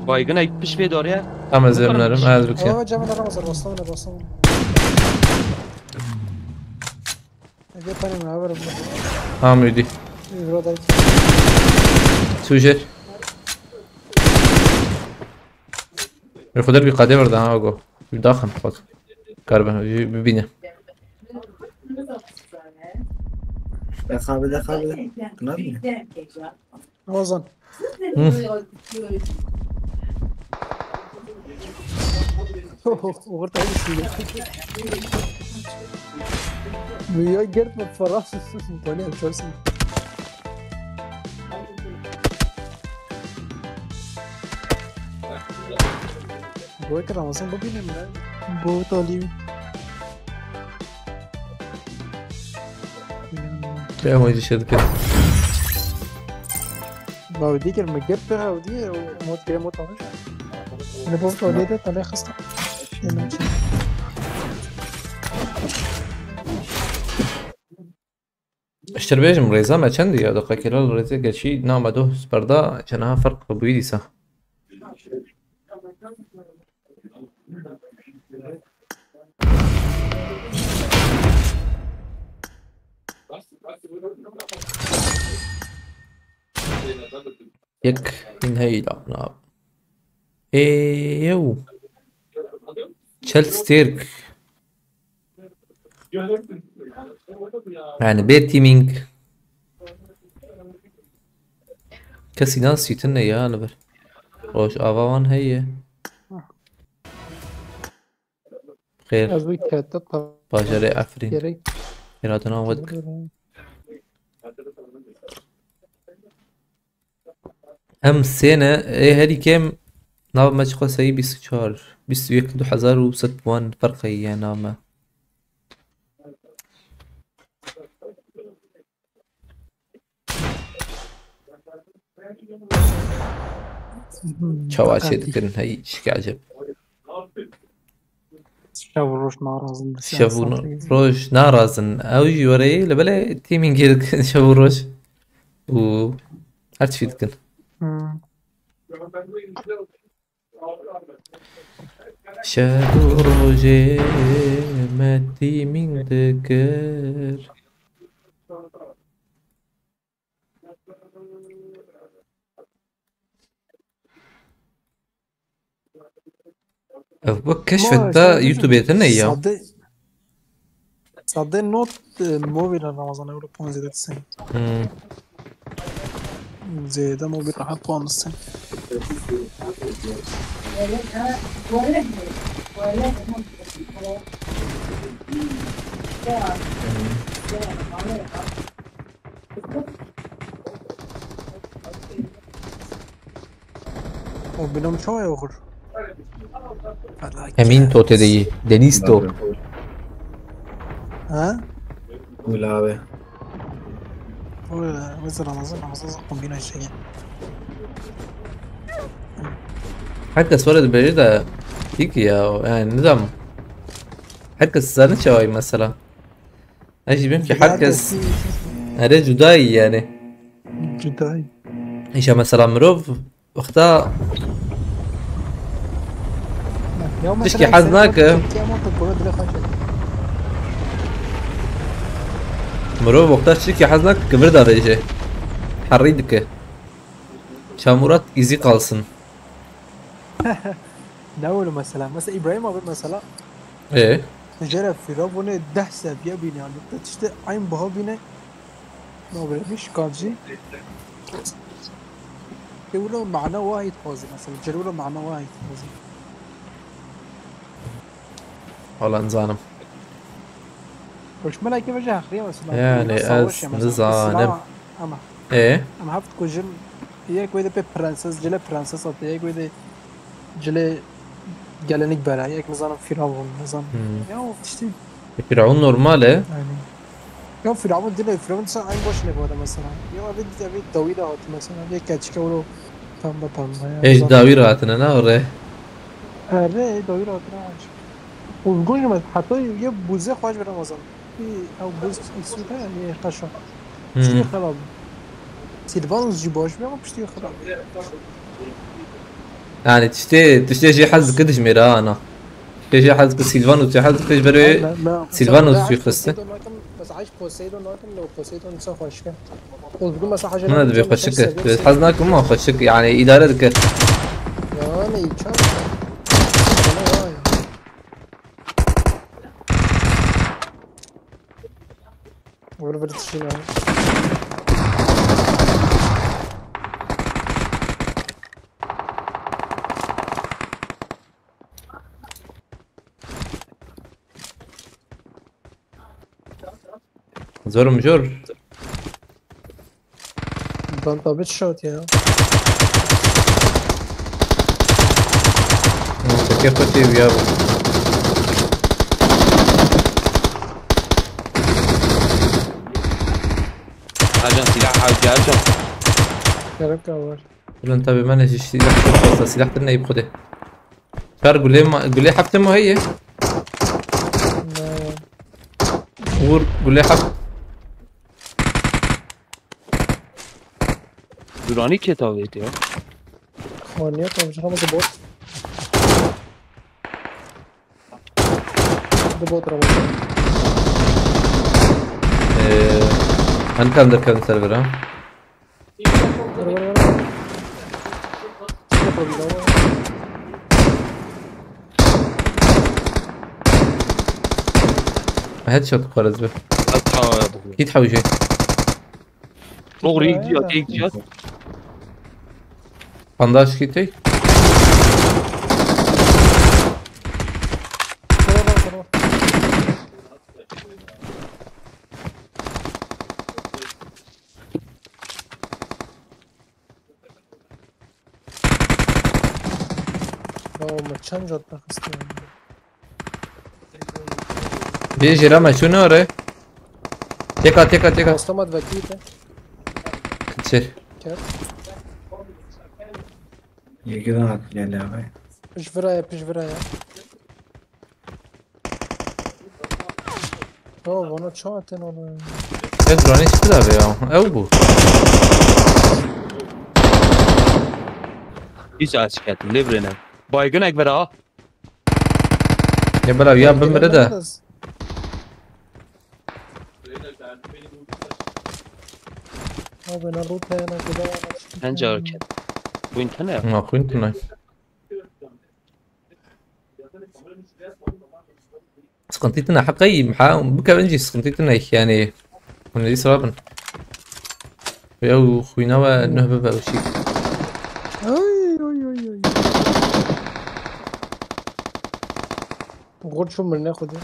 Baygın ayıp piş ve doğruya. Tam ez emlerim, ez bike. Ama cevap alamaz, bastan bastan. Ege panem ne haberim var? Amudi. Burada. Sujet. Bi xwe der bir qadê ver daha go. Bir daxin bak. Kar ben bibîne. Dexabe, dexabe. Kınar mı? Ozan. Hı. Orta bir şey. Dünya gert mi para? Tony açarsın. Bu ekran olsun, bu benim lan. Bu Tony. Te em wê jî şêr dikin. Ma wê dîkir min girt pê ew dî, û mod kire mod tanış. Ne bo to lê de tane xista. Ştir bêjim rêza me çend ya, deqekê lal rêzê geçî nama doh sperda çenaha ferq bûyî dîsa. Yek min heyî da na. Ê yew. Çel stêrk. Yani bê teaming. Kesî dan sîtin ne ya li vir. Roj ava wan heye. Xêr. Ez wî kete ta Bajarê Efrîn. Gerek. Hêradina we dikin. Em sê ne, ê herî kêm nav me çiqaseyî bîst û çar, bîst û yek du hezar û sed puan ferq heye nav me. Çawa çê dikirin, hey, şikeceb. Şev û roj narazin bi Şev û siyaseta. Roj narazin. Ew jî were yê, li belê teamingê dikin şev û roj. Û her tiştî dikin. Hmm. Şev û rojê me teaming dikir. Ev bu keşfet da YouTube te ne ya? Sade, sade not, e, mobil Ramazan euro puan zêde disin. Hmm. Zêde mobil rahat puan disin. O bilom çoy oxur. Emîn to tê de yî. Deniz to. Ha? Gulabe. Oy, mesela Ramazan, Ramazan kombina şey. Herkes var edip verir de ilk ya, yani nizam. Herkes zarı çavayı mesela. Her şey bilmiyorum ki herkes. Herkes. Her cudayı yani. Cudayı. İşte mesela mirov wexta tişkî hez nake. Mirov wexta tişkî hez nake, kivir davêje. Herî dike. Çamurat izi kalsın. Ne öyle mesela? Mesela İbrahim abi mesela. Ee? Jere Firavunê deh seviye bîne yani. Te tiştê eyn biha bîne. Nabire bir şikayetçi. Ke wilo mana wahid xwazî mesela. Jere wilo mana wahid xwazî. Wala nizanim. Koşmela ki veje haqriye mesela. Yani ez nizanim. Ama. Ee? Ama heft kujin. Yek wede pe prenses, cile prenses atı. Yek wede Cilê gelenik bere, yek nizanim Firavun, nizanim. Hmm. Ya o işte. E, Firavun normal e. Yani. Ya Firavun dile, Firavun sen aynı boş ne bu adam mesela. Ya abi, abi dawî de hatı mesela. Ya keçike o pembe pembe ya. Ej dawî rahatine ne oraya. Erre, dawî rahatine aç. Uygun mu? Hatta ya buze xwaş bir Ramazan. Ew buz sûre yê qeşa. Hmm. Piştî xirab. Silvanus jî baş bû ama piştî xirab. Yani tiştê, tiştê jê hez dike dijmêre ana. Tiştê jê hez dike Silvanus jê hez dike ji ber wê Silvanus jî xiste. Poseidon nakim, mesela hiç Poseidon nakim, lo Poseidon insan xweşike. Ol bû mesela hacı. Min divê xweşike. Hez nakim ama xweşik yani idare dike. Yani çar. Vur vur tişin abi. Zorum jor. Dan tabi shot ya. Teke xwe tê wiya bû. Ercan silah hewce Ercan. Gerek var. Ulan tabi ben de silah çok fazla silah da neyip xwedê. Çar gulê ma, gulê heft ma heye. Ne? Vur gulê heft. Durani kê tavêt ya? Xaniya tavcıra mı bot? Bu bot araba. Ee, Hani kan derken server ha? Vur, vur, vur. Headshot xwarez be. Hit hewce. Doğru, ilk cihat, ilk cihat. Bandaj kiti. Oğlum, çend cat da xistiyim. Bê jêra me çûne re. Têka, têka, têka. Dostum, hadi vakit. Çer. Ker. Yekiden at geldi abi. Piş viraya, piş viraya. Ya bana çatin oğlum. Ya drone çıktı da be ya. Ev bu. Hiç aç geldim. Ne bileyim. Baygın ekber ha. Ya bela ya bin bire de. Abi Naruto yana kadar. Bence hareket. Bu internet. Ma xwîn tune. Sıkıntı tine, heqey ha, bu kevinci sıkıntı tine yani. Bunu da sabın. Ya xwîna ve nuh be ve şik. Ay ay ay ay. Gol şu mülne kudu.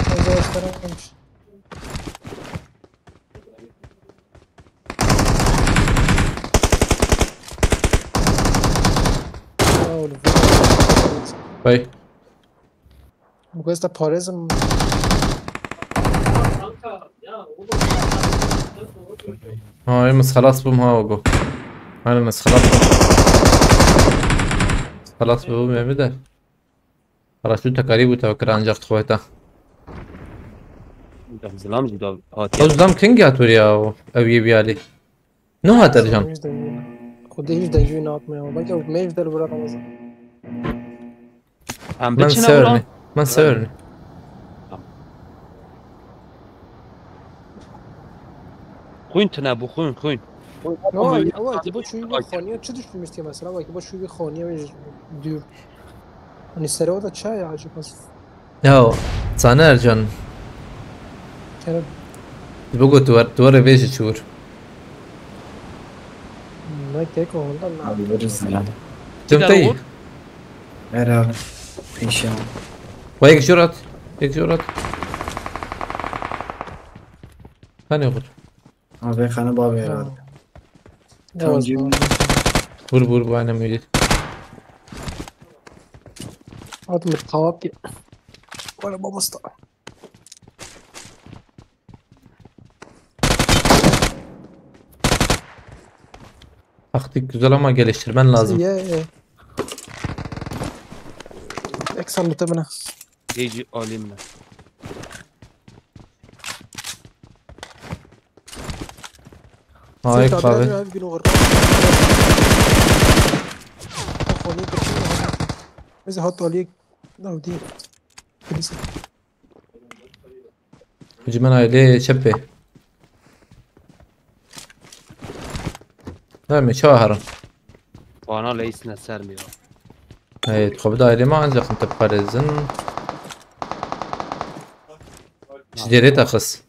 Fazla başlamış. Vay. Bu kadar da parezim. Ha, ez xelas bûm ha, go. Hadi ez xelas bûm. Xelas bûm, me de. Paraşüt tekarî bû, te kir ancak tuweta. Zilam jî da O zam king ya tur ya, o ev yê biyali. No hat Ercan. Xwedê hiç dengê wî nehatime ya. Belkî ew mêj der bira Ramazan. Em Ben biçine severim. bura. Ben severim. Xwîn tine bu xwîn xwîn. Ya, ya, wekî bo çûyî bir xaniye çi düşünmüştü mesela? Wekî bo çûyî bir xaniye ve dür. Hani sere o da çay ya acaba? Ya, sana Ercan. Kerem. Bogo tu var, tu var vêjî çûr. Ne kek ondan ne? Abi veririz ya. Tüm Bir tey. daha Ver abi. Pêşiya. Vay, yek jor at. Yek jor at. Hani oğul. Abi kanı babi herhalde. Tamam. Tamam. Vur vur bu annem öyle. Hadi bir tavap ki. Bana babası da. Taktik güzel ama geliştirmen lazım. Ye ye. Eksan muhtemelen. Hêjî alî min e. Hayır Sen kahve. Ev gün olur. Konuyu kaçırma. Mesela hat Ali. Ne o değil. Kilise. Cimen aile çepe. Değil mi? Çağırın. Bana leysine sermiyor. Evet, kapıda aile mi ancak teparezin. Cidere takız.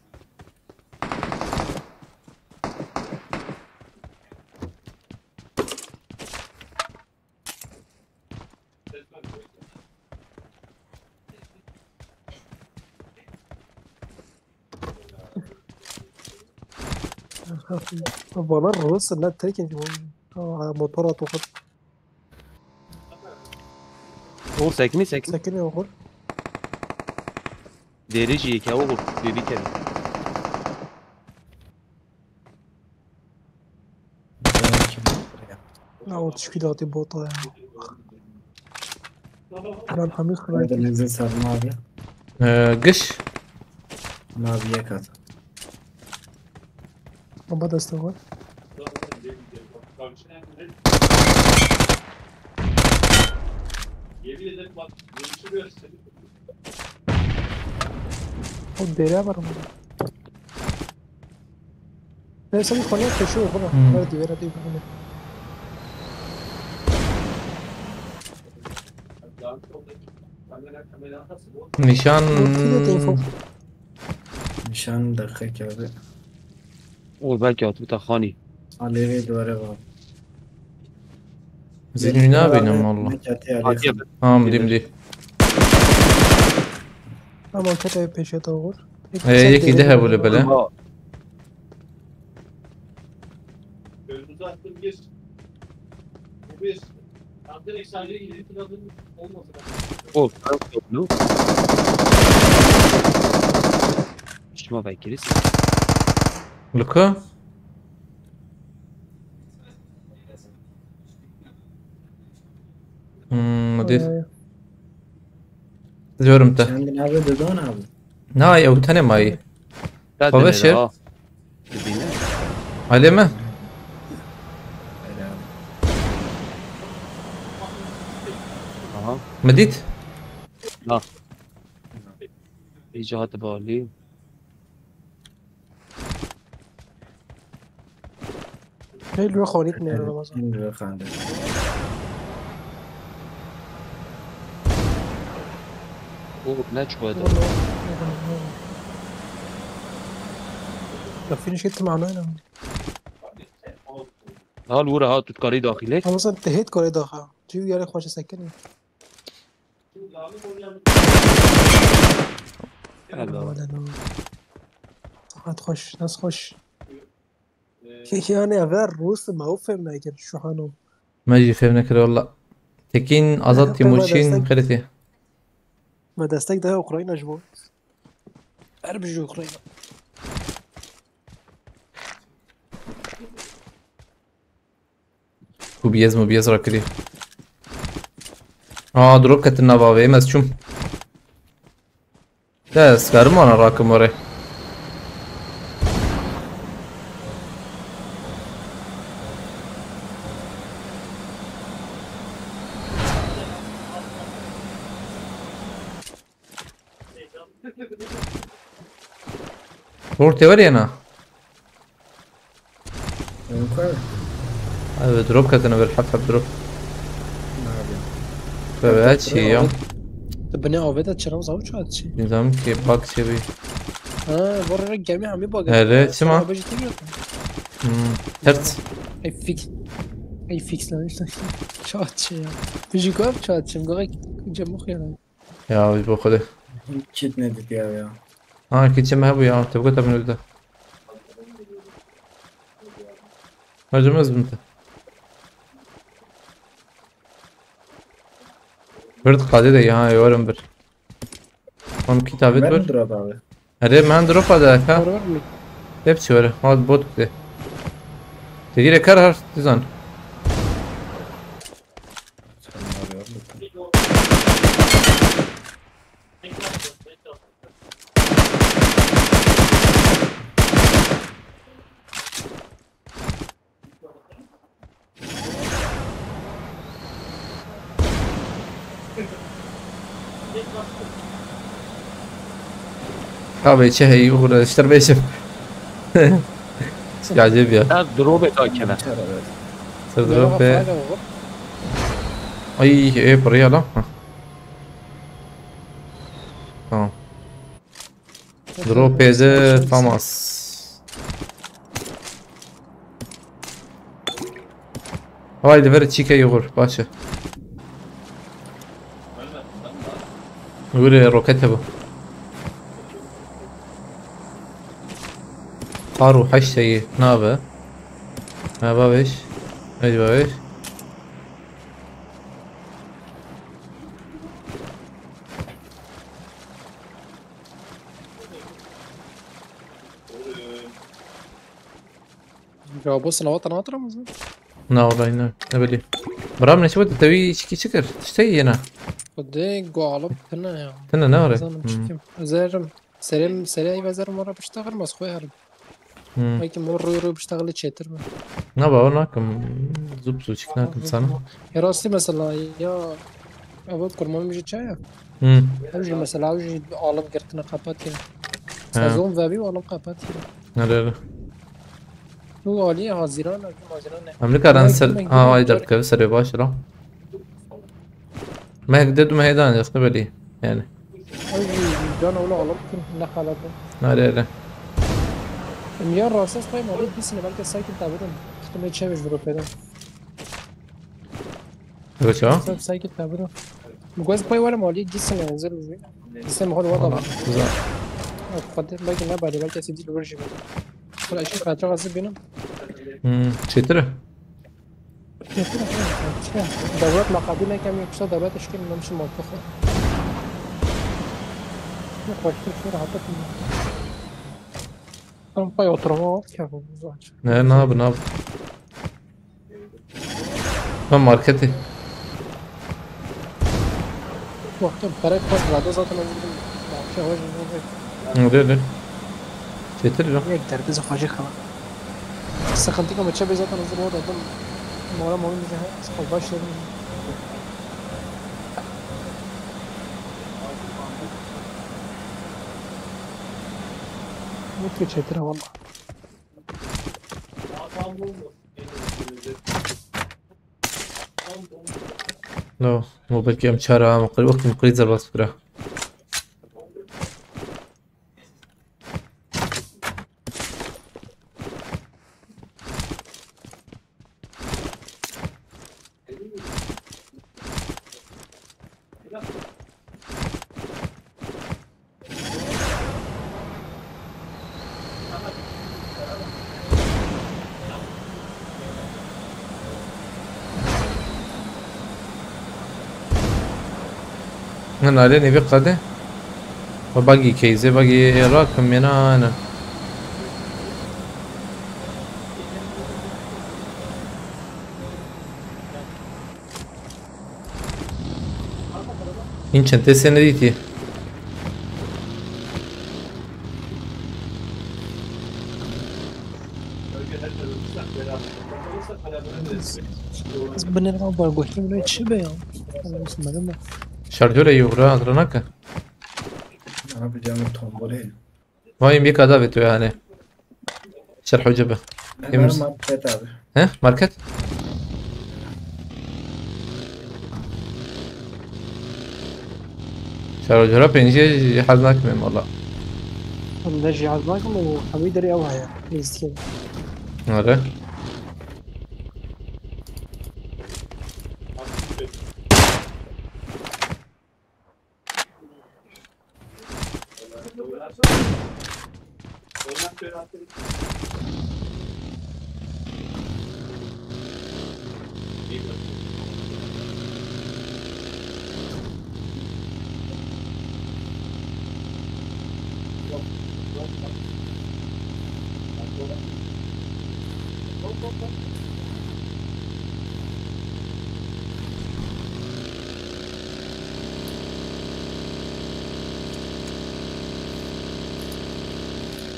Bana rıvırsın lan, tek ince oldu. Aa, motor at o kadar. Oğul sekini sekin. Sakın ya oğul. Deri jî yeke oğul. Bêbî kevî. Ya o tişkîlatê bota ya. Lan hemî Nerede xirayet. Lezze sarma abi? Ee, gış. Ama abi yek at. Baba deste var. O dere var mı? Neyse, bir konuya koşuyor buna. Hmm. Ver diyor, ver diyor bunu. Nişan. Bu kilo telefon. Nişan dakika abi. Oğul belki atıp da hani. Alevê duvare var. Zînû nabînim valla. Nekatê Hadi Alevê. yapın. Tamam, dimdî. Tamam, kete peşe doğru. Ee, yekî de hebû li bele. Ha, Ol, ben kablo. Şuma vekiriz. Luka. Hmm, dît. Diyorum te. Sen bir nerede Doğan abi? Na, ew tene mayî. Ya Xwe dinle veşêr. Ha. Dibine. Alê me? Öyle abi. Aha. Mi dît? Ha. Îca hati balî. Hey, li xwanît nêre Ramazan. Şimdi bir efendim. O ne çuwa da. Ya finish et mana ne? Hal wura ha tu karî daxilê. Ramazan te hêt kare daxa. Tu yare xweş sekin. Helal. Saat xweş, nas xweş. Yani ev rûs me û fêm nekir şu hano. Me jî fêm nekir walla. Tekîn Azad Tîmûçîn xeritî. Me destek daye Ukrayna ji bo. Her bijî Ukrayna. Kubiyez mubiyez rakirî. Aa, drop ketin nava ve, ez çûm. Des, karim wana rakim orê. Ror te were ya na? Mümkün. Abi drop ketine bir hep hep drop. Ne yapayım? Böyle şey ya. Tu binê avê de çira zaw çat çi. Nizam ki bak şey bir. Ha, var ara gemi hemi bak. Hele, çima? Abi ciddi mi? Hmm. Ters. Ey fix. Ey fix lan işte. Çat çi ya. Bijî gam çat çi. Gayet cemuk yani. Ya bir bok hadi. Kit ne dedi ya ya. Ha, kitçe me bu ya. Tebuk tabi öldü. Hacım ez binti. Bir qadê de ya, yorum bir. Tam kitabet Ben bir. Drop abi. Hadi ben drop hadi ka. Var var mı? Hepsi var. Hadi bot de. Te dire kar har tizan. Sen ne yapıyorsun? Abi çe hey uğra işler beşim. Ya acayip ya. Ha, drop et hakene. Çar evet. Sır drop be. Ay, e, buraya lan. Hah. Tamam. Drop ede Famas. Haydi ver çike yoğur başı. Vure rokete bu. Haru haş şeyi ne abi? Ne babiş? Ne babiş? Cevabı sınava tanatır mı? Na, orayı ne? Ne bileyim. Bram ne çabuk tabii içki çıkar. İşte yine. Xwedê gualim tine ya. Tine ne var? Zanim çikim. Zerim. Serim, serê ve zerim wara biştexil mas xwe herim. Hmm. Belki mor rû rû biştexil çêtir mi? Ne ba o nakim. Zup zuçik nakim sana. Ya rastî mesela ya. Evet kurmanım jî çaya. Hmm. Ev jî mesela ev jî alim girtine qepatî. He. Sezon vebî alim qepatî. Nerede? Tu alî Haziran, Haziran ne? Em nikarin Ama ser... ekmek Ha, yemek ay car- derdikeve serê baş ra. Mehek de du mehê dan yasını belli. Yani. Ev jî can ola alim kim ne halde. Nerede? Em ya rastî spay mali disine belki sakin tabirin. Tutun çeviş durup eden. Yok ya. Sab sakin tabirin. Bu göz pay var mali disine hazır bir. Disine mahal var Valla da. güzel. Xwedê belkî ne bari belkî ez dîl vurjî. Xwedê şu fatra gazı benim. Hmm. Çetire. Dewlet meqadî nekem yoksa dewlet eşkên memişim orta xwe. Yok, başka bir şey rahat etmiyor. Tam pay oturma var ki bu zaten. Ne, ne abi, ne abi? Ha, marketê. Wextê para koç rade zaten ez dedim. Yavaş yavaş. Öyle öyle. Getir lan. Yek derdi xwecê xala. Sıkıntı ama çebe zaten hazır orada dim. Moram oyun bize. Baş yerim. Mutlu çetire valla. No, no, belki em çara, em qir-, wextê em qirî zerbas bira. Nalê nêvê qedê. Ve bagî keyzê, bagî êra kim mena ne. Hîn çentê sê nedîtî. Ez binêrva bargoşê min çi be ya? Şarjör e yuhra, adranaka. Abi canım tombole. Vay, bir kadar bitiyor yani. Şerh hoca be. Hemen Temiz. Market abi. He? Market? Şerh hoca peynî cihaz nakmem valla. Hem de cihaz nakmem o. Hemî derê ew heye. Lîstikê. Nare.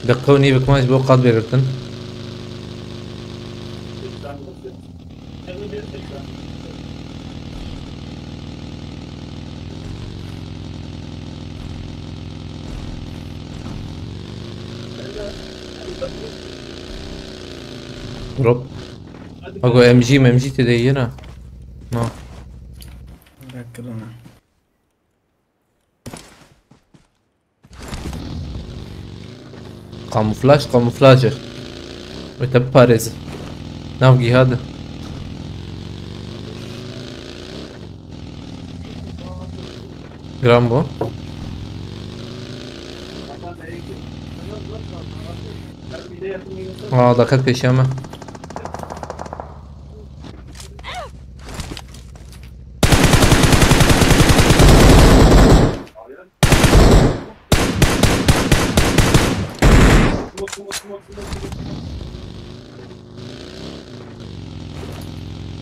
Deqe û nîvik me ji bo qad vegirtin. Drop. Ago M G, M G tê de yena. No. Bırakırım. Kamuflaj, kamuflaj e. Wê te biparêze. Nav gîha de. Giran bû. Aa, daket pêşiya me.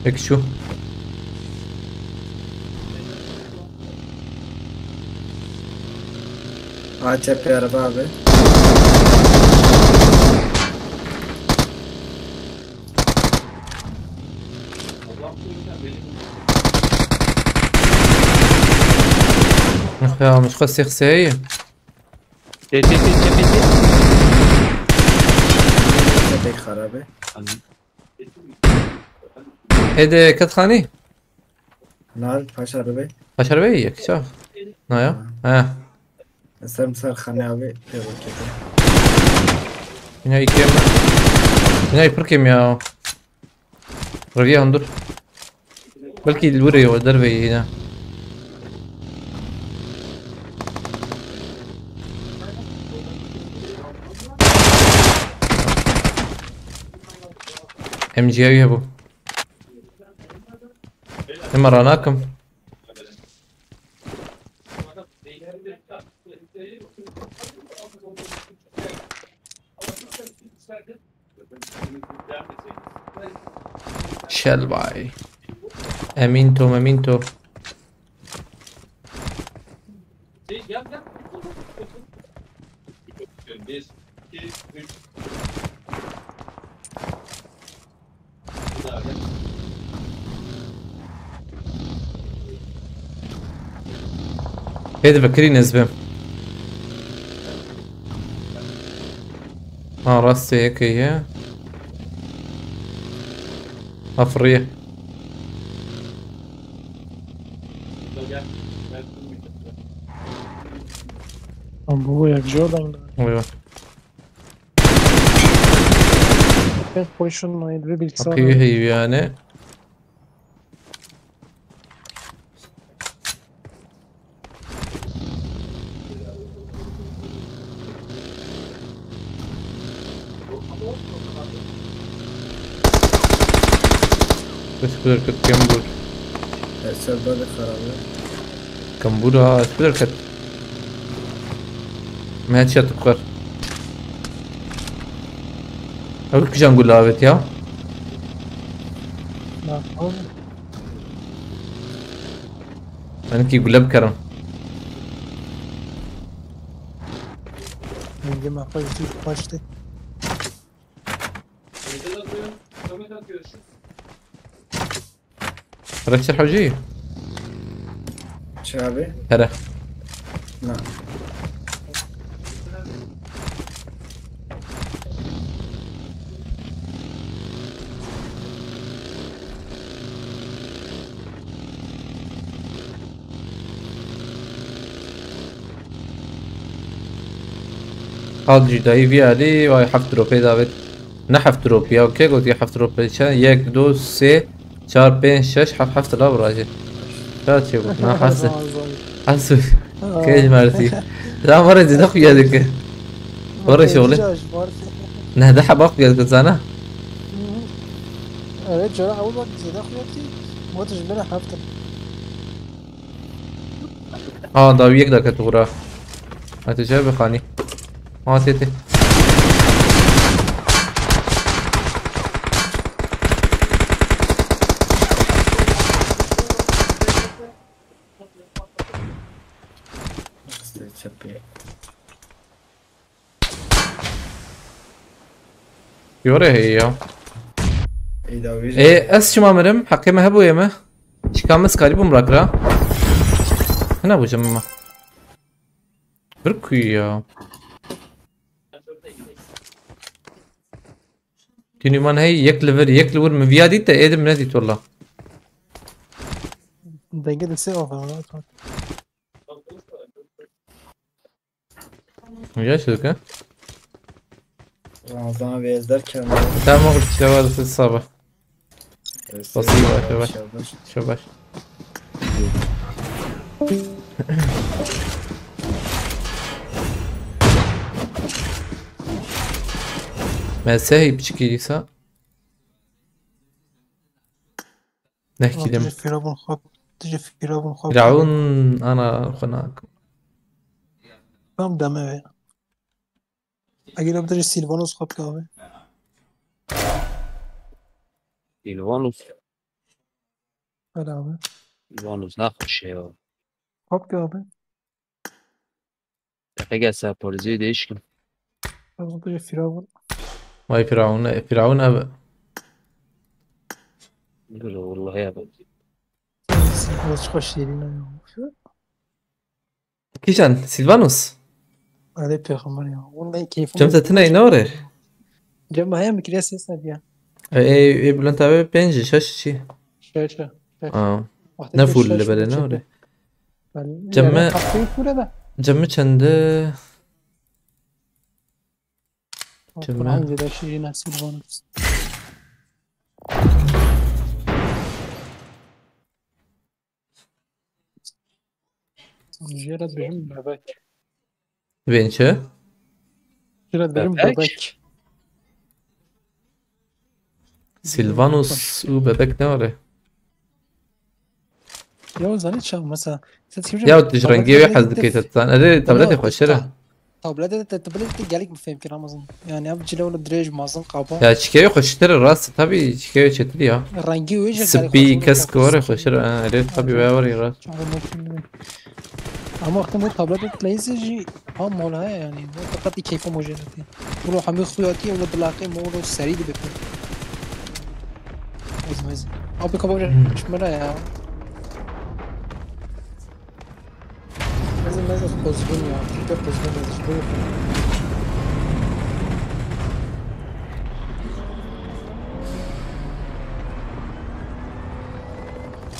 Peki şu. Ha, çepê araba abi. Ih ya, mişka sêxseyê. Tê, tê, tê, tê, tê, tê. Pek xarabe. Êdî ketxanî? Nar, paş arabe. Paş arabe yek ça. Na ya. Ha. Ha. Ser ser xane abi. Tebrik ederim. Yine iki yeme. Yine pir kêm ya. Reviye hundur. Belkî li wir e, derve yê yine. M G A hebû. Me ranakim. Şelbay. Emîn to, memîn to. Pê difikirî nêz bim. Ha, rastê yekê ye. Ha, firiye. Lan bu yakıcı oradan gidiyor. Vay vay. Pek boşun naydı ve bilgisayar. Kapıyı heyvi yani. Bes kudur kut kembur. Eser bade xarabe. Kembur ha, es kudur kut. Me headshot kir. Ew kijan gula avêt ya? Na, oğlum. Benimki gule bikerim. Yenge me xwe jî xweş tê. Reçel hocî. Çi abi? Here. Na. Hat jî dayî vî alî, vay heft dropê davêt. Ne heft drop ya, kê gotiye heft drop? Çend? Yek, du, sê, çar, pênc, şeş, heft, heft la virajê. Ya çê got, na heft. Heft. Kej mertî. Lan vare zêde xuya dike. Vare şoxlê. Nehde heba xuya dike zana. Evet, cara ew bak zêde xuya dike. Got ji bira heft. Ha, da yek dakika tu xura. Hadi çay be xanî. Ha, tê, tê. Yore heye ya. Ê, ez çima mirim? Heqê me hebûye me. Çika me skarî bûm rakira. Hina bû cem me. Bir kuyu ya. Tînî man hey yek li vir, yek li wir min viya dît te êdim nedît walla. Denge de sê ava. Gel şöyle. Ramazan abi ezber kendini. Tamam, işte var, siz sabah. Basayım, yavaş, yavaş. Şöyle. Me sehî piçikî dîsa. Nehkî Aa, dem. Tije Firavun xwe, tije Firavun xwe. Firavun ana xwe nak. Tam deme ve. Eger ev tije Silvanus xwe bike abi. Silvanus. Hele abi. Silvanus ne hoş ya. Xwe bike abi. Deqe gel sen polisi değişkin. Abi bu Firavun. Vay Firavun, e, Firavun abi. Dur vallahi ya. Silvanus çok şirin ya. Kîjan, Silvanus? Alê pêxember ya. Vallahi keyfim Cem yok. Te tine ne ore? Cem heye mi kirê ses ne diye? E, e, e, Bülent abi pênc, şeş çi? Şeş, şeş. Aa. Wextê Ne pênc full şeş lebele ne çekti. Ore? Ben Cem yani mi, haftayı full ede. Cem mi çendi? Cem mi? Hangi de şirin Silvanus. Jê re dibêjim bebek. Dibên çi? Jê re dibêjim bebek. Bebek. Silvanus û bebek ne were? Ya zanî çav mesela. Sen çi Ya tu ji rengê wê hez dikê te ditan. Erê tabletê xweştir e. Tabletê te tabletê te gelek bi fêm kir Ramazan. Yani ev cile wala dirêj mazin qapa. Ya çikê wê xweştir e rast tabii çikê wê çetir ya. Rengî wê jî gelek Spî kesk were xweştir e. Erê tabii wê were rast. Ama wextê me tabletê te leyse jî ha mol heye yani. Bu fakat keyfa mojê te. Bro hemî xuyatî wala dilaqê me wala serî dibe. Mezin mezin. Abi kapa were çmira ya. Mezin mezin quzgun ya. Tîte quzgun mezin. Şunu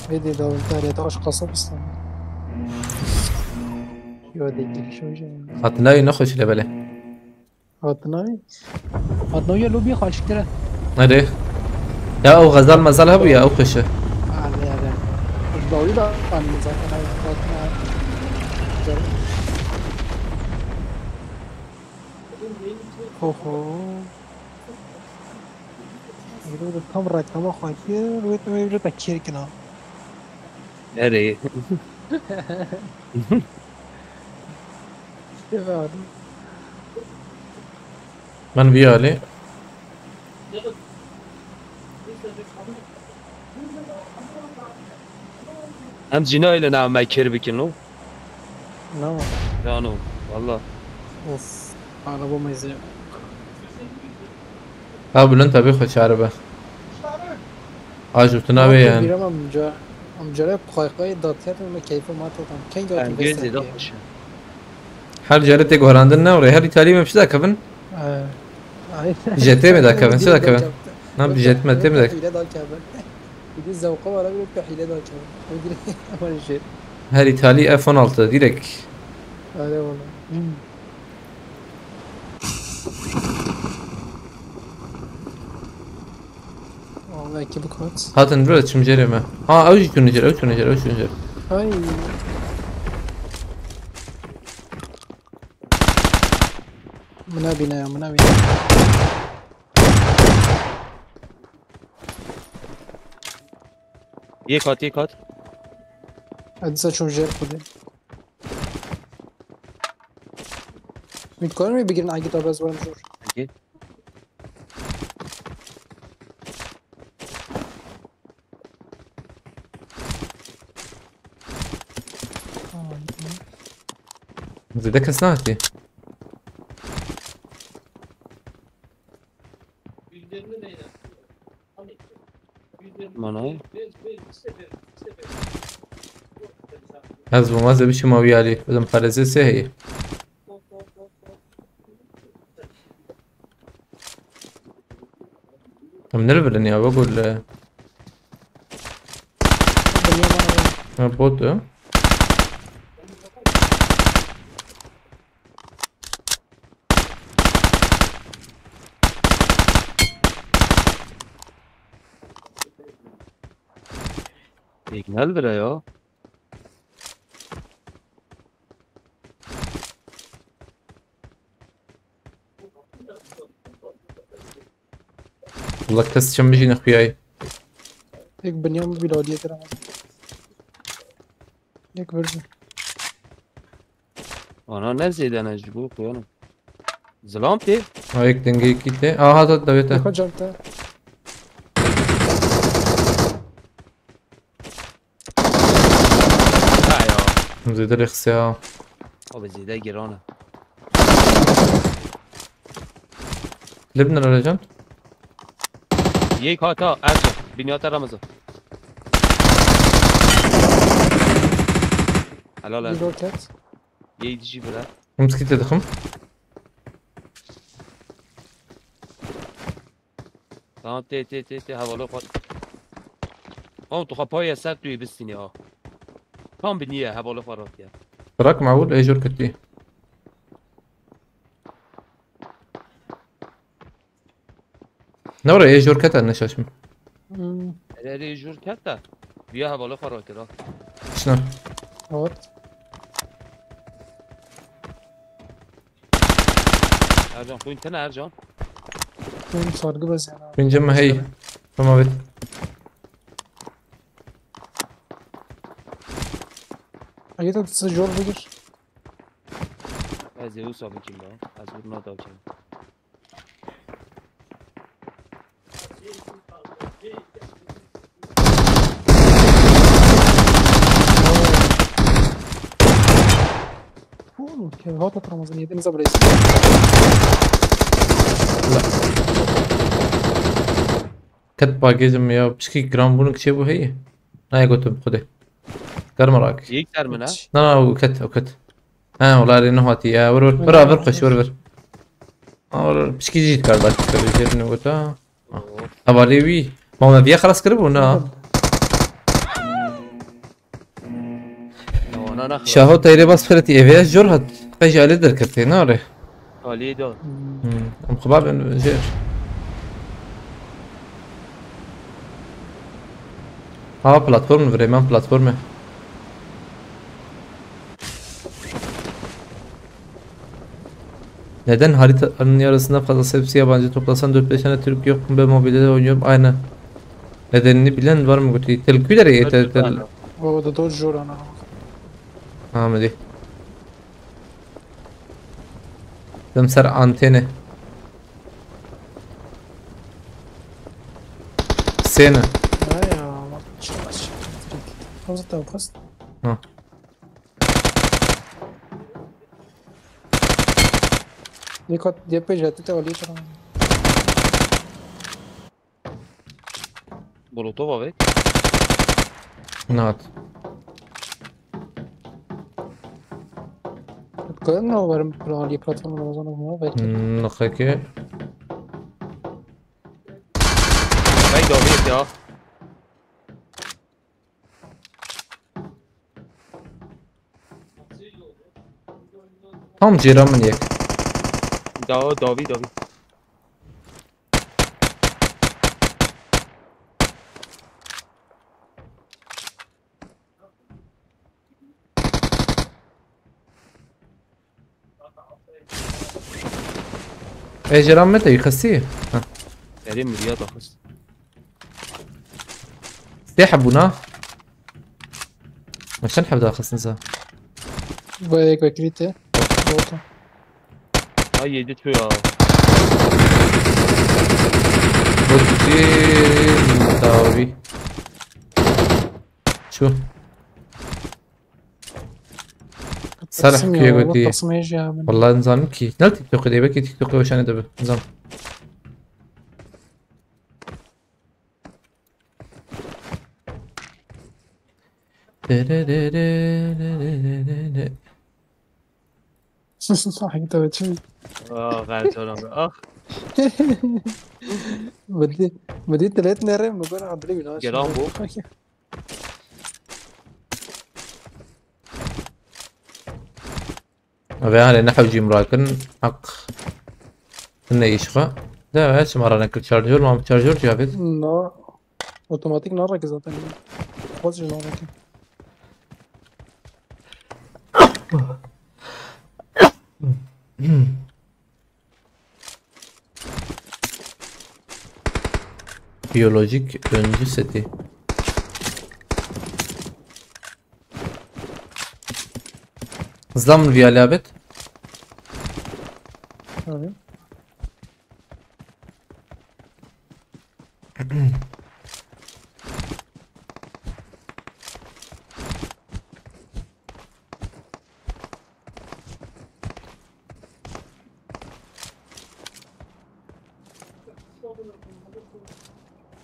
Vedi da tarihte aşk kasap İstanbul. Yo de giriş hocam. Hatina wî nexweş le belê. Hatina wî. Hatina wî ya lobiya xweşiktir e. Erê. Ya ew xezal mezal hebû ya ew xweş e. Erê erê. Dawî da anî zaten ew hatina. Ho ho. Êro de tam reklama xwe kir, wê tu wê bire te kêr kina. Erê. Şeva. Min vî alî. Em jî nayêlin em me kêr bikin lo. Nama. Yano. Valla. Of. Araba meyze. Ha bilind tabii xwe çare be. Aj û tuna wê yani. Biram amca. Amca rep xwe xwe datiye me keyfe ma totam. Keng Em atî gözê veser. da xweş e. Her cere tê guherandin ne oraya. Her îtalî me pişta kevin. Ay. Jetê mi da kevin, çi da kevin? Na bi jet me tê mi da. Hile da kevin. Bir de zevka var abi bir hile da kevin. O direkt ama şey. Her îtalî F on altı direkt. Öyle valla. Valla iki bu kat. Hatin bro çim jere me. Ha ew jî tune jere, ew tune jere, ew tune jere. Ay. Mına bine ya, mına bine. Yek hat, yek hat. Hadi sa çok jer kudi. Mit koyar mı bir girin agi tabaz var zor. Okey. Zêde kes nehatî. Manayê. Ez bûm ez ê biçim ew yarî. Bidim parêzê sê heye. Em nirvilin ya, wek li. Ha, bot e. Signal bira ya. Wala kes çim bijîne xuyayê. Tek binyam bir ladiye kira. Tek verdi. Ana ne zêde ne ji bo xwe ne. Zilam tê. Ha yek dengê yekî tê. Aha da dawê te. Yaka canta. Ha ya. Zêde lê xisiya. Abi zêde giran e. Lê bin Ercan. Yek hata Ercan. Binyata Ramazan. Helal Bir Ercan. roket. Yek dişi bira. Him skî te dixim. Tamam tê tê tê tê havalı xwar. Oğlum tu kapıyı ser tu bistini ya. Tam bir niye havalı xwar ya. Bırak mavul ejor keti. Ne var ya ejor keta ne şaşım. Hmm. Ere ere jur ketta. Biya havalı xwar kira. Şuna. Evet. Ercan kuyun tene Ercan. Benim sargı bez yani. Güncem hey. Tamam evet. Hege tu jor bigir. Ez ê wisa bikim be. Ez wina da bikim. Oğlum, ke-, hata Ramazan yedinize burayı. Ket bagêjim ya, pişkî giran bûn çê bû heye. Nayê gotim xwedê. Germ rak. Yek dermin ha? Na, na, o ket, o ket. Ha, wala rê nehatiye. Vir, vir. Vir, vir, xweş, vir, vir. Ha, vir, vir. Pişkî jî dikar dakika jêr ne gota. Ha. Hevalê wî. Ma me viya xelas kiribû, na? No, no, no, xelas. Şaho teyrê bas xeletî eve ya jor hat. Qey ji alê derketê, na re. Aliyê da. Hmm. Em xwe babin jêr. Ha, platform virê, man platforme. Neden haritanın yarısından fazlası hepsi yabancı? Toplasan dört beş tane Türk yok mu? Ben mobilde de oynuyorum. Aynen. Nedenini bilen var mı? Götü tel küdere yeter tel. O da dört jor ana. Ha, me dî. Dem ser antene. Sêne. Ay ya, bak, çıkmaz, çıkmaz, direkt. Fazla da fazla. Ha. Dikkat, D P J, tu te alî tara. Molotov avêt. Nat. Dikkat, ne haberim, alî platformada o zaman, belki. Hmm, nixeke. Vay, dawiyê ya. Tam cêra min yek. Da, dawî, dawî. Ê, cêran me te yî xistî? Ha. Erê, miriya daxist. Sê hebûna? Me çend heb daxistin za? Vay, yek vekirî te. Bota. Ay, yedi çû ya. Botî dawî. Çû. Ser Taksim hepkiye ya, gotî. Taksim hêj ya min. Vallahi nizanim kî. Ne TikTok'ê de, belkî TikTok'ê weşanê de bi. Nizam. Hangi tabii çi? Ah, ben sonra. Ah. Bedi, bedi telet nere mi? Gel abi. Gelan bu. Ve hani ne hevcîm rakin, hak. Ne iş va? De ve çima ra nekir charger, mam charger cevabet. No. Otomatik naraki zaten. Xwaz ji naraki. Biyolojik öncü seti. Zam viya labet. Tabii.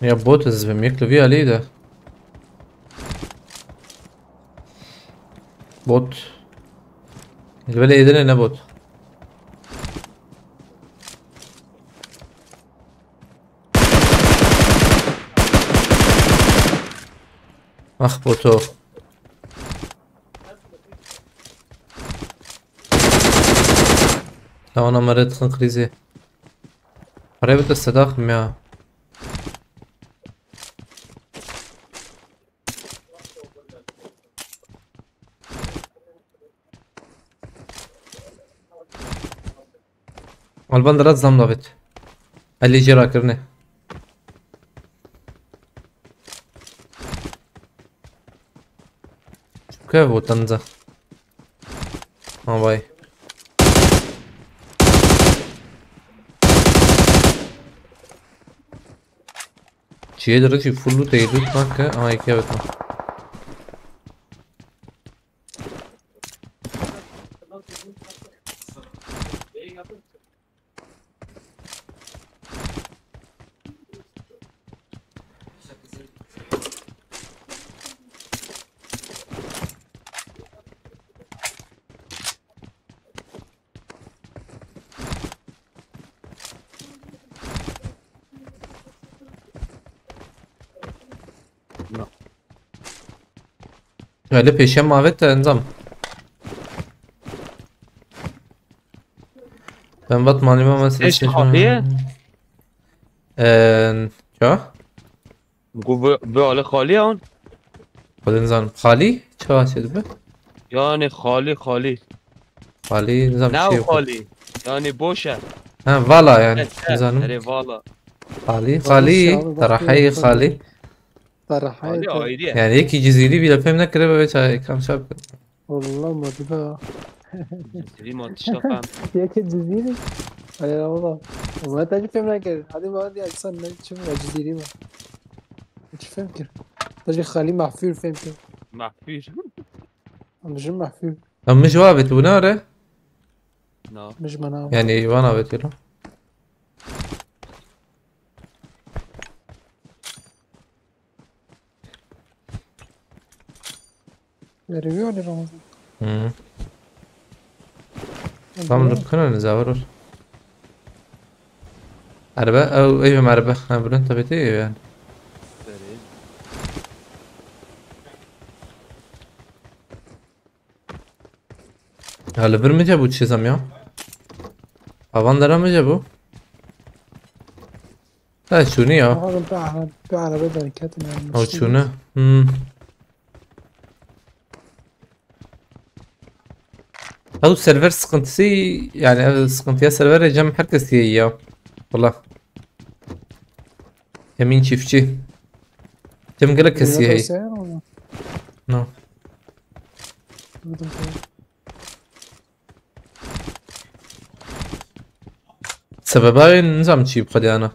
Ya bot ez bim, yek li vî alî de. Bot. Li belê êdine ne bot. Ax boto. Tawana meret xin krîzê. Parayê bide sedaxim ya. Alban dirat zam davêt. Elî jê rakirine. Çimke votanca. Ha vay. Çiyê de rêçî full loot ê loot nake. Aha, iki evet. Öyle peşe mavet de enzam. Ben Batman'ıma mesela Eş seçmem. Abi. Eee, ça? Gu bu, bu ale xalî an. Xwedin zan. Xalî? Çawa çêdibe? Yani xalî, xalî. Xalî, nizam Ne şey o yok. Xalî? Yani boş e. Ha, vala yani. Evet, evet. Nizanim. Erê vala. Xalî, Xalî, xalî, şey abi, bak, tarahayê yok, xalî. Tarahayê Xalî de. Ayrı ya. Yani yekî Cizîrî bile fêm nekiribe ve çay kam şap. Wallah ma dibe. Cizîrî ma tişta fem. Yekî Cizîrî. Ay Allah. Ma te jî fêm nekir. Hadi ma diye insan ne çi mi Cizîrî mi? Çi fêm kir? Te jî Xalî Mahfûr fêm kir. Mahfûr. Em jî Mahfûr. Em min ji wa avêt bûne are? Na. Min ji me na. Yani wan avêt lo. Review ali Ramazan. Hı. Tamam, dur, kana ne zavar var? Araba, ew, ev em araba. Ha, Bülent tabii değil yani. Berê. Ya, li vir min ce bû çi zam ya? Avan dera min ce bû? Ha, çûnî ya. Aha, bir ara, bir araba derketin yani. O çûne. Hmm. Ew server sıkıntısı, yani ev sıkıntıya server cem herkes diye ya. Valla. Emin Çiftçi. Cem gelek kesiye hey. No. Sebeba wê nizam çi bi xwe diyana.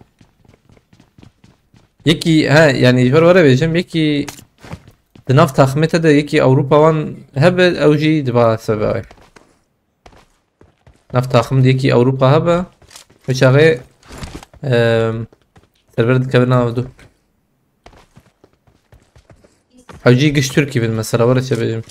Yekî, he, yani ji ber were bêjim, yekî di nav taximê te de yekî Ewropa wan hebe, ew jî diba sebeba wê. Nav taxim de yekî Ewropa hebe, wê çaxê, em, server dikeve nav du. Ew jî giş Tirkî bin mesela, were çi bêjim.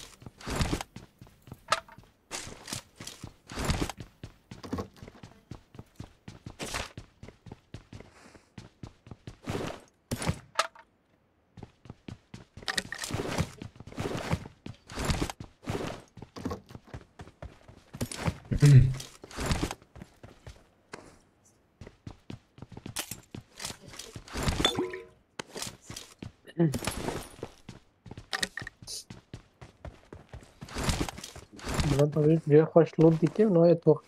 Buna tabii bir hoş loot dike, no et bok.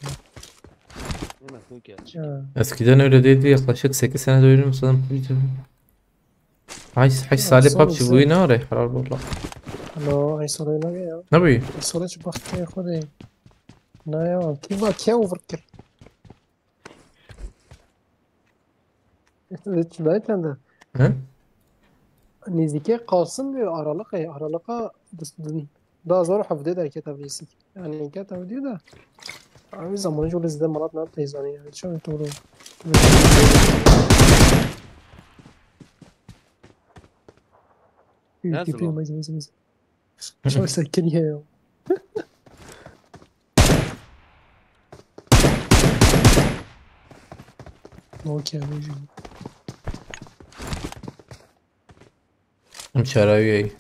Ne nasıl ki açık? Ha. Eskiden öyle değildi, yaklaşık sekiz sene dönüyorum sanırım. Ay, ay, Sale PUBG bu ne araya? Haral valla. Alo, ay Sale ne ya? Ne bu? Ay Sale şu bak ya, hadi. Ne ya? Kim var? Kim vurur? Çi çende? Hı? Nêzîkê Qasim diyor, aralık, e, aralıka dis-, din-, daha zor hafıde derket abisi. Yani ket abi diyor da. Abi zamanı çok izledim, Malat ne yaptı izlani yani. Çok doğru. Nasıl o? Çok sekiniyor ya. Okey, hocam. Em çarawiyê.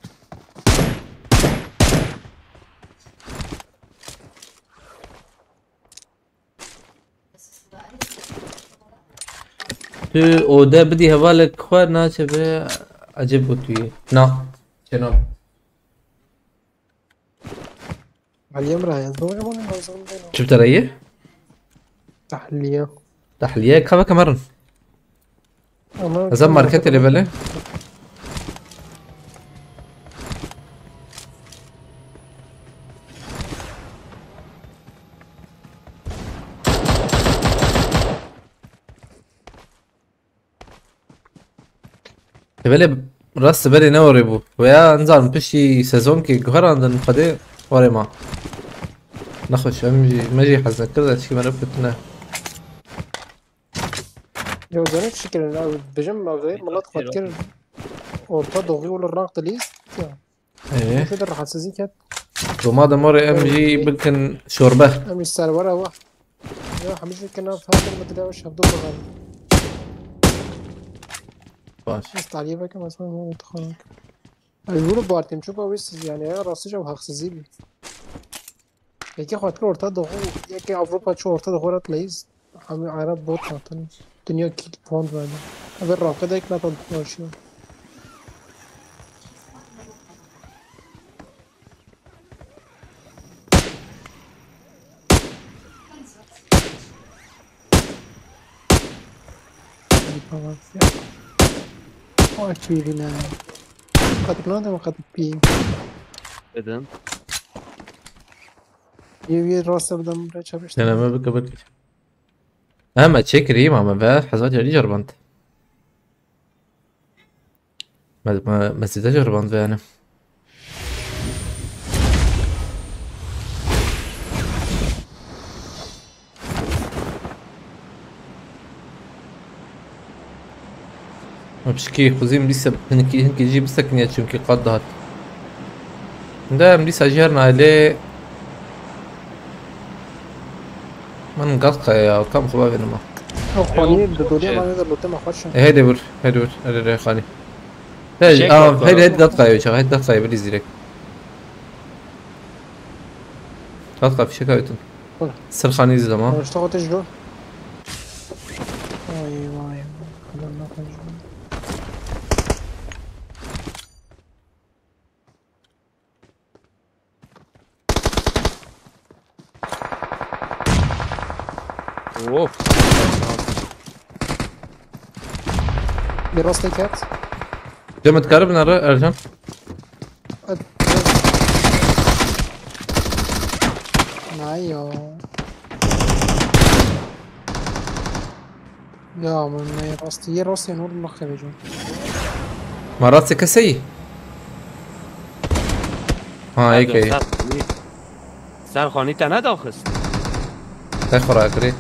Tu ode bidî hevalek xwe naçe be ecêb û tu yê. Na. Çênabe. Aliyem ra ez doğru bunu lazım değil. Çi bi te re ye? Tahliye. Tahliye kava kemerin. Ama ez em marketê lê belê. Belê rast belê ne orê bû. Veya nizanim piştî sezonkê guherandin xwedê orê ma. Nexweş, em jî, me jî hez nekir, ez çikî me re kutine. Ya, canım şükür, ya, bijim, ya, millet xwedkir Orta Doğu û li Irak dilîst. Ya. Ee. Şöyle rahatsızlık et. Doma de morê em jî bikin şorbe. Em jî serwera wa. Ya, hemî jî kena fatin bi dilê şevdo bakan. Baş. Biz taliyê vekim, ez ben onu tıkanak. Ay, bunu bartim, çok avis yani ya, rastlıca haksızlığı bir. Yekê xwe dikir Orta Doğu, yekê Avrupa çû Orta Doğu re dileyîz. Hemî Ereb bot hatin. Dinya kî pond verdi. Ev raqedek ne pond başlıyor. Ay, tamam. Ay, birine. Katıklan da mı katık bir? Dedim. Yê wî rastê bidem re çabiş. Deneme bike bike. He, me çêkirî, ma me ve hezar carî ceriband. Me, me, me zêde ceriband ve yani. Me pişkî xwezîm dîsa hinkî, hinkî jî bisekiniya çimkî qat dihat. De em dîsa jî her nayê lê min gat qeye ya, kam xwe bavênima. Ew xanî di dolê ma de lotê me xweş e. E, hêdê wir, hêdê wir, erê rê xanî. Fişek Hey, aa, gat hêdê, qeye. Hêdê gat qeye, çax, hêdê gat qeye, bilî zîrek. Gat qeye, fişek avêtin. Sirxanî zî dema. Rişta xwe tê ji do. Vay, vay, vay. Xeber nakin ji do. Of. Bir rastê ket. Cem, dikarî binere, Ercan? Nayo. Ya, min me rastî, yê rastê nor naxeve can. Ma rastê keseyî? Ha, Ercan, êkeyî. Ser xanî, ser xanî te nedaxist. Te xwe rakirî.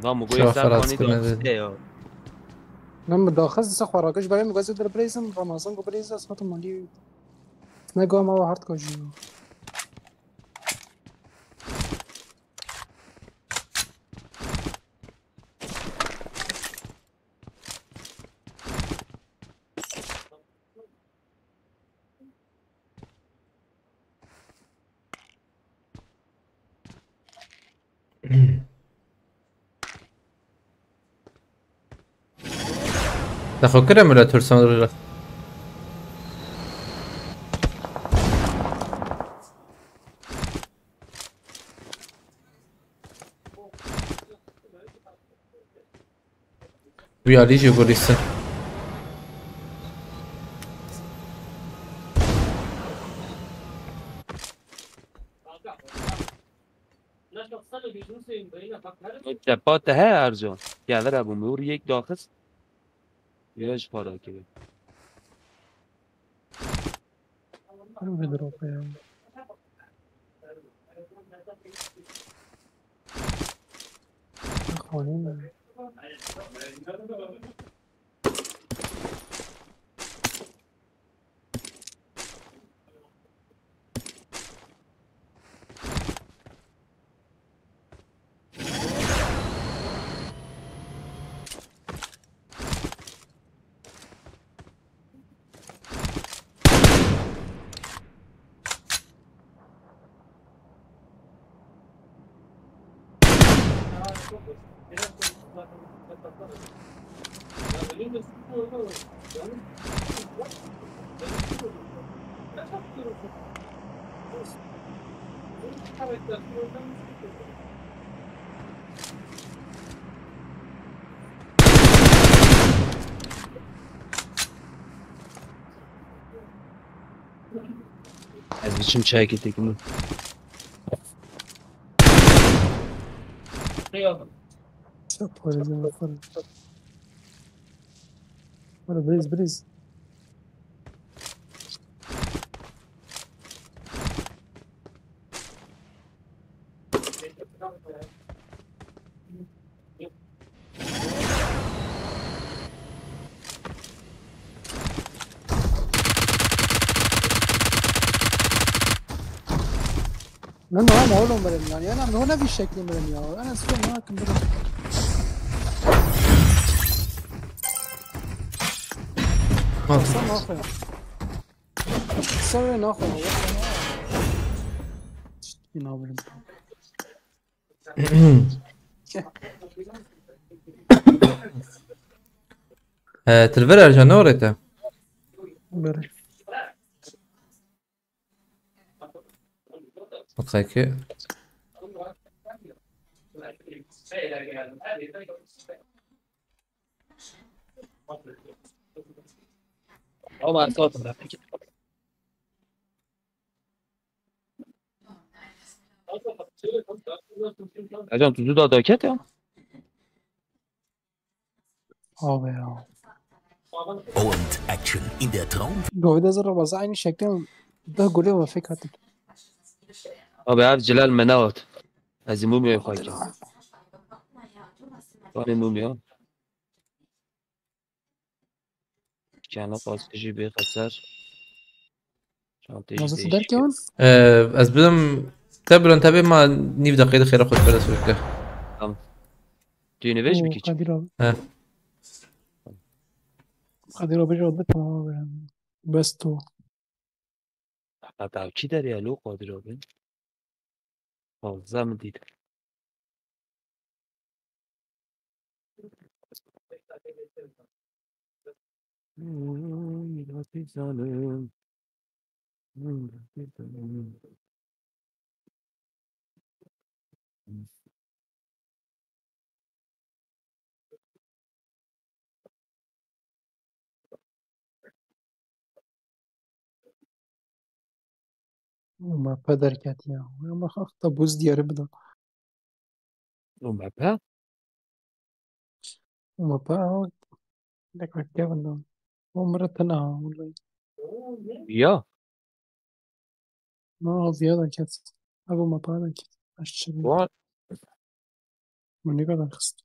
Da mi goyê ser xanî daxiste ya. Min bi daxist dise xwe rakiş, berê min gazê dir birêzim, Ramazan ku birêz ez hatim malî. Ne gama wa hard kajî. Te xwe kire mila tirsan re. Wî alî jî gulîstin. Tepa te he Ercan. Gel re bû mir yek daxist. Yine ji para kiri. Hangi drop ya? Xanî mi? Ez biçim çayekê têkimim. Çöp var bizim bakalım. Hadi breeze, breeze. Lan ne oğlum benim lan? Ya lan ne ona bir şeklim benim ya? Ana sıra ne hakkım benim? Baksana ne yapıyor? Sorry ne yapıyor? Yine abim. Ee, Tilver Ercan ne oraya? Böyle. Bakayım ki. Ama arka oturdu. Ercan, tu da daket ya. Abi ya. Und Action in der Traum. Govide zırhı bazı aynı şekilde da gole ve fek attık. Abi, ev cilal me nehat. Ez ê mumyayê xwe kim. Vanê mumya. Kena pastijî bê xeser. Çantê jî Nasıl değişik. Derken? Ee, ez bidim te birin te bê ma nîv deqê de xêra xwe dikare sirke. Tu yê nivêj bikî. Kadir abi. He. Kadir abi cevap tamam abi. Best o. Hatta çi derya lo Kadir abi? Fazla mı değil? Mapa derket ya. Ama hafta buz diyarı bir de. O mepe? Mapa. Dekmek kevin da. O mırı tına. Vallahi. Ya. Na ziyade kes. Abi mapa da kes. Aşçı. Bu Bu ne kadar kısa.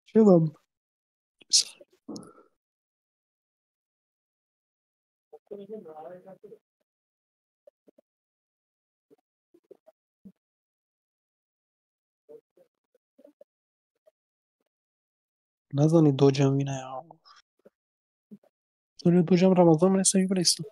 Şuram. Nazani docem yine ya. Soruyor docem Ramazan mı neyse bir isim.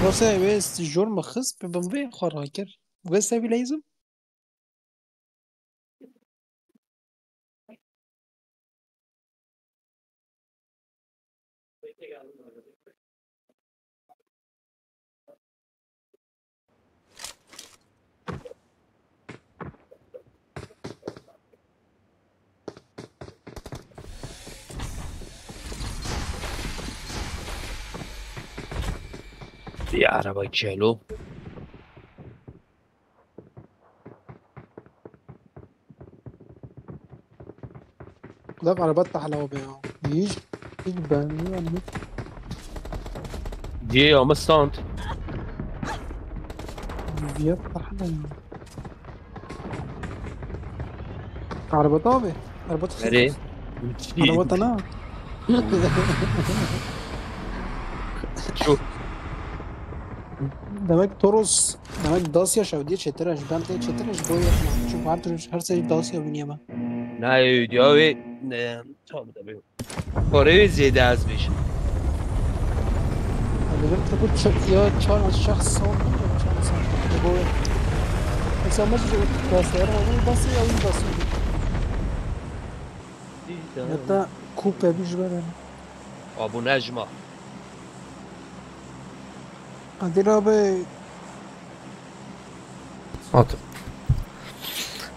Rose wê jor me xist bi bin vê xwe rakir. Wê sevî leyzim? Ya araba çelo. Lav araba tahla o be ya. Hiç, hiç beğenmiyor yani. Diye ama stand. Diye tahla ya. Araba da abi. Araba da Nereye? Araba da ne? Şu. Demek Toros, demek Dacia şev diye çetir eş. Ben de çetir eş boy yapma. Çünkü her türlü her şey Dacia oynayamam. Ne diyor abi? Ne? Tamam da bir. Orayı ziyade az bir şey. Dedim tabi ç- ya çağır şahs sordum ya çağır sen. Bu insan başı Dacia ama bu Dacia ya bu Dacia. Hatta kupe bir şey böyle. Abu Necma. Kadir abi At.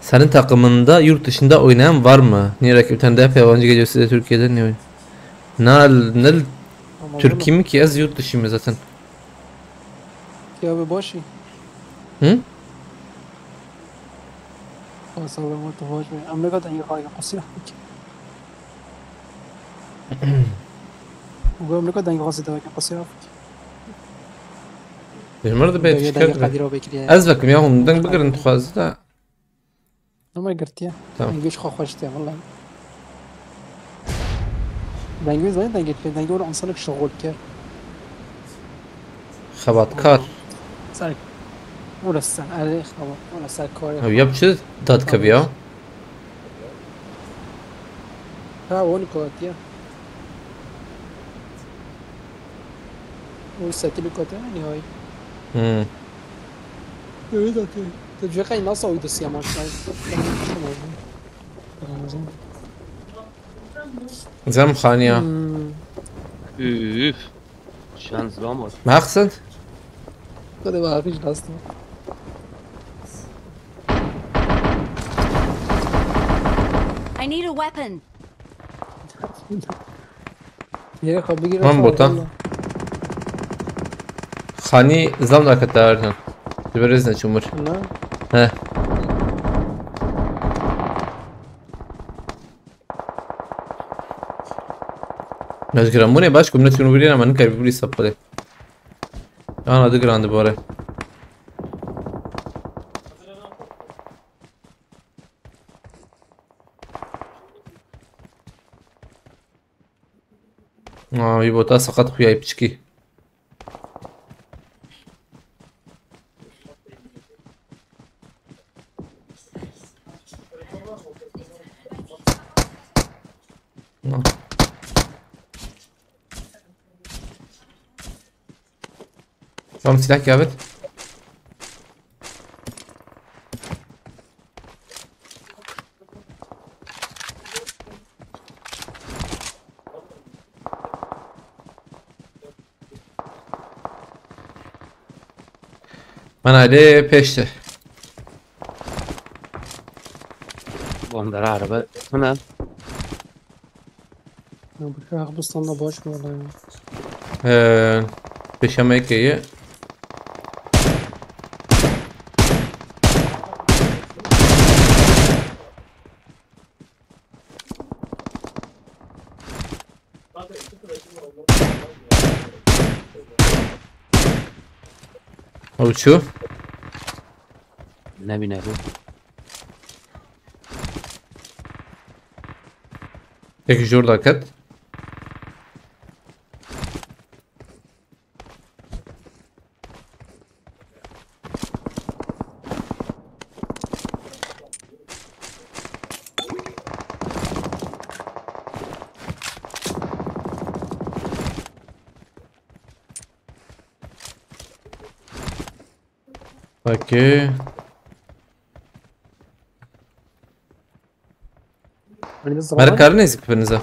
Senin takımında yurt dışında oynayan var mı? Niye rakipten de hep yabancı geliyor size Türkiye'den, niye oynuyor? Na, ne, Türkiye mi ki, ez yurt dışıyım zaten. Ya be başî. Hı? Aa, sağ olun, orta hoş be. Amerika dengê xwe qisiya. Bu Amerika dengê xwe zêde weke qisiya. Ji mir dibe. Dengê, dengê Qedîro vekiriye. Ez vekim ya, hûn deng bigirin dixwazi da. Ama girtiye. Tamam. Dengê xwe xweş diye, vallahi. Dengê zayıf dengê diye, dengê were insanlık şoxol ker. Xebatkar. Ser. Orası sen, erê xebat. Orası ser kar. Ew ya bi çi dadikevî ya? Ha, onu katiye. O sekili katiye nihayî. Hmm. Öyle zaten. Tu cüqey nasıl oydu siyama? Zem xaniya. Hmm. Üf. Şans var mı? Maxsin? Hadi bak, hiç nasıl. I need a weapon. Yere kapı girer. Lan bota. Xanî zam da kete Ercan. Dibe rezne çumur. Ne? He. Ez giramûnê baş ku min çûn wirî, ama nikarî bibirî sap xwedê. Ana di giran dibare. Aa, wî bota seqet xuya yî piçikî. Tamam, silah kıyafet. Ben aile peşte. Bandara araba. Sana. Ya bu Şahbistan da boş mu lan? Ee, peşemekeye. Ew çû? Nebîne bû. Tek jor da ket. Okey. Hani biz Mer zamanlar karin neyse pipinize.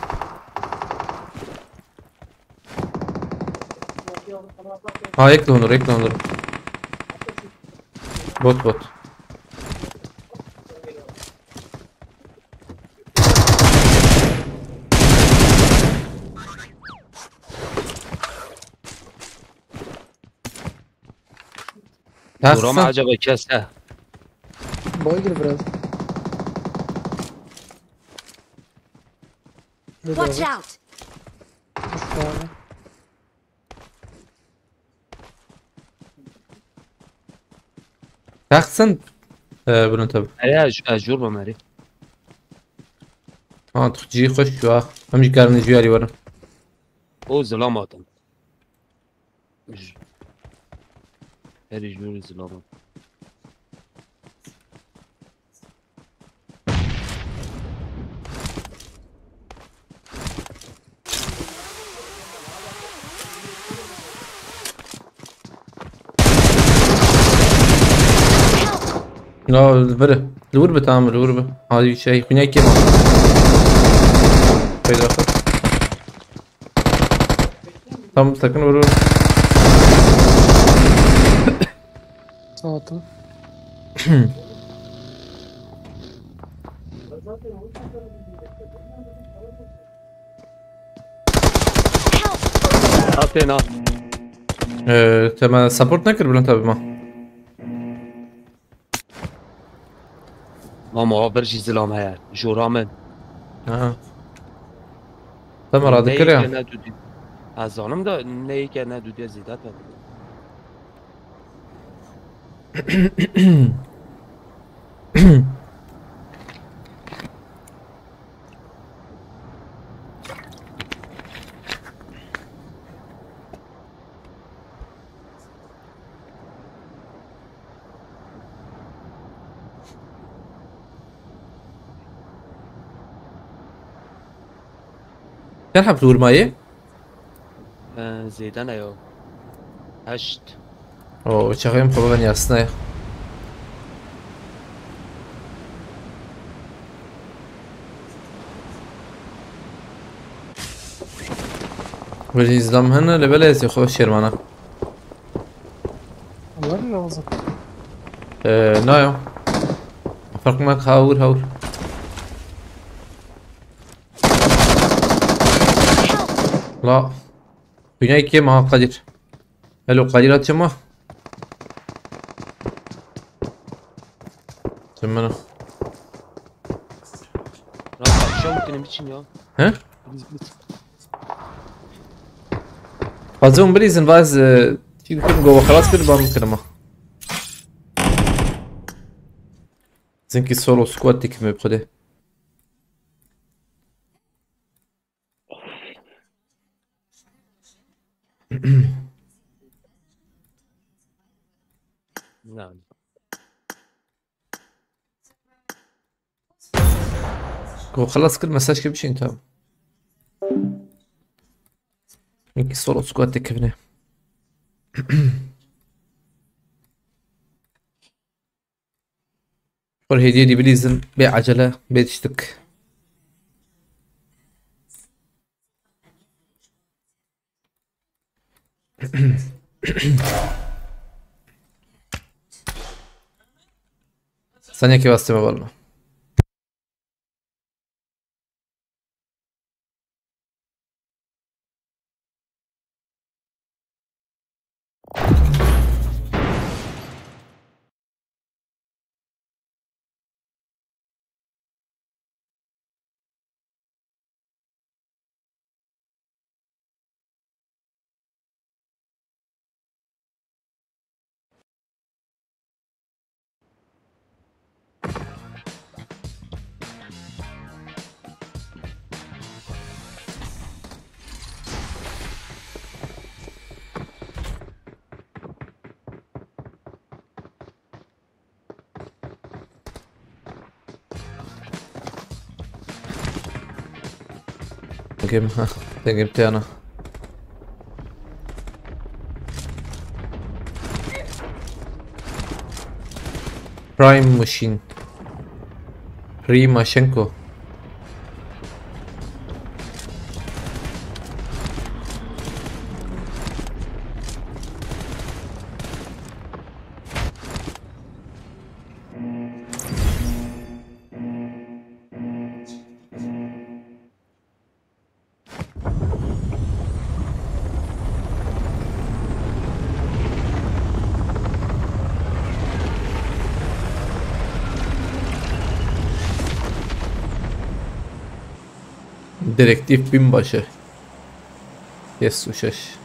Ha, ekle onları, ekle onları. Bot, bot. Durama Tahsin. Acaba kes he? Boy gir biraz. Şurada Watch abi. Out! Üç tane. Tahsin. Ee, bunu tabi. Erê ez, ez jor bim erê. Ha, tu cî xweş şu ah. Em jî karin jûyarî werin. O zilam atin. J-, herî jûrî zilaman. Ya, biri. Li wir bi, tamam, li wir bi. Hadi şey, xwînekê. Peyda xwe. Tam sakın vur, vur. Sağ ol. Hatê na. Ee, te me support nekir Bülent abi ma. Mama, vir jî zilam heye. Jora min. Aha. Te me radikir ya. Ne yeke ne dudî. Ez zanim de ne yeke ne dudî zêde te. Çend heb dûr mayê? Ee, zêde ne yo. Heşt. O çaxê min xwe bibe niyasine. Wezî zam hene li belê ez xwe şêrmana. Weri lazım. Ee, nayo. Fark mek hawur hawur. La. Dünya ikiye mi ha Kadir? Alo Kadir, açma. Sen bana. Rafa, şov kinim için ya. He? Biz, biz. Fazla bilîzin vaz, e, çi dikim go xelas kir, bam kirma. Zinkî solo squad dikim bi xwedê. Go xelas kir, mesaj kir bişîn, tamam. Wekî solo squad dikevine. Xor hêdiyê dî bilîzin, bê ecele, bê tiştik. Saniyekê westê me balma. Game, ha, te game te ana. Prime Machine. Primashenko. Direktif binbaşı. Yes, uçuş.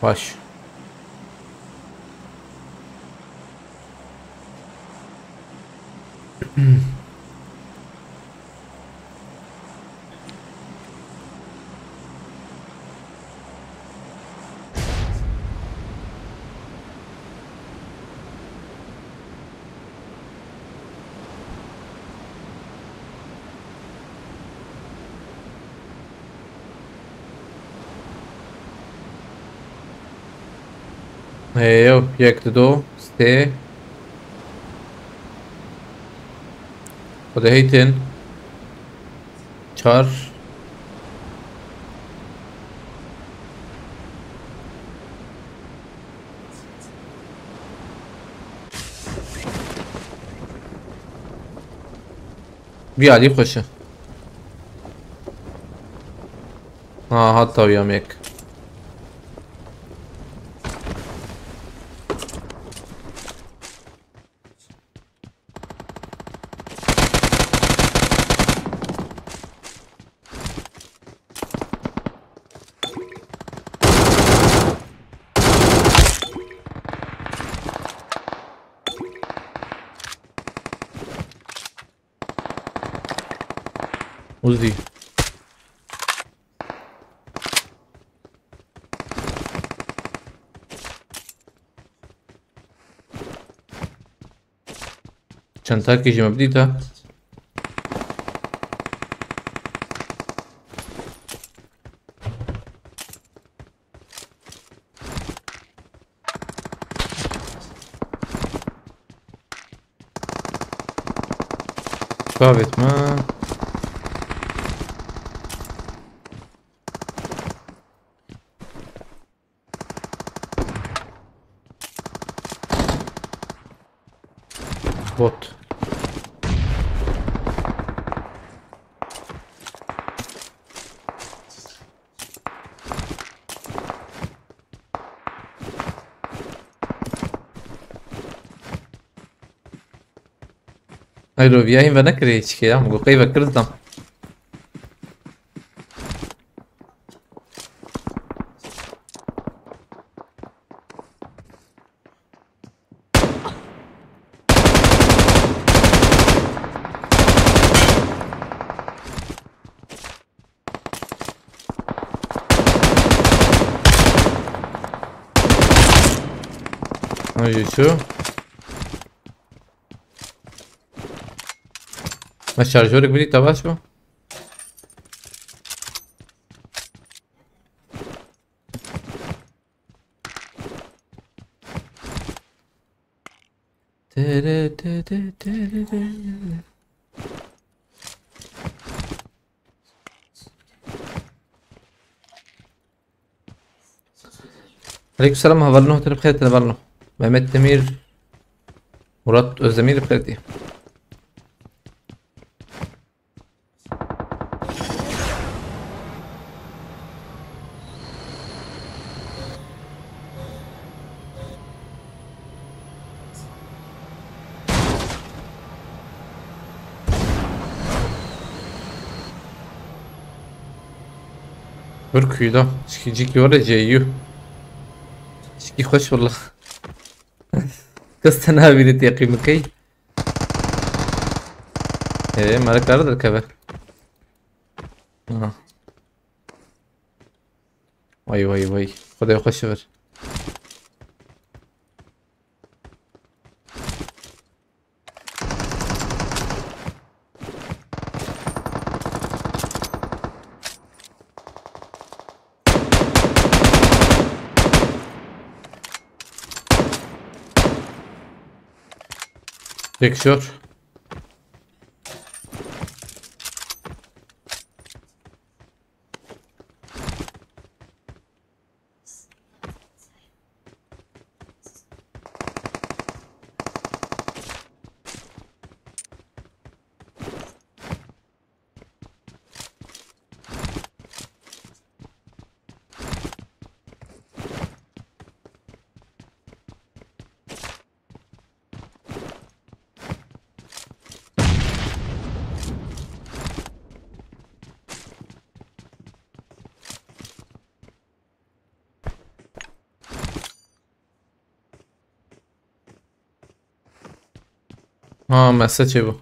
Baş. Hê yew, yek, du, du, sê. Xwedê heytin. Çar. Vî alî xweş e. Ha, hat tawiya mêk. Uzi. Çentakê jî me bidîta. Çavêt me. Bot. Ay, Roviya hîn venekirê hiçkê ya, min got qey vekir didam. Ay, şu. Me şarjorek bidî, te baş bû. Tere te te tere te. Aleykümselam, hevalno, te bi xêr tê, hevalno. Mehmet Demir, Murat Özdemir bi xêr tê. Bir kuyuda. Çiki ciki var ya, C U. Çiki hoş valla. Kız sen abi de teqim key. Ee, mara karı da keve. Aha. Vay, vay, vay. Xwedê xweş ver. Tek şor. Ha, message bu.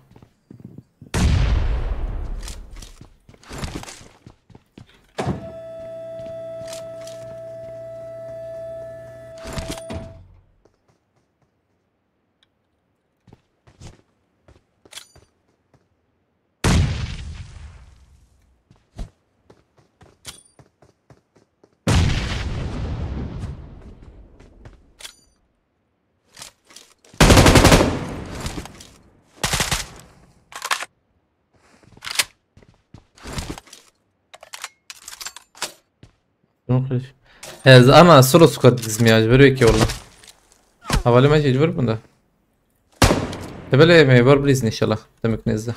Ez ama solo squad dizim ya, ji ber wê kê wala. Hevalê me jî ji vir bûn de. Te belê me var bilîzin inşallah. Demek nezde.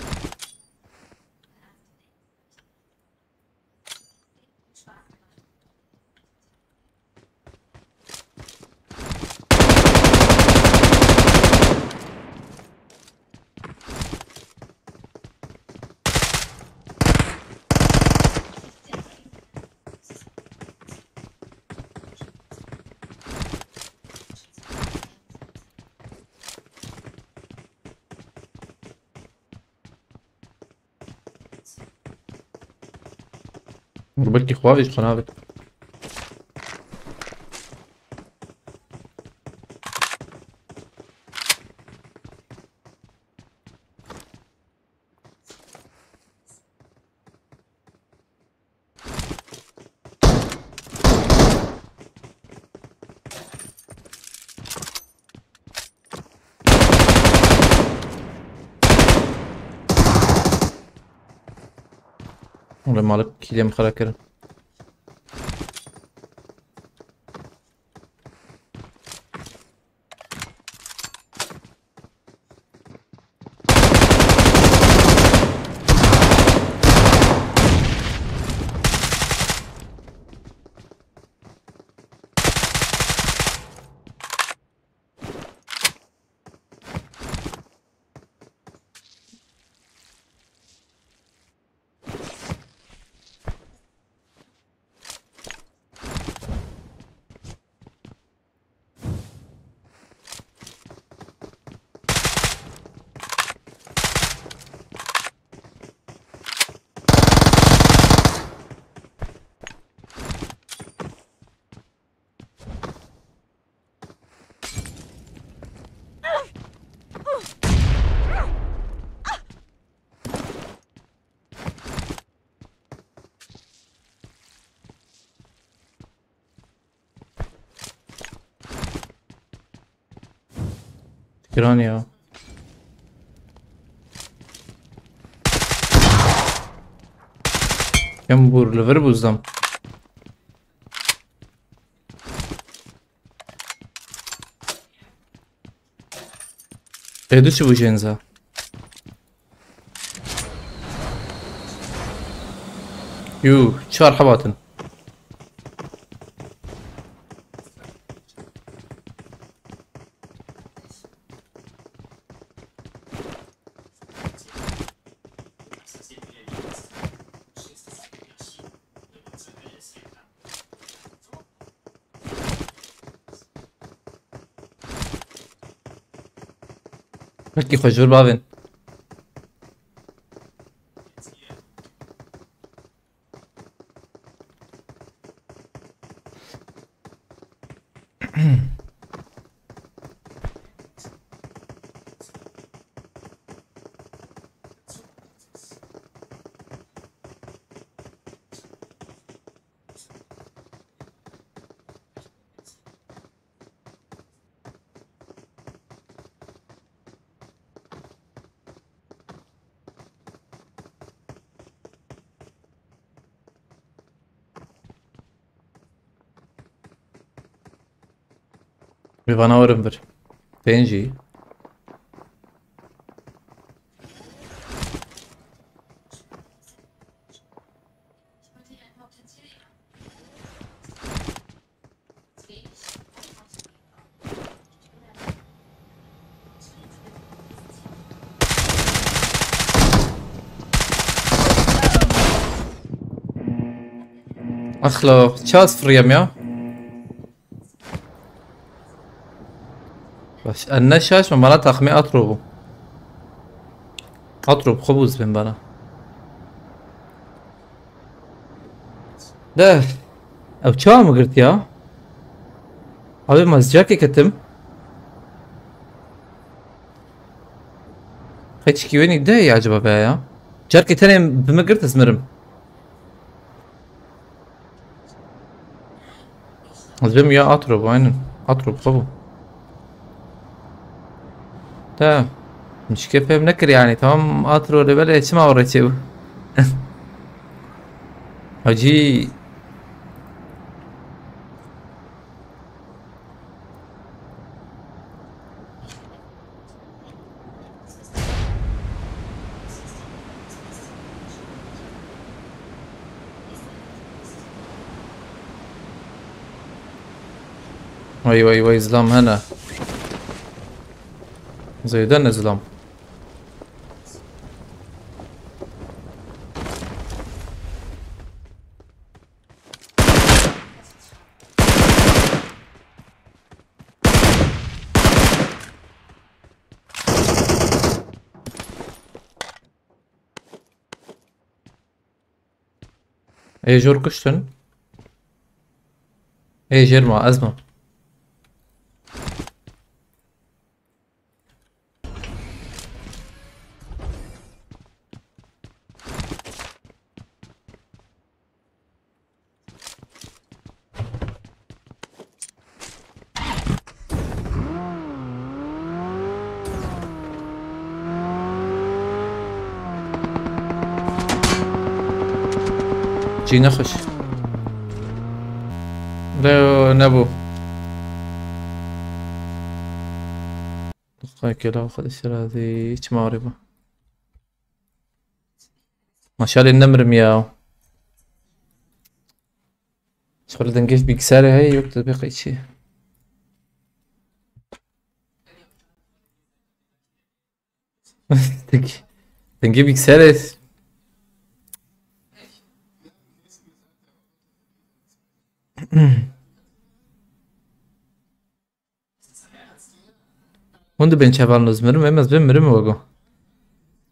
Belkî xwe ji xwe navê. Oğlum alıp kilimi xera kirin. Giran ya. Kem bûr li vir bûzdam. Ê du çi bû jênza? Yuh, çar hebatin. Wekî xwe ji vir bavên. Vê vana werin vir. Tên jî. Axlo, ças firiyem ya. Baş, enne şaş mı? Bana takmê Atro bû. Atro xwe bû zibên bana. De, ew çawa min girt ya? Abi, ma ez carkê ketim. Qeçkî wê nî de ya acaba veya ya? Carkê tenê bi min girt ez mirim. Ez bêm ya Atro bû, aynen. Atro xwe bû. Te, min şikê fêm nekir yani. Tamam, Atro lê belê çima orê çêbû? Hacî. Vay, vay, vay, zilam hene. Zeyde ne zilam? Ê jor kuştin. Ê jêr ma ez ma. Cî nexweş. Leo nebû. Dixwekê la xwe dişirazî çima warê bû. Maşallah nemirim ya. Şöyle dengê bilgisayarê heye yok da bir şey. Dengê, dengê bilgisayarê. Hûn dibên çavan nûz mirim, em ez bim mirim wego.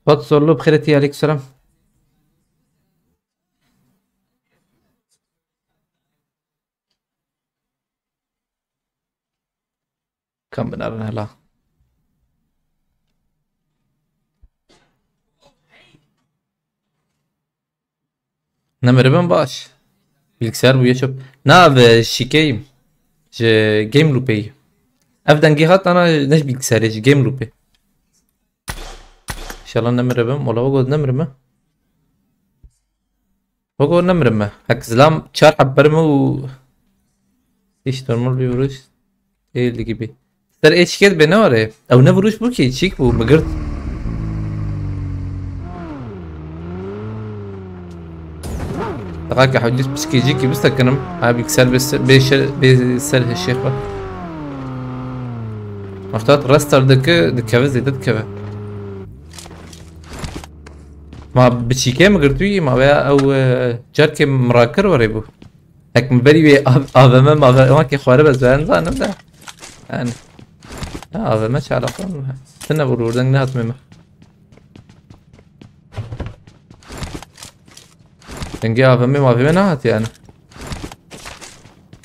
Bat zorlu bi xêretî, aleykum selam. Kam binerin hela. Nemiribin baş. Bilgisayar bûye çöp. Na ev şikeyim. Ji game loopê. Ev dengê hat ana ne ji bilgisayarê, ji game loopê. İnşallah nemiribim. Ola o god nemirime. Bak o nemrim mi? Hek zilam çar heb berme û hiç normal bir vuruş değildi gibi. Ser eşket be ne var e? Ew ne vuruş bu ki? Çik bu? Mıgırt. Daha ki hudis psikiyeci gibi sakınım. Ha bilgisayar bir ser, bir şey, bir ser her şey var. Orta restardaki dikeve zeyde dikeve. Ma biçîkê min girtûyî ma veya ew, e, carkê min rakir werê bû. Hek min berî wê A V M, ma ve, ma ke xware be zwen zanim de. Yani. Ya A V M çalakan mı? Tine vurur, deng ne hatmê mi? Dengê A V M, ma V M ne hat yani.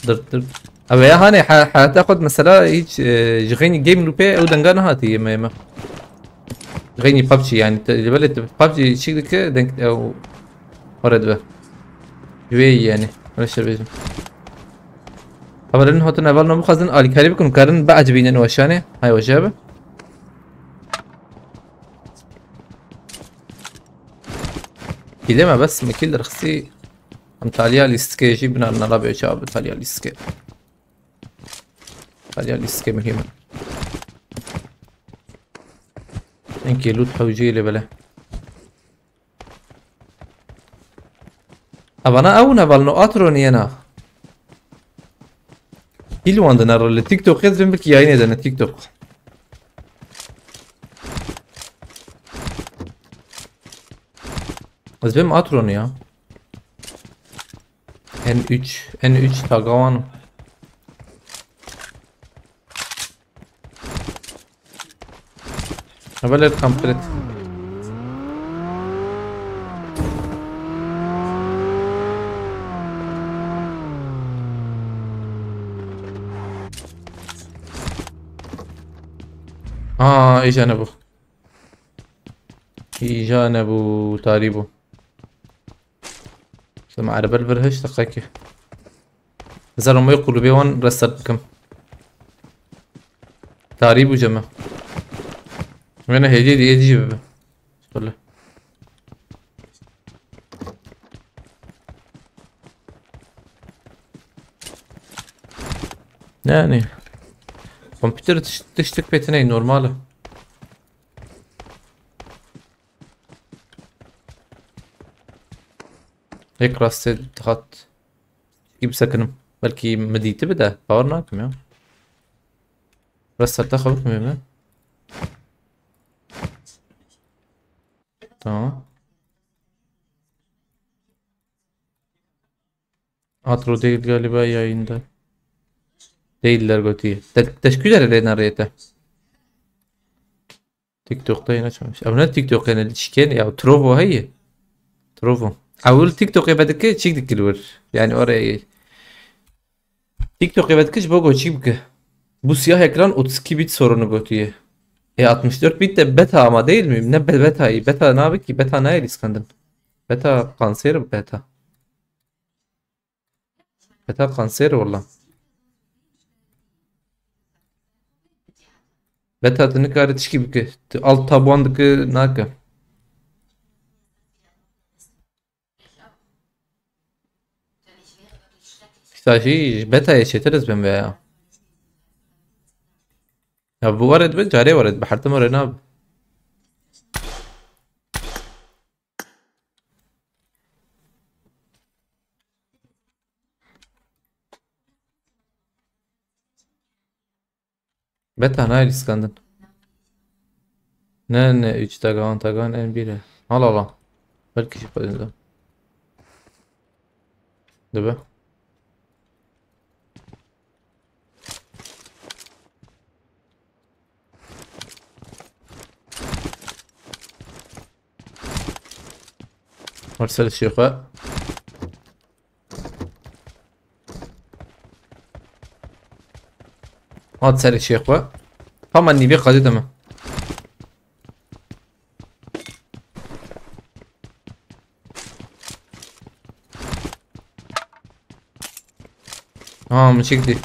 Dırt dırt. Abi ya hani ha-, hayata xwed mesela hiç, e, ji xeynî game loopê ew denga nehatî yeme yeme. Ji xeynî PUBG yani. Te-, li belê te-, PUBG çik dike denk ew xware dibe. Ji wê yî yani. Öyle şey bêjim. Haberlerin hatun eval ne bixwazin alîkarî bikin karin biecibînin weşanê. Hay weşe bi. Kîlê me bes mi kîl rixsî. Em taliya lîstikê jî binarine la bê çawa bi taliya lîstikê. Taliya lîstikê muhîm e. Enkê lût hewceyê lê bele. Evana ew ne valno atroniyena. Kîl wan dine rili TikTok ez bin bilkî yayın edene TikTok. Ez bim atron ya. N üç, N üç tagawan. Hevalê komplet. Aa, îca nebû. Îca nebû, tarî bû. Sema erebe li vir hişt deqekê. Zero moy qulubê wan restart bikim. Tarî bû ceme. Wene hêdî dî êdî jî bibe. Şöyle. Yani. Kompüter tiş-, tiştik petiney normal. Yek rastê dihat. Gibi sekinim. Belkî min dîti bide. Bawer nakim ya. Rastata xwe bikmê me. Tamam. Atro değil galiba yayında. Değiller gotiye. Te-, teşekkür ederim Lena Reyete. TikTok'ta yayın açmamış. Ama ne TikTok yani? Şiken ya. Trovo heye. Trovo. Ewil TikTokê vedike çîk dikir wir. Yani oraya TikTokê vedike ji bo go çîk bike. Bu siyah ekran otuz iki bit sorunu gotiye. E altmış dört bit de beta ama değil mi? Ne be- betayı? Beta ne abi ki? Beta ne el iskandın? Beta kanser beta. Beta kanser valla. Beta tu nikare tişkî bike. Tu alt tabuan dike nake. Îşte jî ji betayê çêtir ez bim veya. Ya bu waret be, carê waret be, her tim ware nabe. Beta nayê lîskandin. Ne, ne, üç tagan, tagan en bire. Al, al, al. Belki şey koydu. Dibe. Marcel Şifa. Hat serê şêx we. Hema nîvê qedê de me. Ha, min çekti.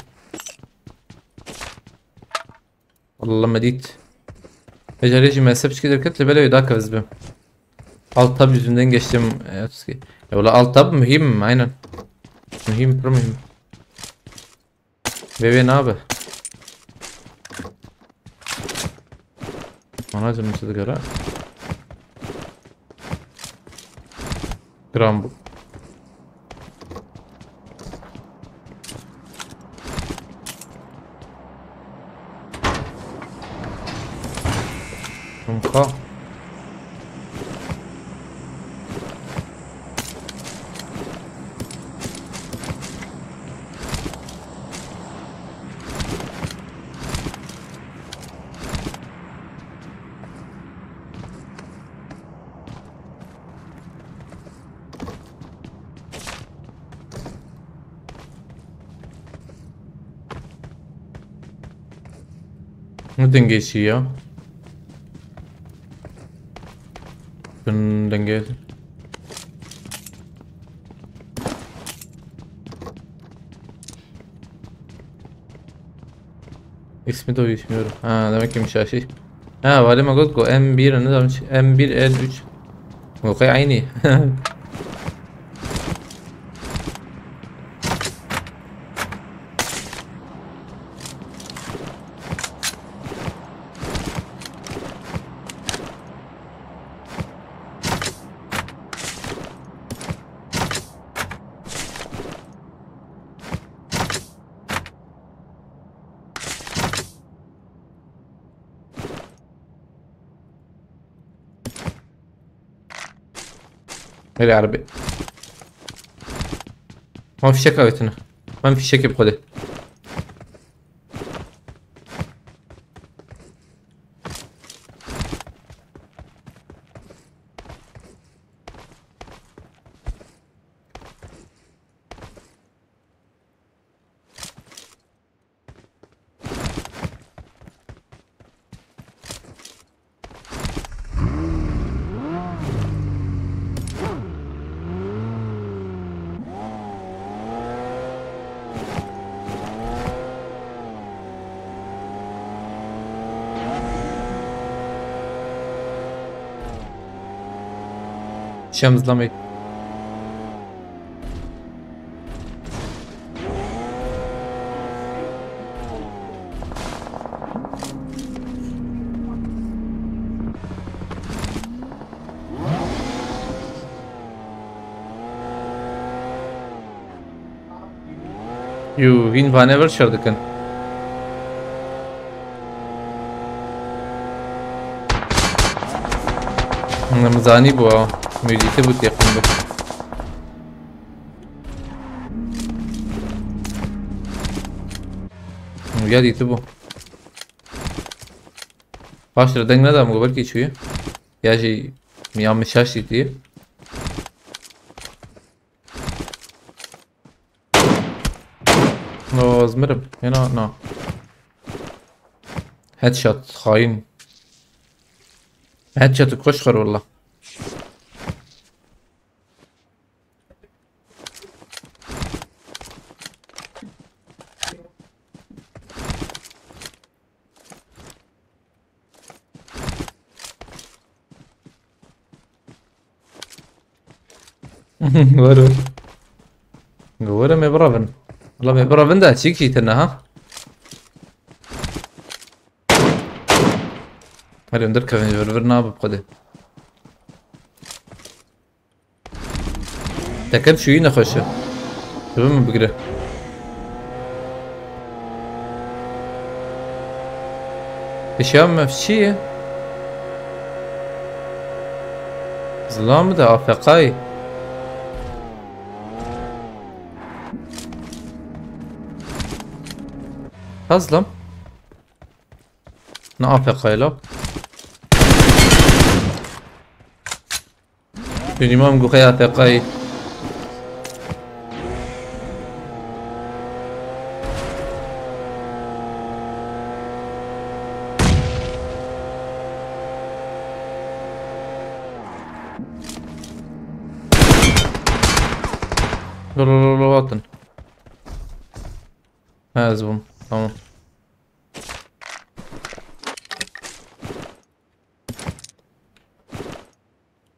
Allah me dît. Becerê jî mezhep çikî derket, li belê wê dakev ez bim. Alt tab yüzünden geçtim. E, otuz iki. Ya wala alt tab mühim, aynen. Mühim, pir mühim. Vê vê nabe. Ana canım çizgi ara. Gram bu. Rum ka. Ne dengê çi ya? Dün dengê. İsmi de uyuşmuyorum. Ha, demek ki Mişaşi. Ha, vale me got ku M bir ne demek? M bir N üç. Okey, aynı. Hele harbi. Tamam, fişek avêtine. Ben fişek yapıp hadi. Şem zlamê. Yu, hîn vane vir şer dikin. Min zanî bû, ha. Mûzîkê bû têqin bû. Ya dîtibû. Paş re deng nedam ku belkî çûyî. Ya jî ya min şaş dîtî. O, ez mirim. Hena, na. Headshot, xain. Headshot koş xer valla. Were. Were me biravin. Valla me biravin de çîk çî tine ha. Hadi önder kevin vir vir ne yapıp kode. Teker çûyî nexweş e. Tu min bigire. Eşya me çi ye? Zilam de A F K'yê. Ha zilam. Ne A F K'yê la. Minimum gu xeya teqayî. Lo, lo, lo, lo, hatin. Ha, ez bûm. Tamam.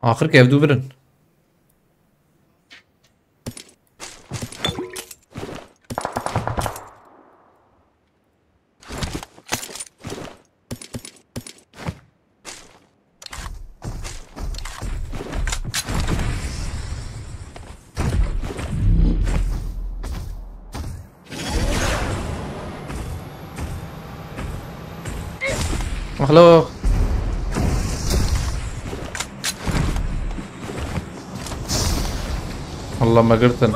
Axir ke ev dû birin. Mexlûq. Allah me girtin.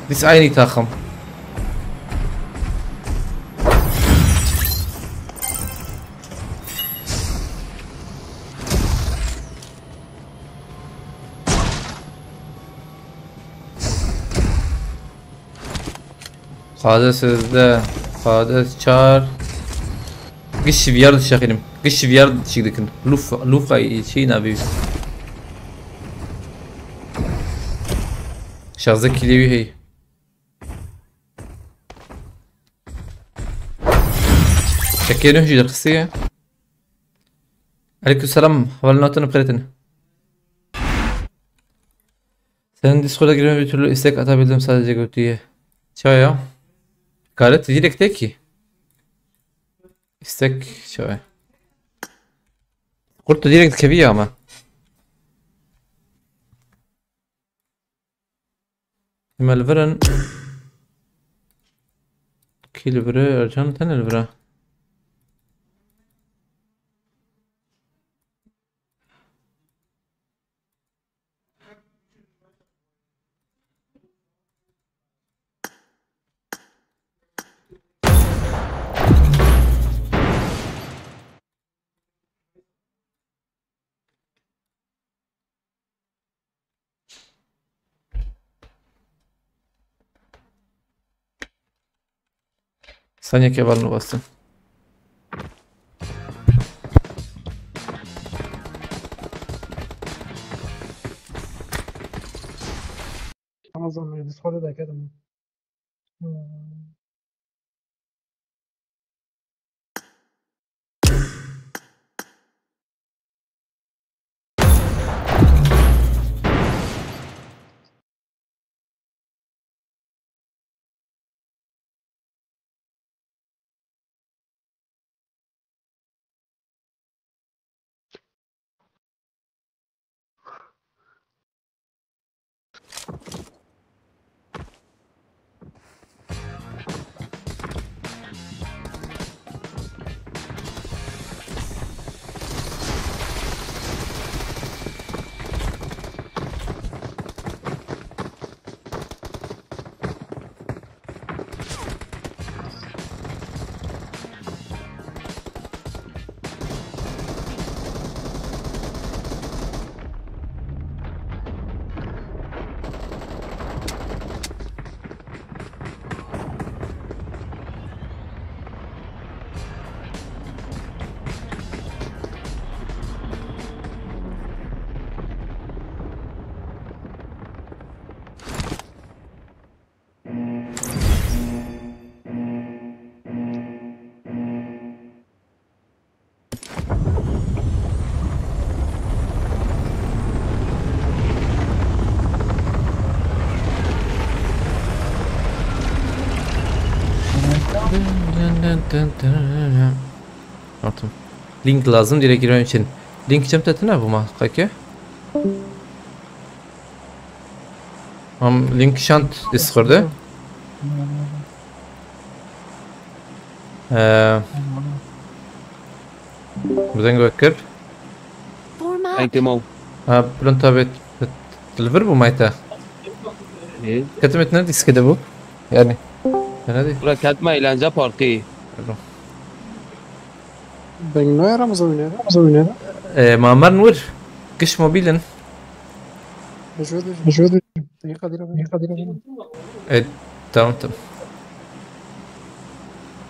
Dîs aynî taxim. Qade sêzdeh, qade çar. Giş V R dişexînim. Giş V R çîk dikin. Luf, luf ay çî nabî. Şazdeh kîlê wî hey. Çekê nuh jî derxisiye. Aleykümselam. Hevalên hatin bi xêr hatin. Senin Discord'a girmeme bir türlü istek atabildim sadece götüye. Çaya. Karet direkt de ki. İstek çaya. Kurt da direkt kevi ya ama. Em li vir in. Kî li vir e? Ercan, te ne li vir e? Saniye keval nubastin. Amazon Discord'da da kedim. Hmm. Artık. Link lazım direkt girmem için. Link çem tetine bu ma kake. Am link şant Discord'e. Ee, Buradan gökür. Format. Thank you, Mo. Ha, pronto abi. Deliver bu mayta. İyi. Ketim et ne diskede bu? Yani. Ne değil? Bura ketme eğlence parkı. Pardon. Ben ne yaramaz oynuyor? Yaramaz oynuyor. Ee, Mamar Nur. Kış mobilin. Mecbur, mecbur. E, tamam, tamam.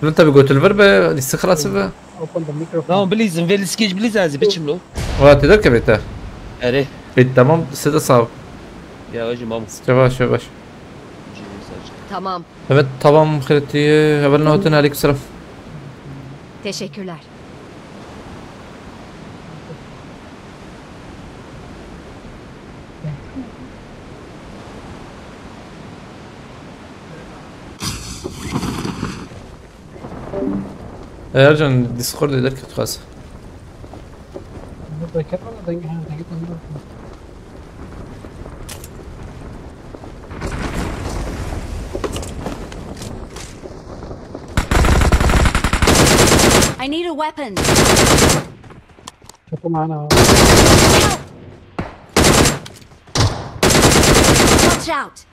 Pronto abi, götül ver be, liste xilası be. Tamam, bilîzim, vê liskêj bilîz ez biçim lo. Wa, te derkeve te. Erê. E, tamam, size de sağ ol. Ya, hacı, mamu. Yavaş, yavaş. Tamam. Evet, tamam, xireti, evvel ne hatun, aleyküm selam. Teşekkürler. Ercan, Discord eder ki tukas. Burada ket var da denge, ha, denge, denge. I need a weapon. Kapı mana. Watch out.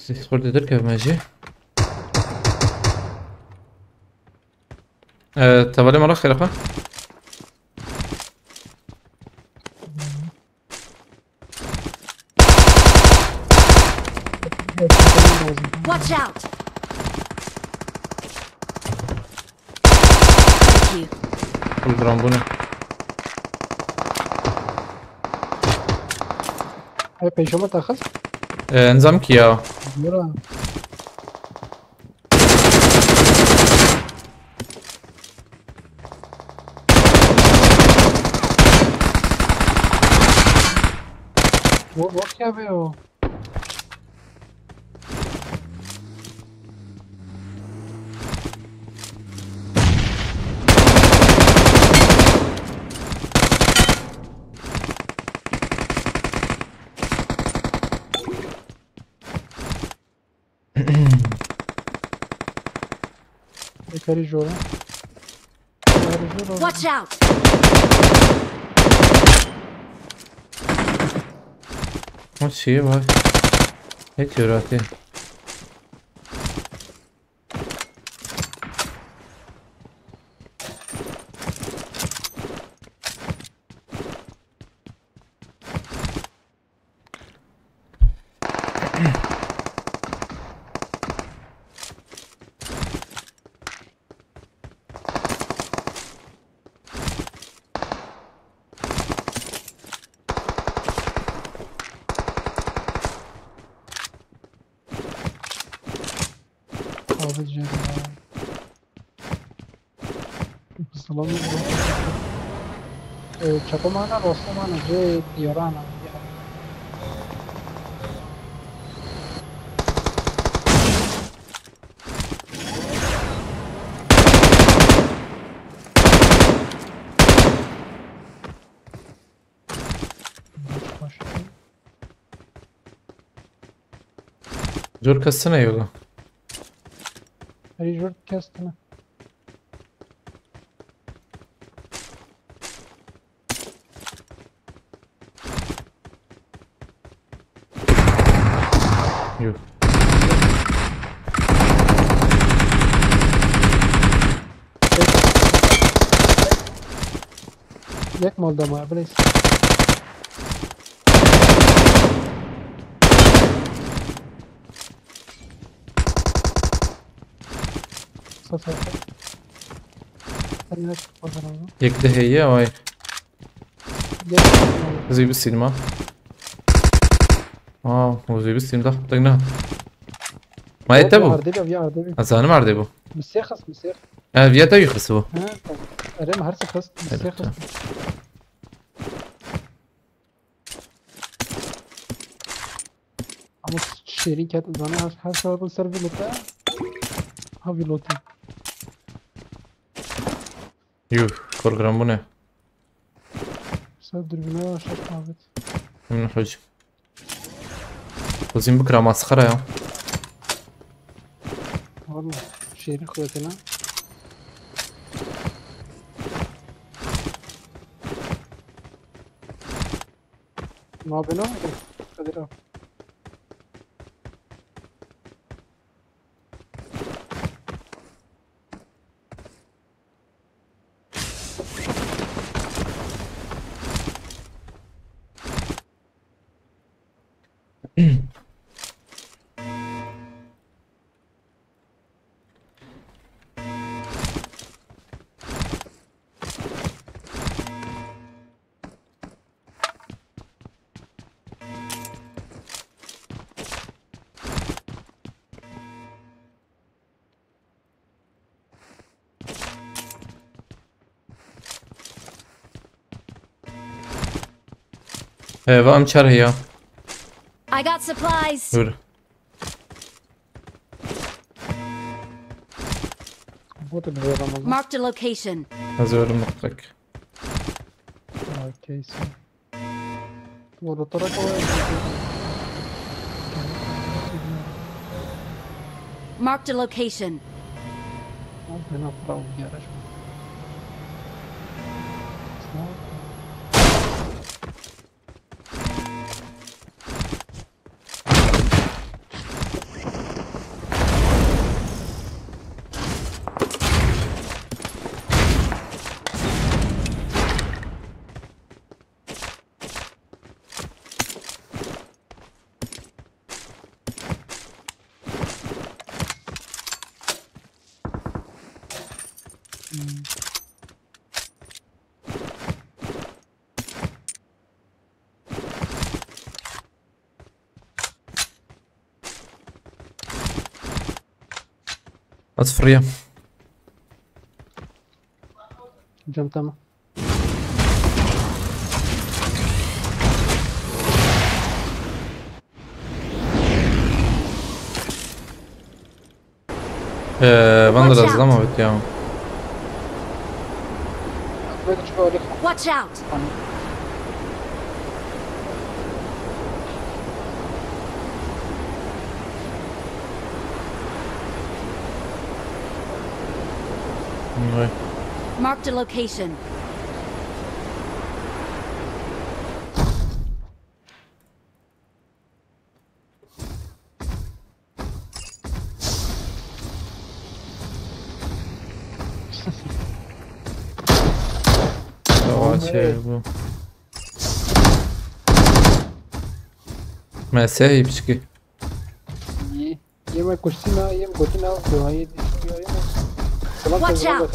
Discord eder ki me jî. Ee, tavalê me re xêr xwe. Watch out! Thank you. Full drone bûne. Ay, pêşoma taxist. Ee, nizam ki ya. Bura. Wo, wo kevê o? Yekarî jora. Yekarî jora. Watch out! O şey var. Hiç yaratı. Abi, canım. Salonu. Ee, çapa mana, rasta mana, cê diyarana. Jur kes tine yola. Herî jur kes tine. Yok. Yek mal dama, please. Sasa. Sen ne çıkmadın onu? Yek de heye, ay. Yek. Zî bi sînema. Aa, o zî bi sînema. Tek ne? Ma ete bu? Arde bir, ya arde bir. Azanim arde bu. Misye xas, misye. Ha, viya te xas bu. Ha, tamam. Erê, her şey xas, misye xas. Tamam. Ama şêrîn ket zane her, her şahidin ser vî lote. Ha vî lote. Yuh, kor giran bûne. Ser dürbüne aşağı kahvet. Min hocam. Kuzim bikira masxara ya. Valla şehri kuvvetine. Mabena Kadir abi. He, va em çar heye. I got supplies. Dur. Bot in here, Ramazan. Marked a location. Ez ölüm mutlak. Okay, so. Motor kawai. Marked a location. Bena para o garaj. At fırıya. Cam tamam. Ee, ben de Watch out. Lazım ama bit ya. Watch out! Vay. Marked a location. Tamam, şey bu. Mesih piçki. Yeme kursina, yem gotina, duayı düşüyor, yeme. Watch out!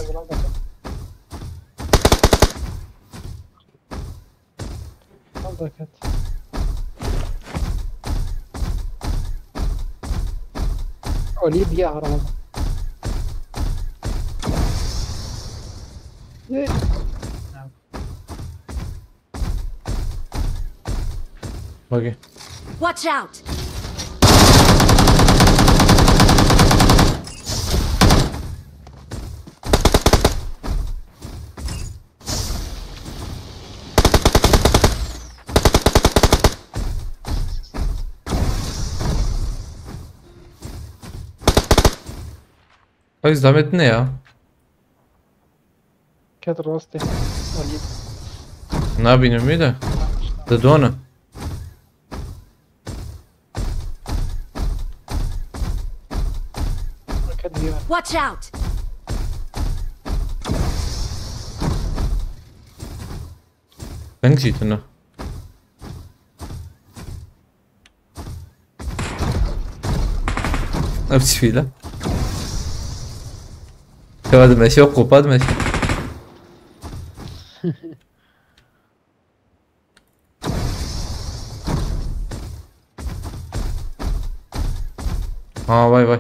Al da ket. Olî diye haram. Ne? Bakayım. Watch out! Ay, zahmet ne ya? Ket rastê. Olî. Nabînim wî de. Didone. Ket diyor. Watch out! Deng jî tune. Ev çi fîle? Kewa dimeşe, qopa dimeşe. Ha, vay, vay.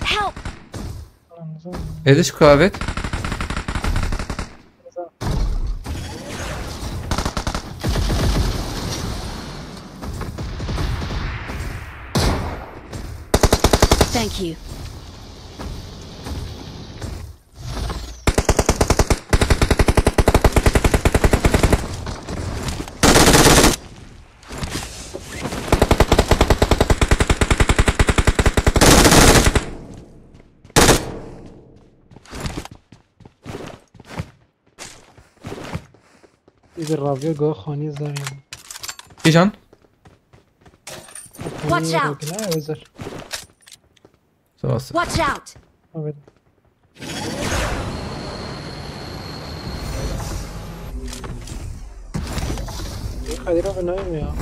Help! Êdiş ku avêt. Thank you. Îzir raviyo go xanî zerê. Kîjan? Watch out! Rokine özel. Sağ ol. Watch out! Evet. Kadir abi ne ya?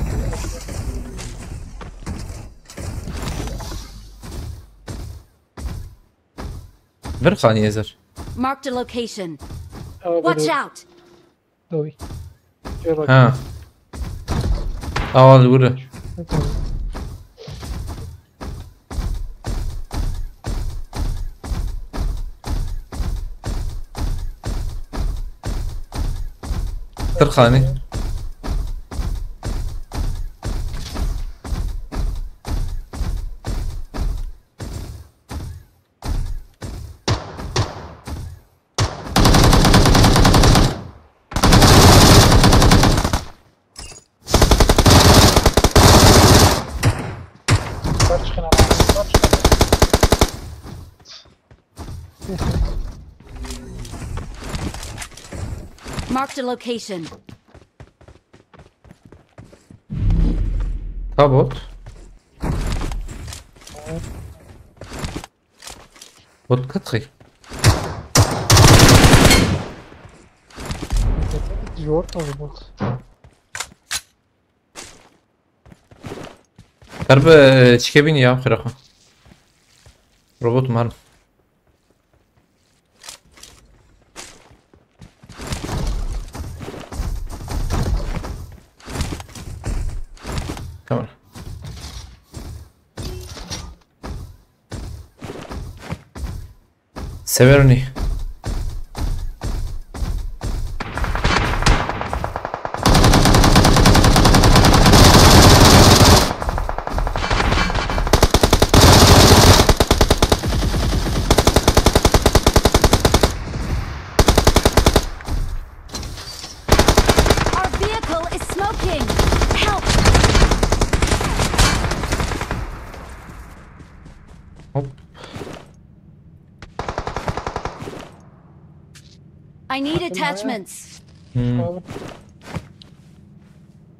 Vir xanî Êzir. Marked a location. Watch out! Dawî. Gel bak. Ha. Awa li wir e. Tirxanî. Marked a location. Tabut. Bot katxî. Zor tabii bot. Darbe çike bînî ya xira xwe. Robot mal. Tamam. Severini. Our vehicle is smoking! Help! Hop. I need attachments. Hmm.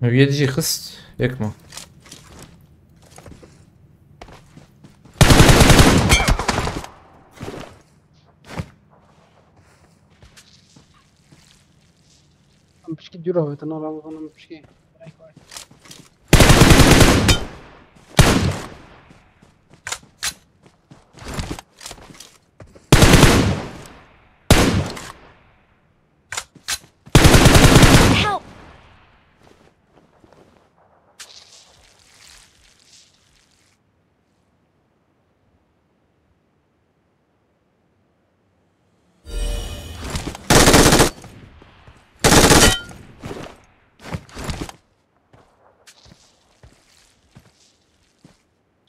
Ev yê dijî xist, yek ma. Em pişkî dûr avêtin, ara em pişkî. Help!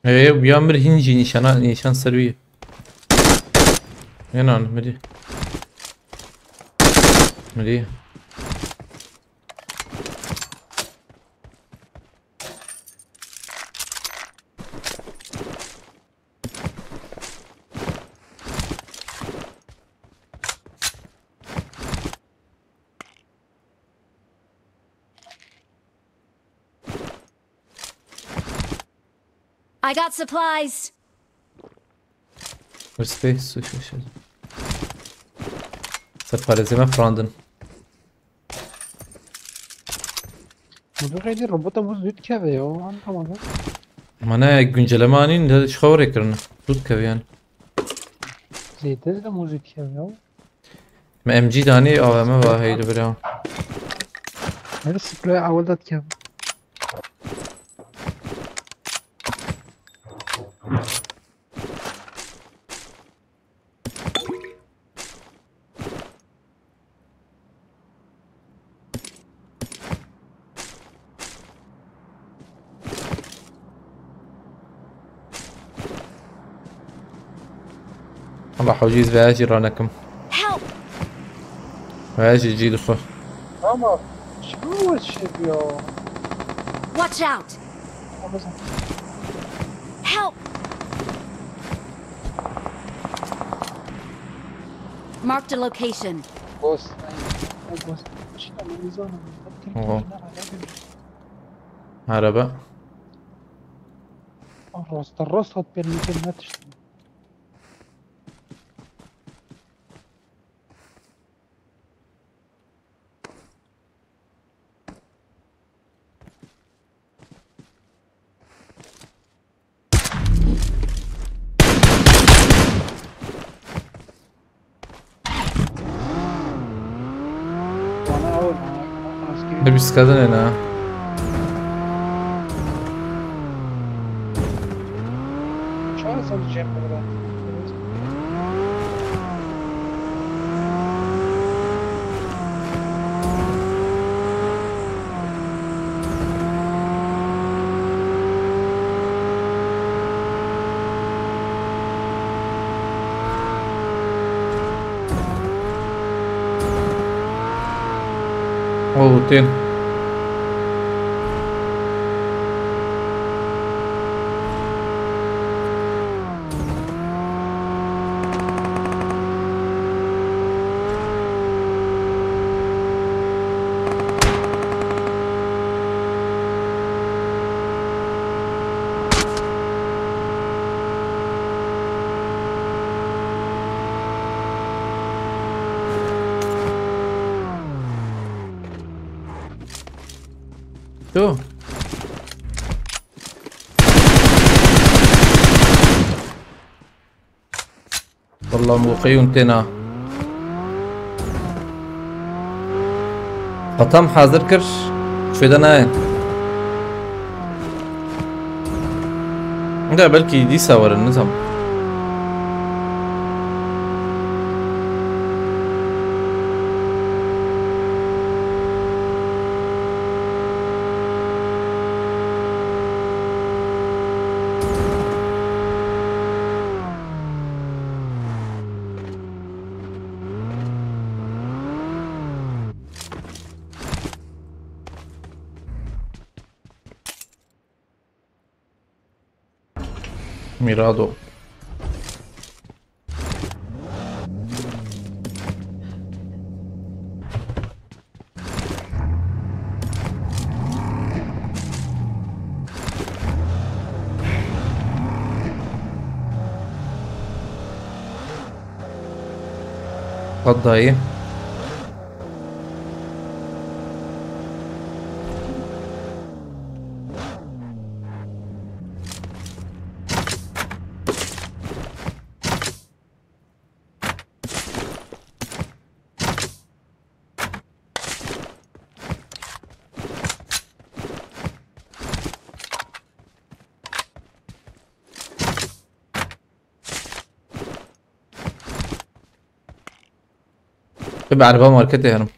Ê, ya mir hîn jî nîşana, nîşan ser wî. Yenan, mirî. Mirî. I got supplies. Respect, sushi, sushi. Ser parêzê me firandin. Modu xeydî robota bu zû dikeve ya, anlamadım. Mane güncelleme anîn de ji xwe were kirine. Zû dikeve yani. Zêde de bu zû dikeve ya. Me M G danî, A W M va heydi bira. Her sprey awal da dikeve. Allah hocîz veya jî ranekim. Help! Veya jî cî dixwe. Ama çima we çêbiya? Watch out! Help! Marked a location. Ghost. Ghost. Çima we nizam? Oho. Araba. Rasta rast hat pêr nikin ne tiştin. Bir biz kadın ena. Çağır sen Cem burada. Oo, tên. Tu. Wallah, mûqeyûn têna. Qatam hazir kir. Şöyle nayên. Da belkî dîsa werin, nizam. Mirado. Qet dayê. Bi erba marketê herim.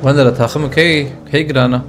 Wendera taxim key, key girana.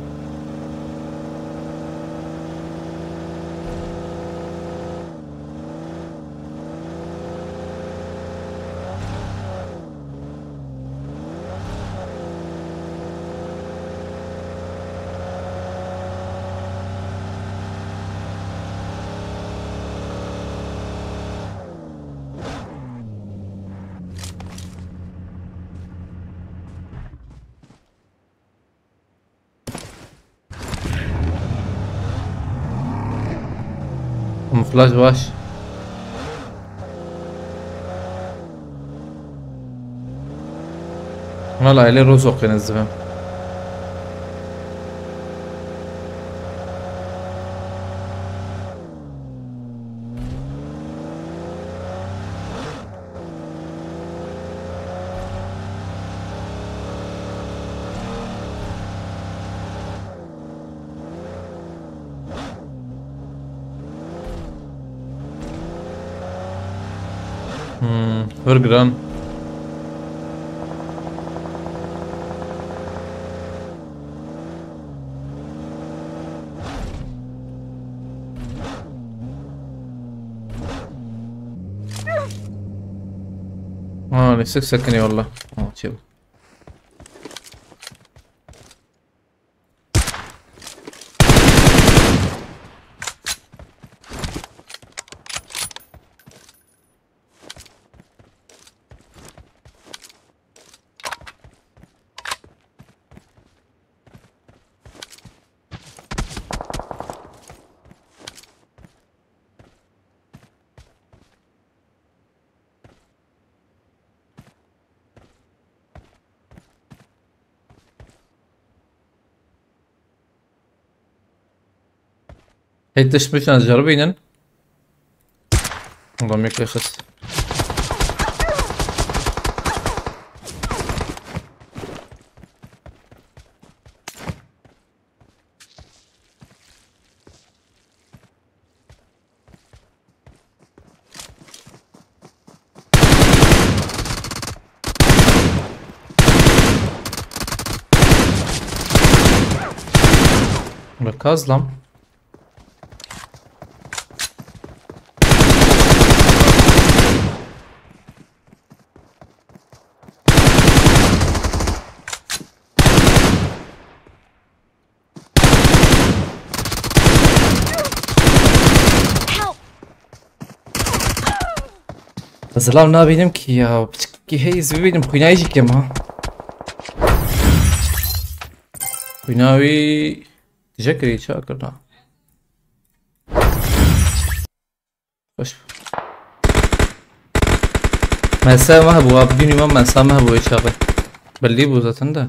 Flash baş. Wala ele rozo qeniz dibim. Hmm, hör giran. Ha, ne sık sakın eyvallah. Ha, şey. Hey, tişt mişan ceribînin. Ulan, mekle xist. Kazlam. Zilam nabînim ki ya, piçkî hey, ez bibînim, xwînayî jî kem ha. Xwîna wî tije kirî, ça kirna. Xweş. Mesa me hebû, abdînî me mesa me hebû wê çaxê. Belî bû zaten de.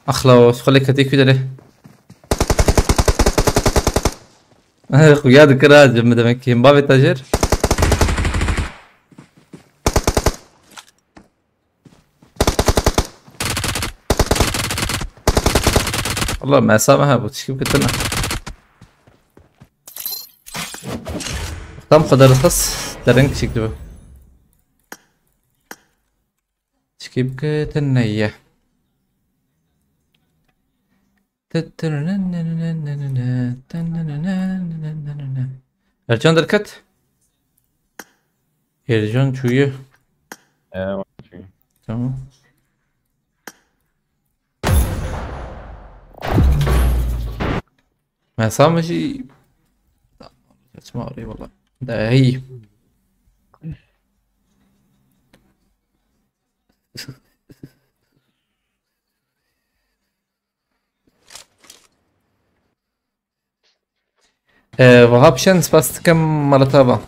Axla, xwe lê ketê kû derê. Xuya dikir ha, cem demek ki. Bavê te jêr. Allah, mesa me hebû, tişkî bikitine. Tam xwe derxist, dereng çêk dibe. Çikî bike teneye. Ercan derket. Ercan çûye. Ee, çûye. Tamam. Mesa me jî. Saçma arayı valla. Da hey. Ee, Vahap Şen, spas dikim, malata ba.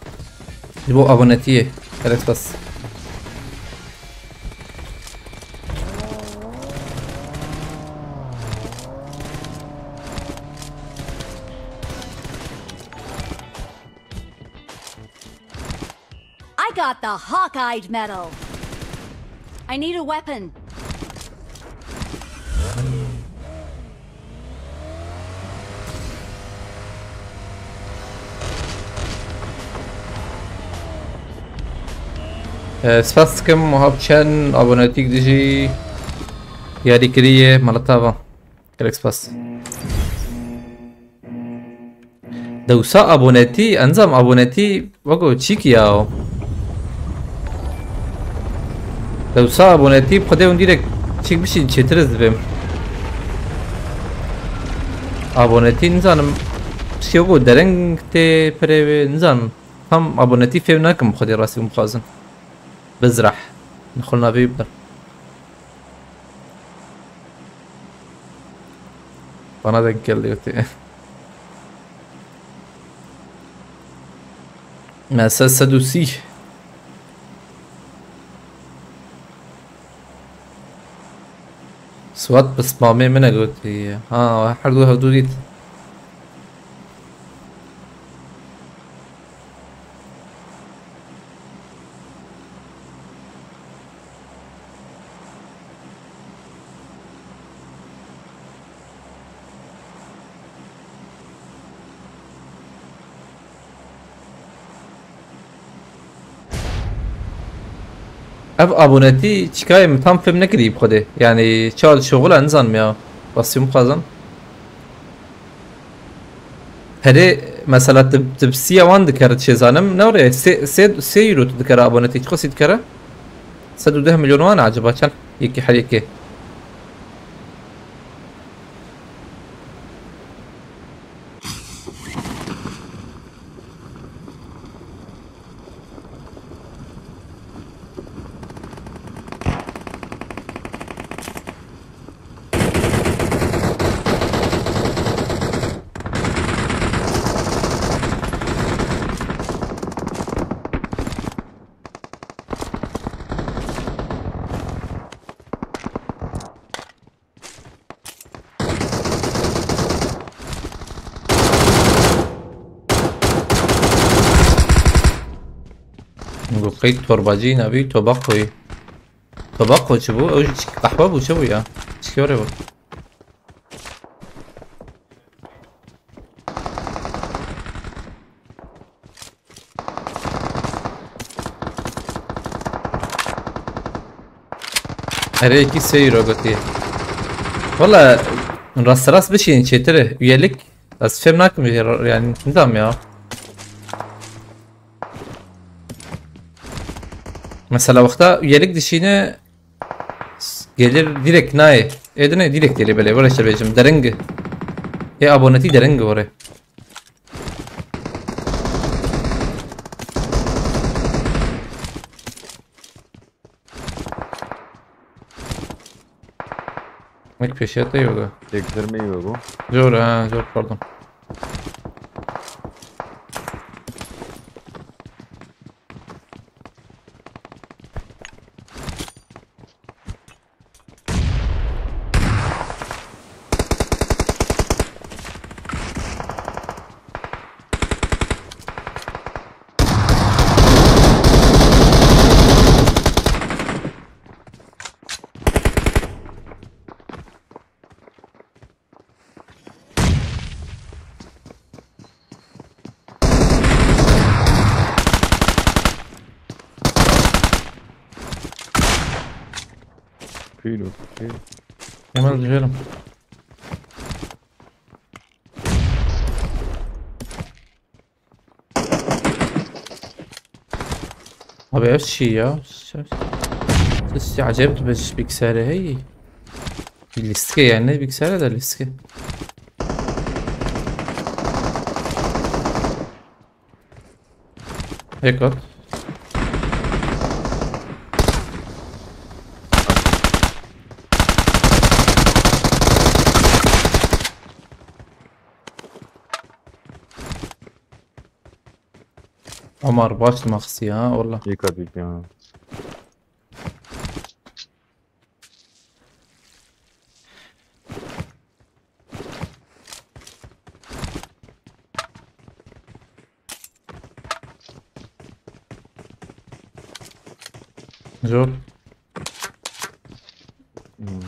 Ji bo abonetiyê. Gelek spas. I got the Hawk-Eyed medal. I need a weapon. Ee, spas dikim, Wahab Çen, abonetîk dijî yarîkiriyê, malata va. Gelek spas. Dewsa abonetî, enzam abonetî, weko çîk ya. Dewsa abonetî, xwedê hûn dîrek çîk bişîn çêtir ez dibêm. Abonetî nizanim, piştî weko dereng tê perê wê, nizanim. Tam abonetî fêm nakim xwedê rastî bixwazin. Bizrah. Nixul navê wî bidin. Bana denk geldi öte. Me sed, sed û sî. Swat bi spamê min e gotî. Ha, her du hevdu dît. Ev abonetî çikayê min tam fêm nekirî bi xwedê. Yanî çawa dişoxile nizanim ya. Rastî bixwazim. Perê mesela tu, tu bi siya wan dikere çêzanim. Ne oraya? Sê, sê, sê euro tu dikere abonetî. Çiqasî dikere? Sed û deh milyon wan e acaba çend? Yekî her yekê. Got qey torbacî nabî, tobaqoyî. Tobaqo çi bû? Ew jî çi qehwe bû, çi bû ya? Çi were bû? Erê, yekî sê euro gotiye. Wala rasterast bişînin çêtir e. Üyelik ez fêm nakim, yani nizam ya. Mesela wexta üyelik dişîne gelir direkt nayê. Êdine direkt gelê belê. Were işte bêjim. Deringi. Ê abonetî deringi were. Mek peşiya te yoda. Çektirme iyi bu. Zor ha, zor, pardon. Pîl û pîl. Hemen düşerim. Abi ev çi ya? Sesi acayip bir bilgisayarı hey. Bir listke yani bilgisayarı da listke. Yek at. Omar, baş maxsi ha, valla. Yek at ya. Zor. Hmm.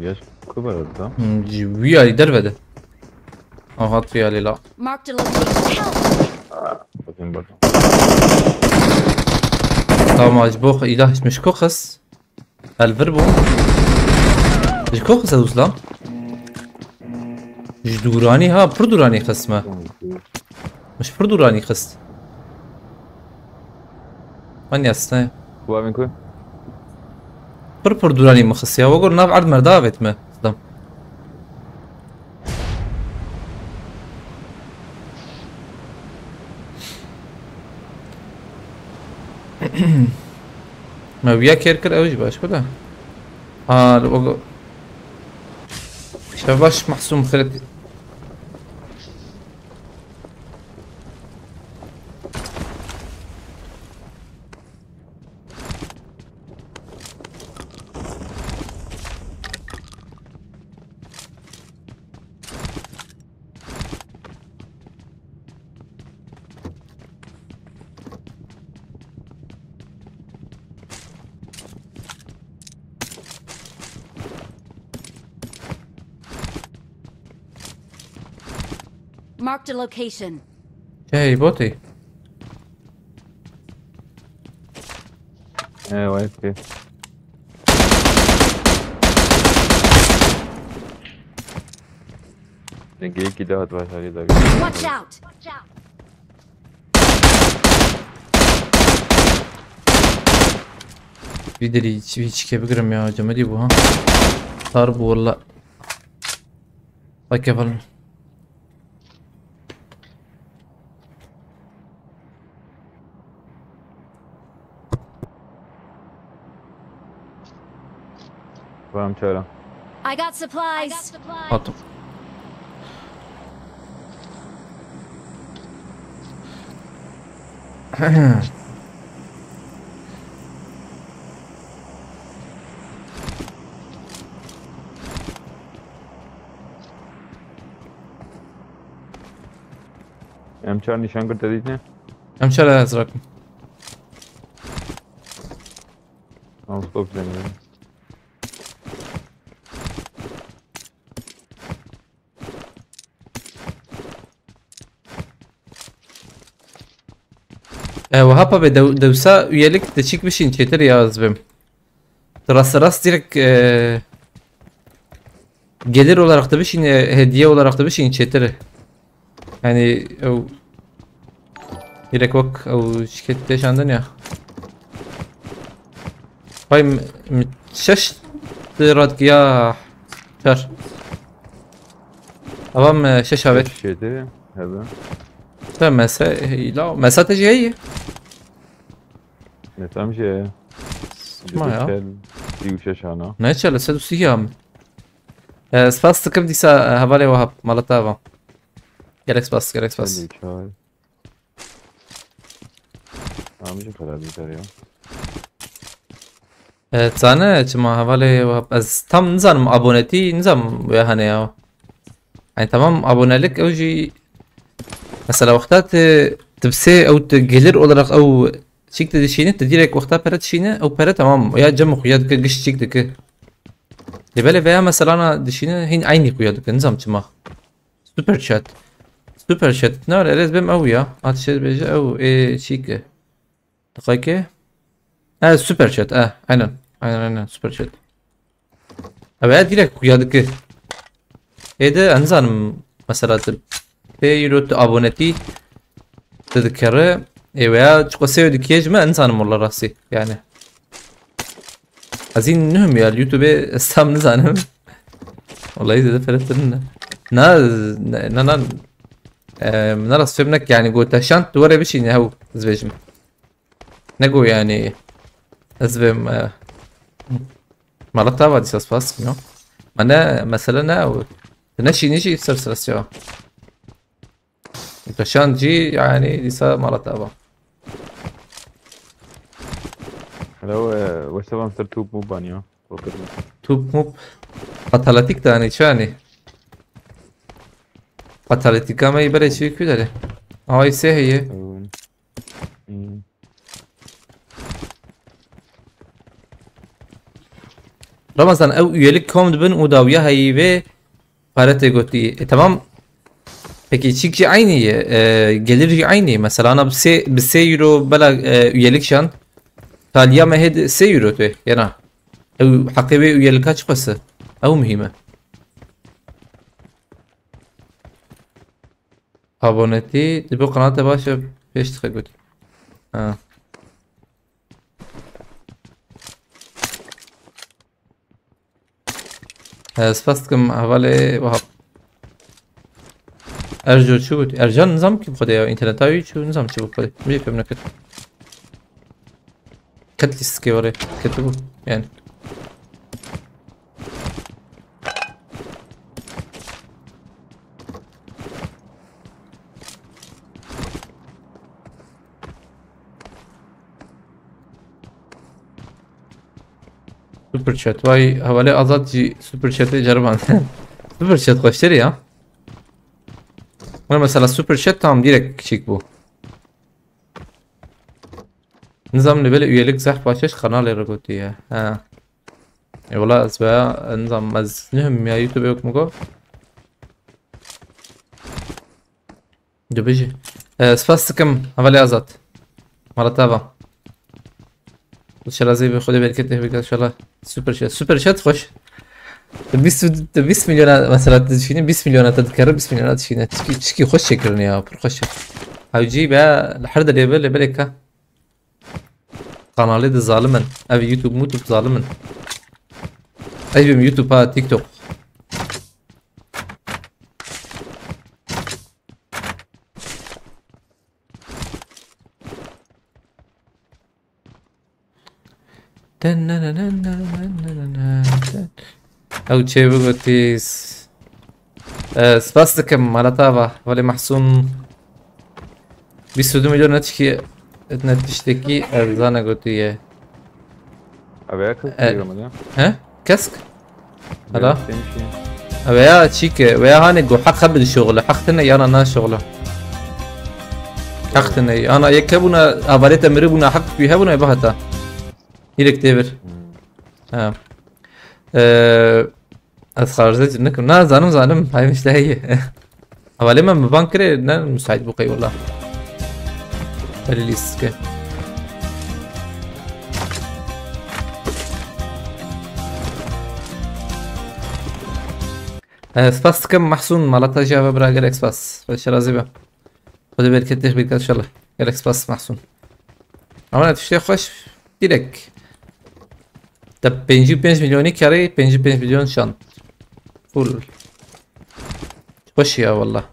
Yes, ku berda? Hmm, ji wî alî derve de. Aha, tu alî la. Marked a location. Help! Bakayım, bakayım. Tamam, ji bo îlah ji min ji ku xis? Elvir bû. Ji ku xis ew lan? Ji dûranî ha, pir dûranî xis me. Ji pir dûranî xist. Wan yasne. Ku bavên ku? Pir pir dûranî min xist ya. Wegor nav erd merda avêt me. Dam. Me wiya kêr kir ew jî baş bû da. Ha, li wego. Şev baş Mahsûm Xilid. Marked a location. Hey, botê. He, vay ki. Dengeyekî de hat başarî da. Watch out! Vî derî çi-, vî çikê bigirim ya, cemedî bû ha. Sar bû walla. Bak yapalım. Tamam, çağırın. I got supplies. Attım. Em çar nîşan girte dîtine? Em çar ez rakim. Tamam, stop deniyorum. E, wiha pa be dew-, dewsa üyelik de çik bişîn çêtir ya ez bim. Rast rast direkt, e, gelir olarak da bişîn, e, hediye olarak da bişîn çêtir. Yani ew direkt wek ew şirket teşandin ya. Vay mi, mi şeş dirat ya çar. Avam, e, şeş abi. Şeş yedi, hebe. Te mese, la mesa te jî heye. Ne tam şey. Ma ya. Diu şeş ana. Ne çele se du siyam. E, spas dikim dîsa, e, hevalê Wahab, mala te ava. Gelek spas, gelek spas. Elli üç ay. Amca kadar biter ya. E, zane çima hevalê Wahab, ez tam nizanim abonetî, nizanim wê hene ya. Yani tamam abonelik ew jî mesela wexta te dibsê ew te gelir olarak ew çik te dişîne, te direkt wexta pere dişîne, ew pere tamam ya cem xuya dike, giş çik dike. Lê belê veya mesela na dişîne hîn eynî xuya dike, nizam çima. Super chat. Super chat. Ne var? Erez bem ew ya. At şey beje ew e çik. Dakika. Ha, super chat. Ha, aynen. Aynen, aynen, super chat. Abi ya direkt xuya dike. Êde ez nizanim mesela tu pê euro tu abonetî tu dikere ê veya çiqo sê euro dikê ji me ez nizanim walla rastî yani. Ez hîn nihim ya li YouTube ez tam nizanim. Wallahî zêde pere tirin ne. Na, na, na, na, e, na rast fêm nek yani gote şant tu were bişîne hew ez bêjim. Nego yani ez vêm, e, mala tava dîsa spas kim ya. Mane mesele ne ew. Tu neşînî jî ser stres ya. Te şand jî yani dîsa mala tava. Hello, e, weşte vam ser tûp mû ban ya. Korkutma. Tûp mûp. Ataletik de hani çi hani. Ataletika me berê çi kü dere. Ay se heye. Hmm. Ramazan ew üyelik kom dibin û dawiya heyî vê pare tê gotî. E, tamam. Peki çîk jî eynî ye. E, gelir jî eynî. Mesela ana bi sê, bi sê euro bela, e, üyelik şand. Taliya me hê sê euro tê. Yena. Ew heqê wê üyelika çi qese? Ew muhîm e. Abonetî, di bo qenate baş e, pêş dixe got. Ha. He, spas dikim, hevalê Wahab. Erco çi got? Ercan nizam ki bi xwedê ya, înterneta wî çi nizam çi bi xwedê. Min jî fêm nekir. Ket lîstikê were, ketibû. Yani. Super chat. Vay, hevalê Azad jî super chatê ceriband. Super chat xweştir ya. Wê mesela super chat tam direkt kiçik bu. Nizam li belê üyelik zehf baş e, kanalê re gotiye. Ha. E, wala ez veya, nizam, ez nihim ya YouTube yok mu go? Dibêjî. E, spas dikim, hevalê Azad. Mala te ava. Şerazê bi Xwedê bereket te bike inşallah. Super chat. Super chat xweş. Bîst, bîst milyona mesela te dişîne, bîst milyona te dikere, bîst milyona dişîne. Çikî, çikî xweş çêkirin ya, pir xweş e. Hewcî be, li her derê be, lê belê ka. Kanalê de zalim in. Ev YouTube, mutube zalim in. Ev YouTube ha, TikTok. Ew çê bigotî. E, spas dikim, mala te ava. Hevalê Mahsûn. Bîst û du milyon ne tişkî, ne tiştekî erzan e gotiye. Ev ya kesk E, diyyorum ya. He? Kesk? Hala? Demişim. Ev ya çî ke, veya hani go heq hebe dişoxile, heq tine yana naşoxile. Heq tine, yana yek hebûna, avalê te miribûna, heq wî hebûna, ê bihata. Hîrek tê vir. Hmm. Ha. Ee, Ez xarze cî nikim. Na, zanim, zanim. Haymiş de heye. Hevalê me min ban kirê, ne müsait bû qey wela. Belê lîstike. Eh, spas dikim Mahsûn, mala te jî ava bira, gelek spas. Xweş razî be. Xwedê berketê xwe bike inşallah. Gelek spas Mahsûn. Ama ne tiştê xweş, direkt. Te pêncî û pênc milyonî kerê, pêncî û pênc milyon şand. Full. Xweş ya wallah.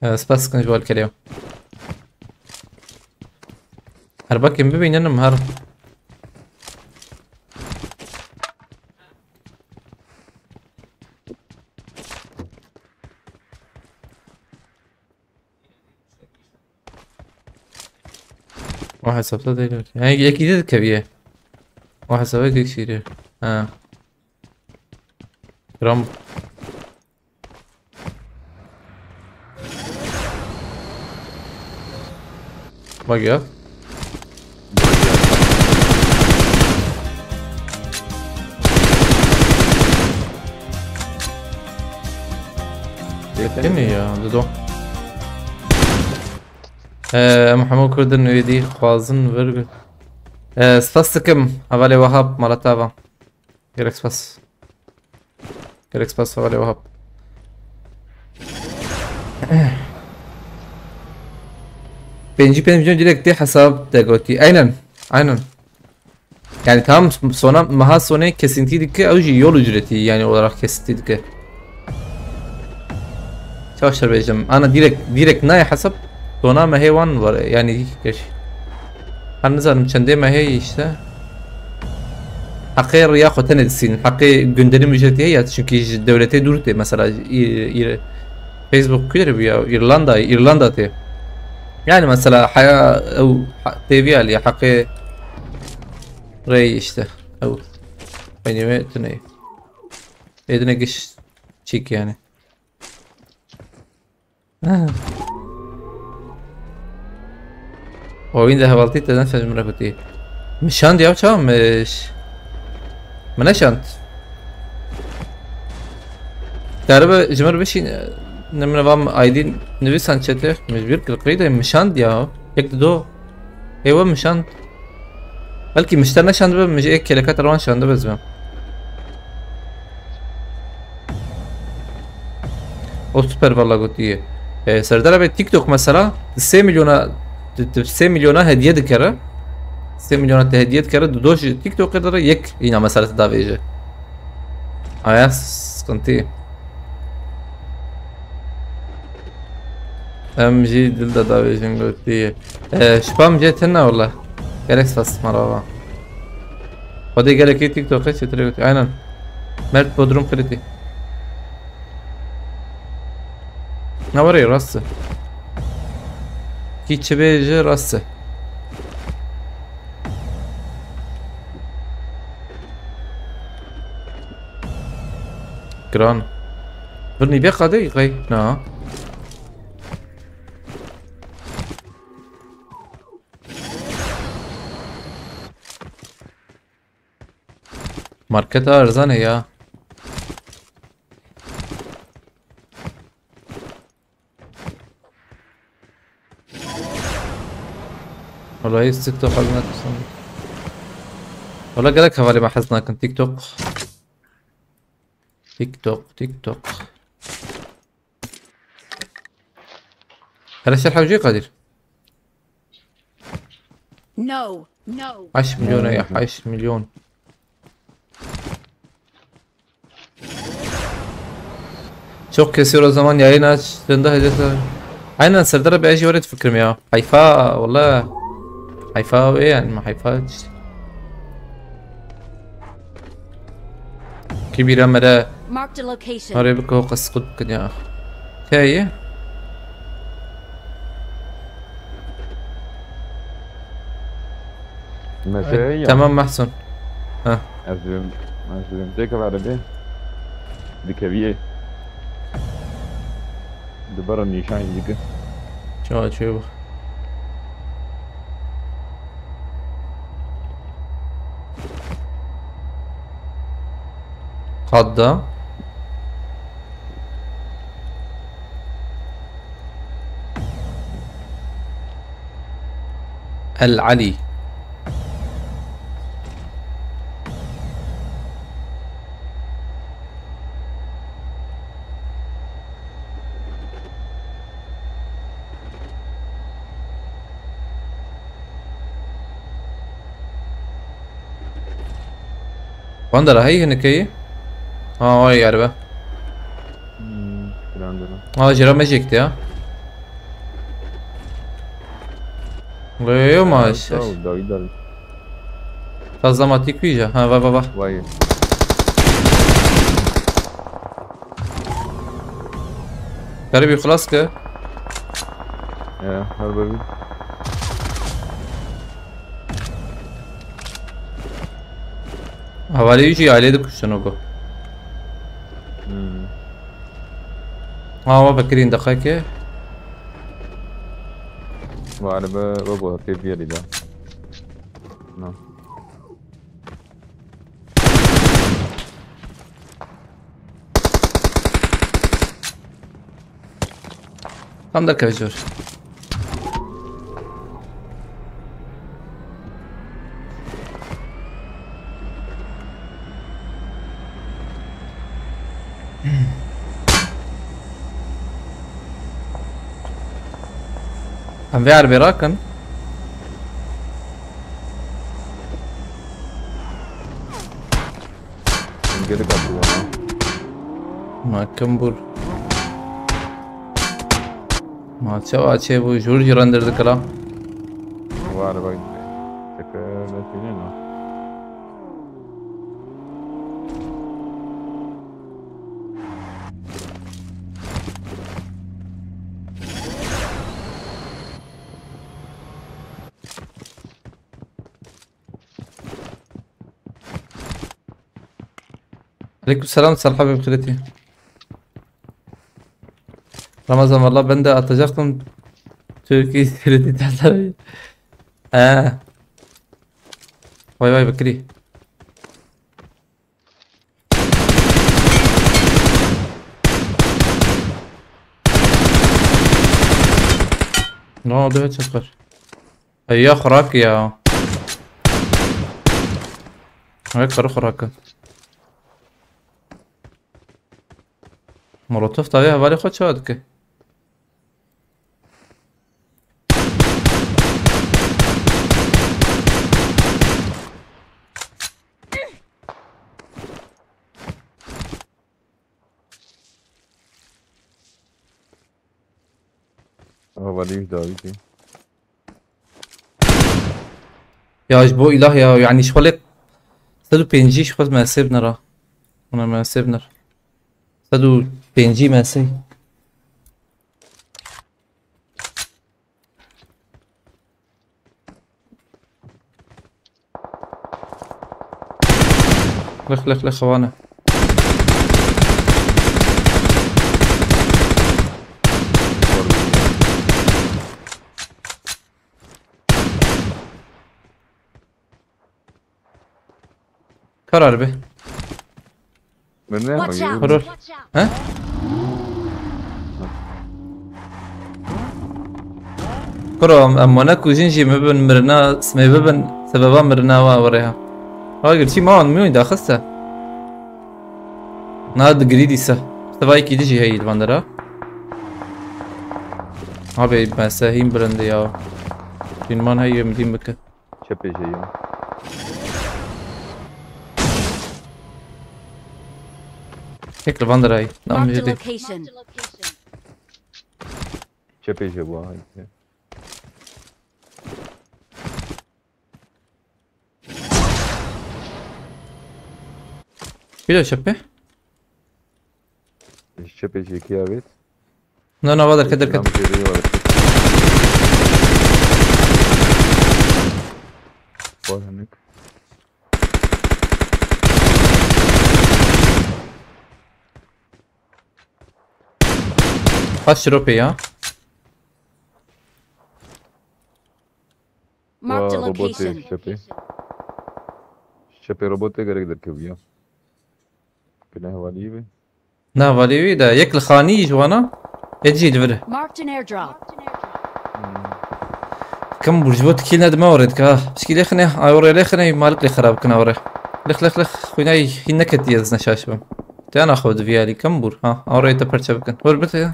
Ee, spas dikim ji bo alkerê. Her bakên bibînin, her O hesapta değil. Yani yekî de dikeviye. O hesaba geçiriyor. Ha. Ram. Bak ya. Değil mi ya? Dedim. Ee, Muhammed Kurdun üyediği xwazin vir. Ee, spas dikim. Hevalê Wahab, mala te ava. Gelek spas. Gelek spas, hevalê Wahab. Pêncî pênc milyon direkt tê hesab de gotî. Aynen. Aynen. Yani tamam, sona, meha sonê kesintî dike, ew jî yol ücreti yani olarak kesintî dike. Çawa şer bêjim? Ana direkt, direkt nayê hesab. Sona mehê wan var yani geç. Her nizanim çendê mehê işte. Heqê riya xwe tenê disînin. Heqê gündelim ücreti heye, çünkü ji dewletê dûr tê. Mesela, î-, î-, Facebook kuyê bû ya, Îrlanda, Îrlanda tê. Yani mesela, haya, ew, ha-, tê vî alî, heqê rey işte. Ew. Beynî wê tune. Êdine giş çîk yani. Ha. Oyun de hevaltî te ne min re gotî. Min şand ya, çawa min ş-, min neşand. Karibe ji min re bişîn, ne min vam I D nivîsan çete, mecbur kir qeyde min şand ya. Yek di do. Ê we min şand. Belkî min ji te neşandibe, min ji ê keleka te re wan şandibe zibe. Super valla gotiye. E, Serdar abi TikTok mesela sê milyona, t-, t-, sê milyona hediye dikere. Sê milyona te hediye dikere, du doş TikTok'e dere yek ina mesela te davêje. Aya sıkıntı. Em jî dil de davêjin gotiye. E, şipam jê tine wala. Gerek spas marava. Xwedê gelekî TikTok'e çêtirê gotiye. Aynen. Mert Bodrum kriti. Ne var ya, rast e. Kî çi bêje, rast e. Giran. Birnî bê qadê qey? Na. Marketa erzan e ya. Wala hiç TikTok hez nakin. Wala gelek hevalê me hez nakin TikTok. TikTok, TikTok. Hele şerh hewcê Kadir. No, no. Heşt milyon ya, heşt milyon. Çok kesiyor o zaman yayın açtığında hedef. Aynen Serdar abi, her şey öyle fikrim ya. Hayfa, valla. Hayfa ve yani, hayfa işte. Kibîra me re Marked a location. Arê bike, qesqût bikin ya. Heye. Mesele ya. Tamam Mahsun. Ha. Ez dilim, ez dilim. Têke vere bê. Dikeviyê. Dibara nîşan jî dike. Çawa çê bu? Qadda. El Ali. Wanda ra hey hinekeyî? Ha, vay galiba. Hmm, filan deme. Ha, jira me çekti ya. Yo, yo, yo, ma. Sağ ol, David abi. Fazla matik kuija. Ha, va, va, va. Vay. Garibî xilas ke. Ya, her biri. Hevalê wî jî aileyê dikuştin o ku. Hmm. Ha, wa vekirîn deqeke. Galiba we bo hepê biyerî de. Na. Tam derkeve jor. Em vê erbê rakin. Gelek atıyor ha. Ma kim bul? Ma çawa çê bû, jûr jî rendir dikira. Var bak. Çeke mesîne no. Aleyküm selam, Salih abi, bixêretî. Ramazan, valla ben de atacaktım. Türkiye sireti tasarı. He. Vay vay, Bekri. Ne oldu, headshot var? Ey ya, xurak ya. Evet, karı xurakı. Molotof da vê hevalê xwe çawa dike? Hevalî wî dawî tê. Ya ji bo îlah ya, yanî ji xwe lê sed û pêncî ji xwe mesê binira. Hûn ê mesê binir. Sed û pêncî mesê. Lix, lix, lix, xewane. Karar be. Min ne Watch yapayım? Out! Hurur. He? Kuro, em, em wana ku jin jî me bin mirina, me bibin sebeba mirina wa were ha. Ha, girçî ma an miyûn daxiste. Na digirî dîsa. Sevayekî dijî heyî li van dera. Abi, me sehîm birinde ya. Dînman heyî em dîn bike. Çepê jê yo. Tek li van derayî. Nam Marked a jê dê. Location. Çepê jê bu ha. Pîla çepê? Çepê jê kî avêt? Na, na, va derket, derket. Nam jê dê wa derket. Var hinek. Kaç lira pê ya? Marked a Wa robotê location. Şepê. Şepê robotê gerek derkeviya. Kine hevalî be. Na, hevalî wî de yek li xanî ji wana. Yek jî li vir. Marked an airdrop. Kim bûr ji bo tu kîl nedime orê dike ha. Pişkî lê xine, ay orê lê xine, malik lê xerab kine orê. Lix, lix, lix, xwînayî hîn neketiye ez neşaş bim. Te ana xwe di viyalî kim bûr ha. Orê te perçe bikin. Hor bit ya.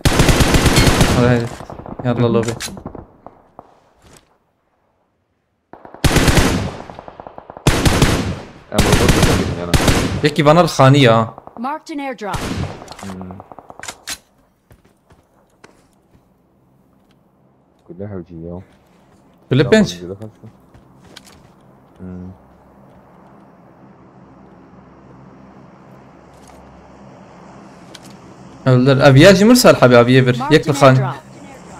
Hadi, hadi. Yalla lobi. Em robot bikin yana. Yekî vana li xanî ya. Marked an airdrop. Hmm. Kule hewcî ya. Kule Tamam, pênc. Güzel hasta. Hmm. Öldür. Ev ya jî mir ser hebî, abi ye bir. Marked an airdrop. Yek li xanî.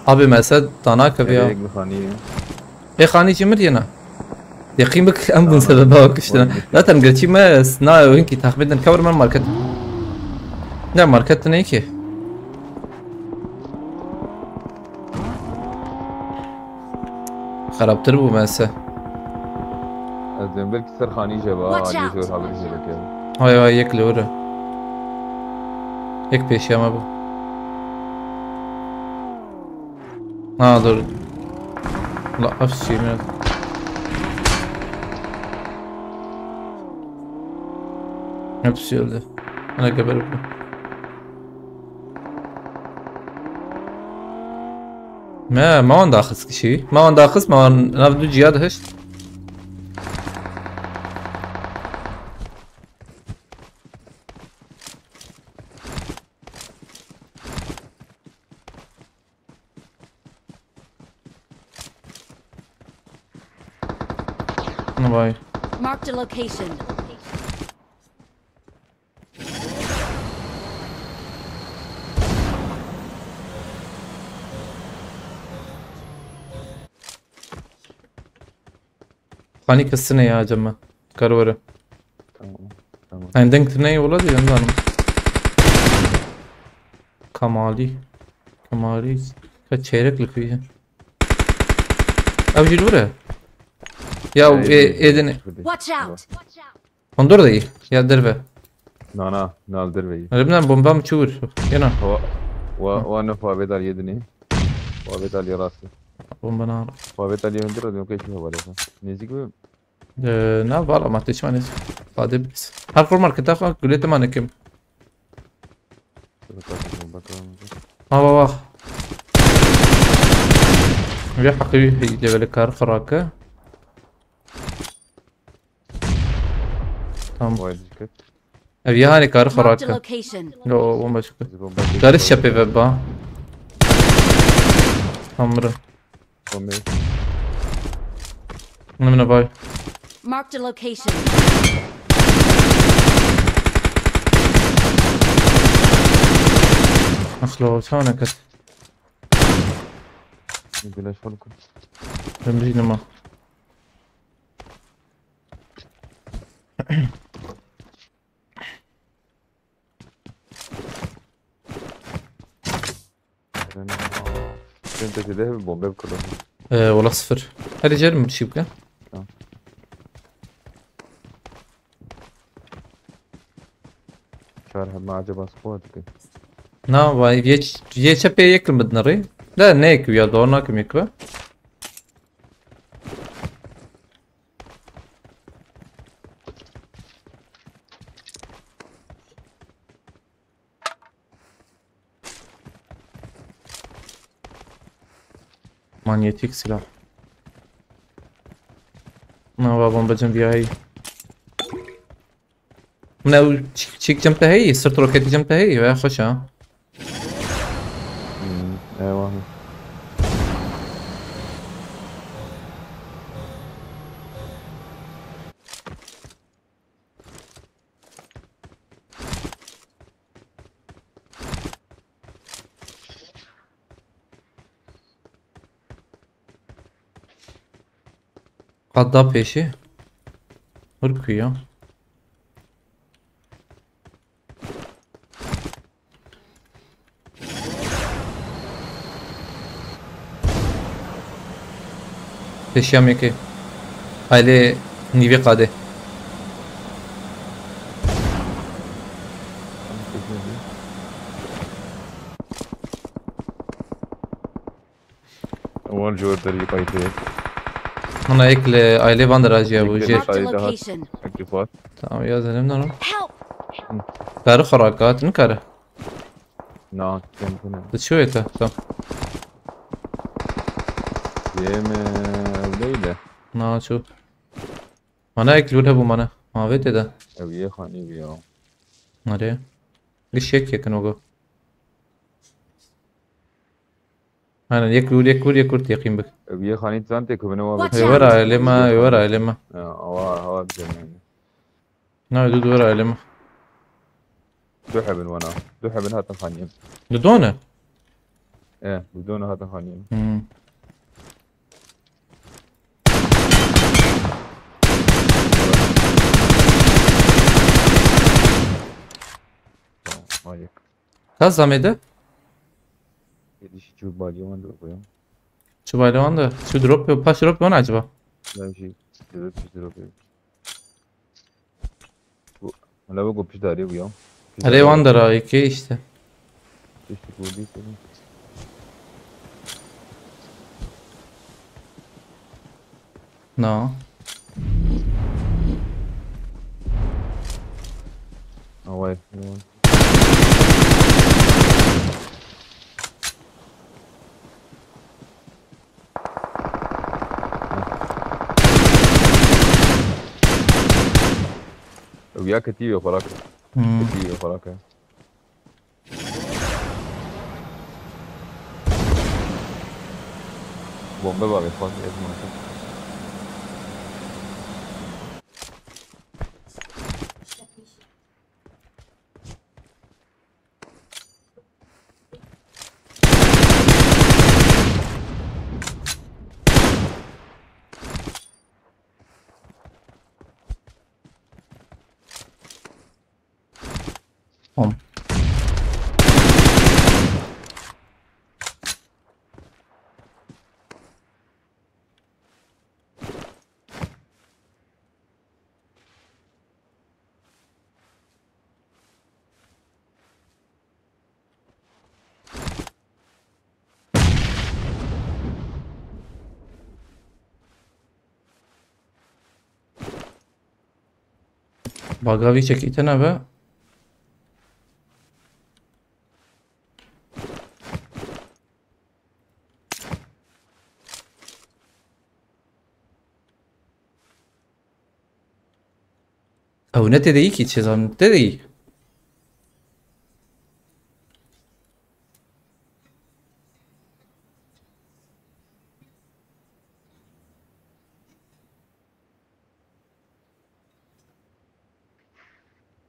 Abi me ser danak ev ya. Yek li xanî. Ê xanî jî mir yena. Yeqîn bik em bûn sebeba kiştina. Zaten gerçî me s-, na hinkî taxmîn din kewr me market. Ne market ne ki. Xerabtir bû me se. Ez dêm belkî ser xanî jê ba, Watch alî out. Zor habir jê bike. Hay hay yek li wir e. Yek pêşiya me bû. Ha, dur. La, ev çî min. Hepsi öldü. Ana geber bu. Me, me wan daxist kişî. Me wan daxist, me wan nav du ciya dihişt. Vay. Marked a location. Panik hissine ya cemme. Karı vere. Tamam. Tamam. Ending tine yola diye yandan. Kamali. Kamali. Ka çeyreklik bir. Ev jî li vir e. Ya, Ee, e, êdin. Watch out! Hûn dor de yî. Ya derve. Na, na, na li derve yî. Ribnan bomba mi çû wir. Yena. Wa, wa, wa ne favê dar yedinê. Favê dar yê rastî. Bomba na. Favê dar yê hundir de yok eşi havale. Nezik mi? Ee, na, valla ma teşma nezik. Fade biz. Her form marketa xwe gulete ma nekim. Ha, bak, bak. Vê heqî levelê kar xirake. Tamam. Vay dikkat. Ev ya hani kar Marked a xirake. Location. Yo, bomba çıktı. Bizi bomba Karış çekti. Çepê ve ba. Tamam, bro. Bomba. Nimine bay. Marked a location. Nasıl o? Sana kat. Güneş balık. Ben bir nama. Sen, sen de bombe bir kadar. Ee, valla sıfır. Hadi canım, bir şey yok ya. Tamam. Çar hema acaba squad ki. Na, vay, vê, vê çepê yek li min dinirî. De ne yek ya, doğru nakim yek ve. Manyetik silah. Na, va bombacım bir ay. Ne, çik, çik cem te heyî, sırt roketi cem te heyî, veya xweş ha. Hmm, eyvallah. Qada pêşî. Hur kuya. Pêşiya mêkê. Ailê nîvê qadê. Wan jor derî qaytê. Hana yek li ailê van dirajiya bû, Yek jê. Marked a Aile daha location. Aktifat. Tamam ya, zelim nano. Help! Karı xora kat, ne karı? Na, kendine. Tu çi wê te? Tamam. Yeme, ev değil de. Na, çu. Mana ek lûr hebû mana. Ma vê tê de. Ev yê xanî bî ya. Nerê? Giş yek yekin ogo. Aynen, yek vur, yek vur, yek vur, teqîm bik. Ev yê xanî zan tê ku bine wa Watch bike. Êwera, out! Elê me, êwera, elê me. Ya, awa, awa bize yani. Na, du dû were elê me. Du hebin wana. Du hebin hatin xaniyê. Du done? E, du done hatin xaniyê. Hmm. Tamam, hayır. Kaç zamede? Yedi şu balyaman da koyalım. Şu balyaman da. Şu drop yok. Paş drop yok acaba? Ben şey, drop, drop yok. Bu, hala bu kopmuş da arıyor bu ya. Araya wan da ra iki işte. İşte bu değil mi? No. Away. Ew ya ketî wê xwe rake. Hmm. Ketî wê xwe rake. Bombe var, bak, ezma. Tamam. Baga vî çekî tune be. Ew ne tê de yî kî, çi zanim, tê de yî.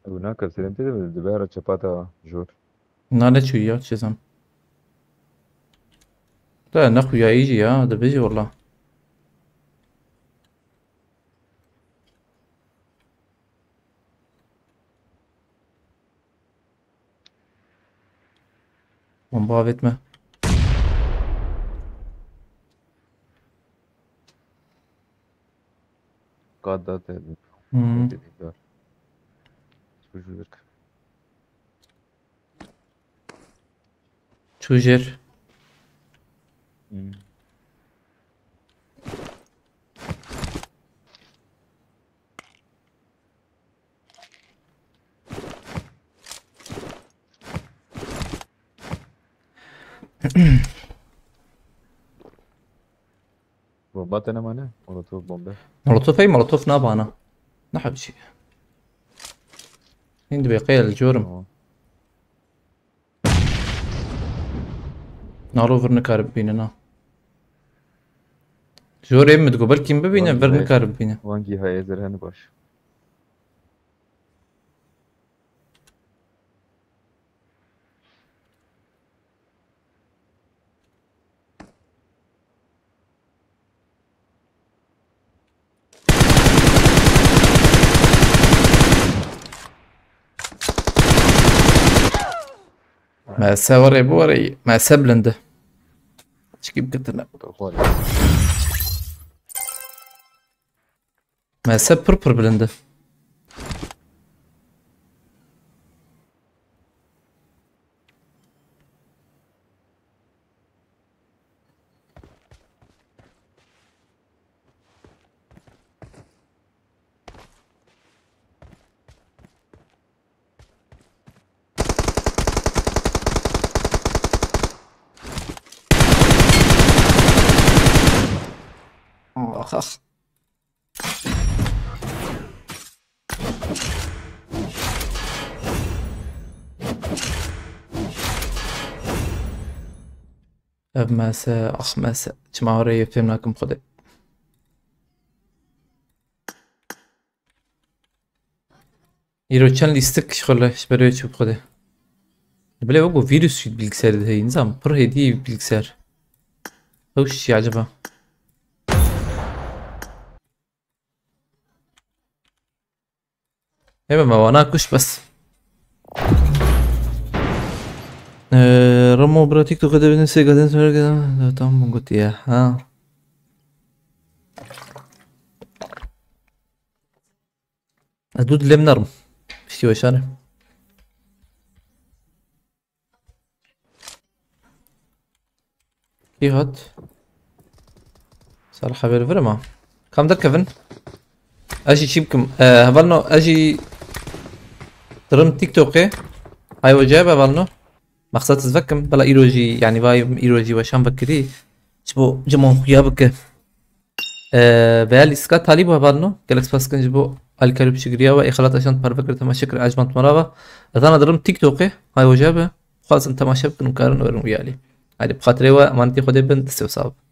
Ew nake, serên tê de dibe re çepata jor. Na ne çûyî ya, çi zan. Te nexuyayî jî ya, dibe jî wela. Bomba avêtme. Kat da te. Hmm. Te dîdar. Çû jû dirk. Çû jêr. Hmm. Bomba te nemane? Molotof bombe. Molotof ey, molotof nabana. Ne hewşî. Hîn dibê qey li corim. Tamam. Nalo vir nikare bibîne, na. Jorê min digo belkî min bibîne, vir nikare bibîne. Wangî heye zerheni baş. Mese were bu were, mese bilindi. Çikî bikitine. Mese pir pir bilindi. Ax, ax. Ev mese, ax mese. Çima oraya fêm nakim xwedê. Îro çend lîstik ji xwe li ji ber wê çû bi xwedê. Bilê wek ku vîrus jî bilgisayarê de heye, nizam, pir hêdî bilgisayar. Ew şî acaba. Ê me wana kuş bes. Ee, Ramo bira TikTok'e de binin sê gaden sonra gelen. Tamam, gotiye. Ha. Ez dû dilê min nerim. Piştî weşanê. Kî hat? Sar haber vir ma. Kam derkevin? Ez jî çî bikim? Ee, hevalno, ez jî dirim TikTok'ê. Hay weca be hevalno. Maqsad ez vekim. Bela îro jî, yani vay îro jî weşan vekirî. Ji bo cimon xuya bike. Ee, veya lîstika talî bû hevalno. Gelek spas dikin ji bo alîkarî û piştgiriya we. Ê xelat eşan parve kir, temaşe kir, ecmand me rava. Ez ana dirim TikTok'ê. Hay weca be. Xwazin temaşe bikin û karin werin wî alî. Haydi bi xatirê we emanetî Xwedê bin, destê we sax bin.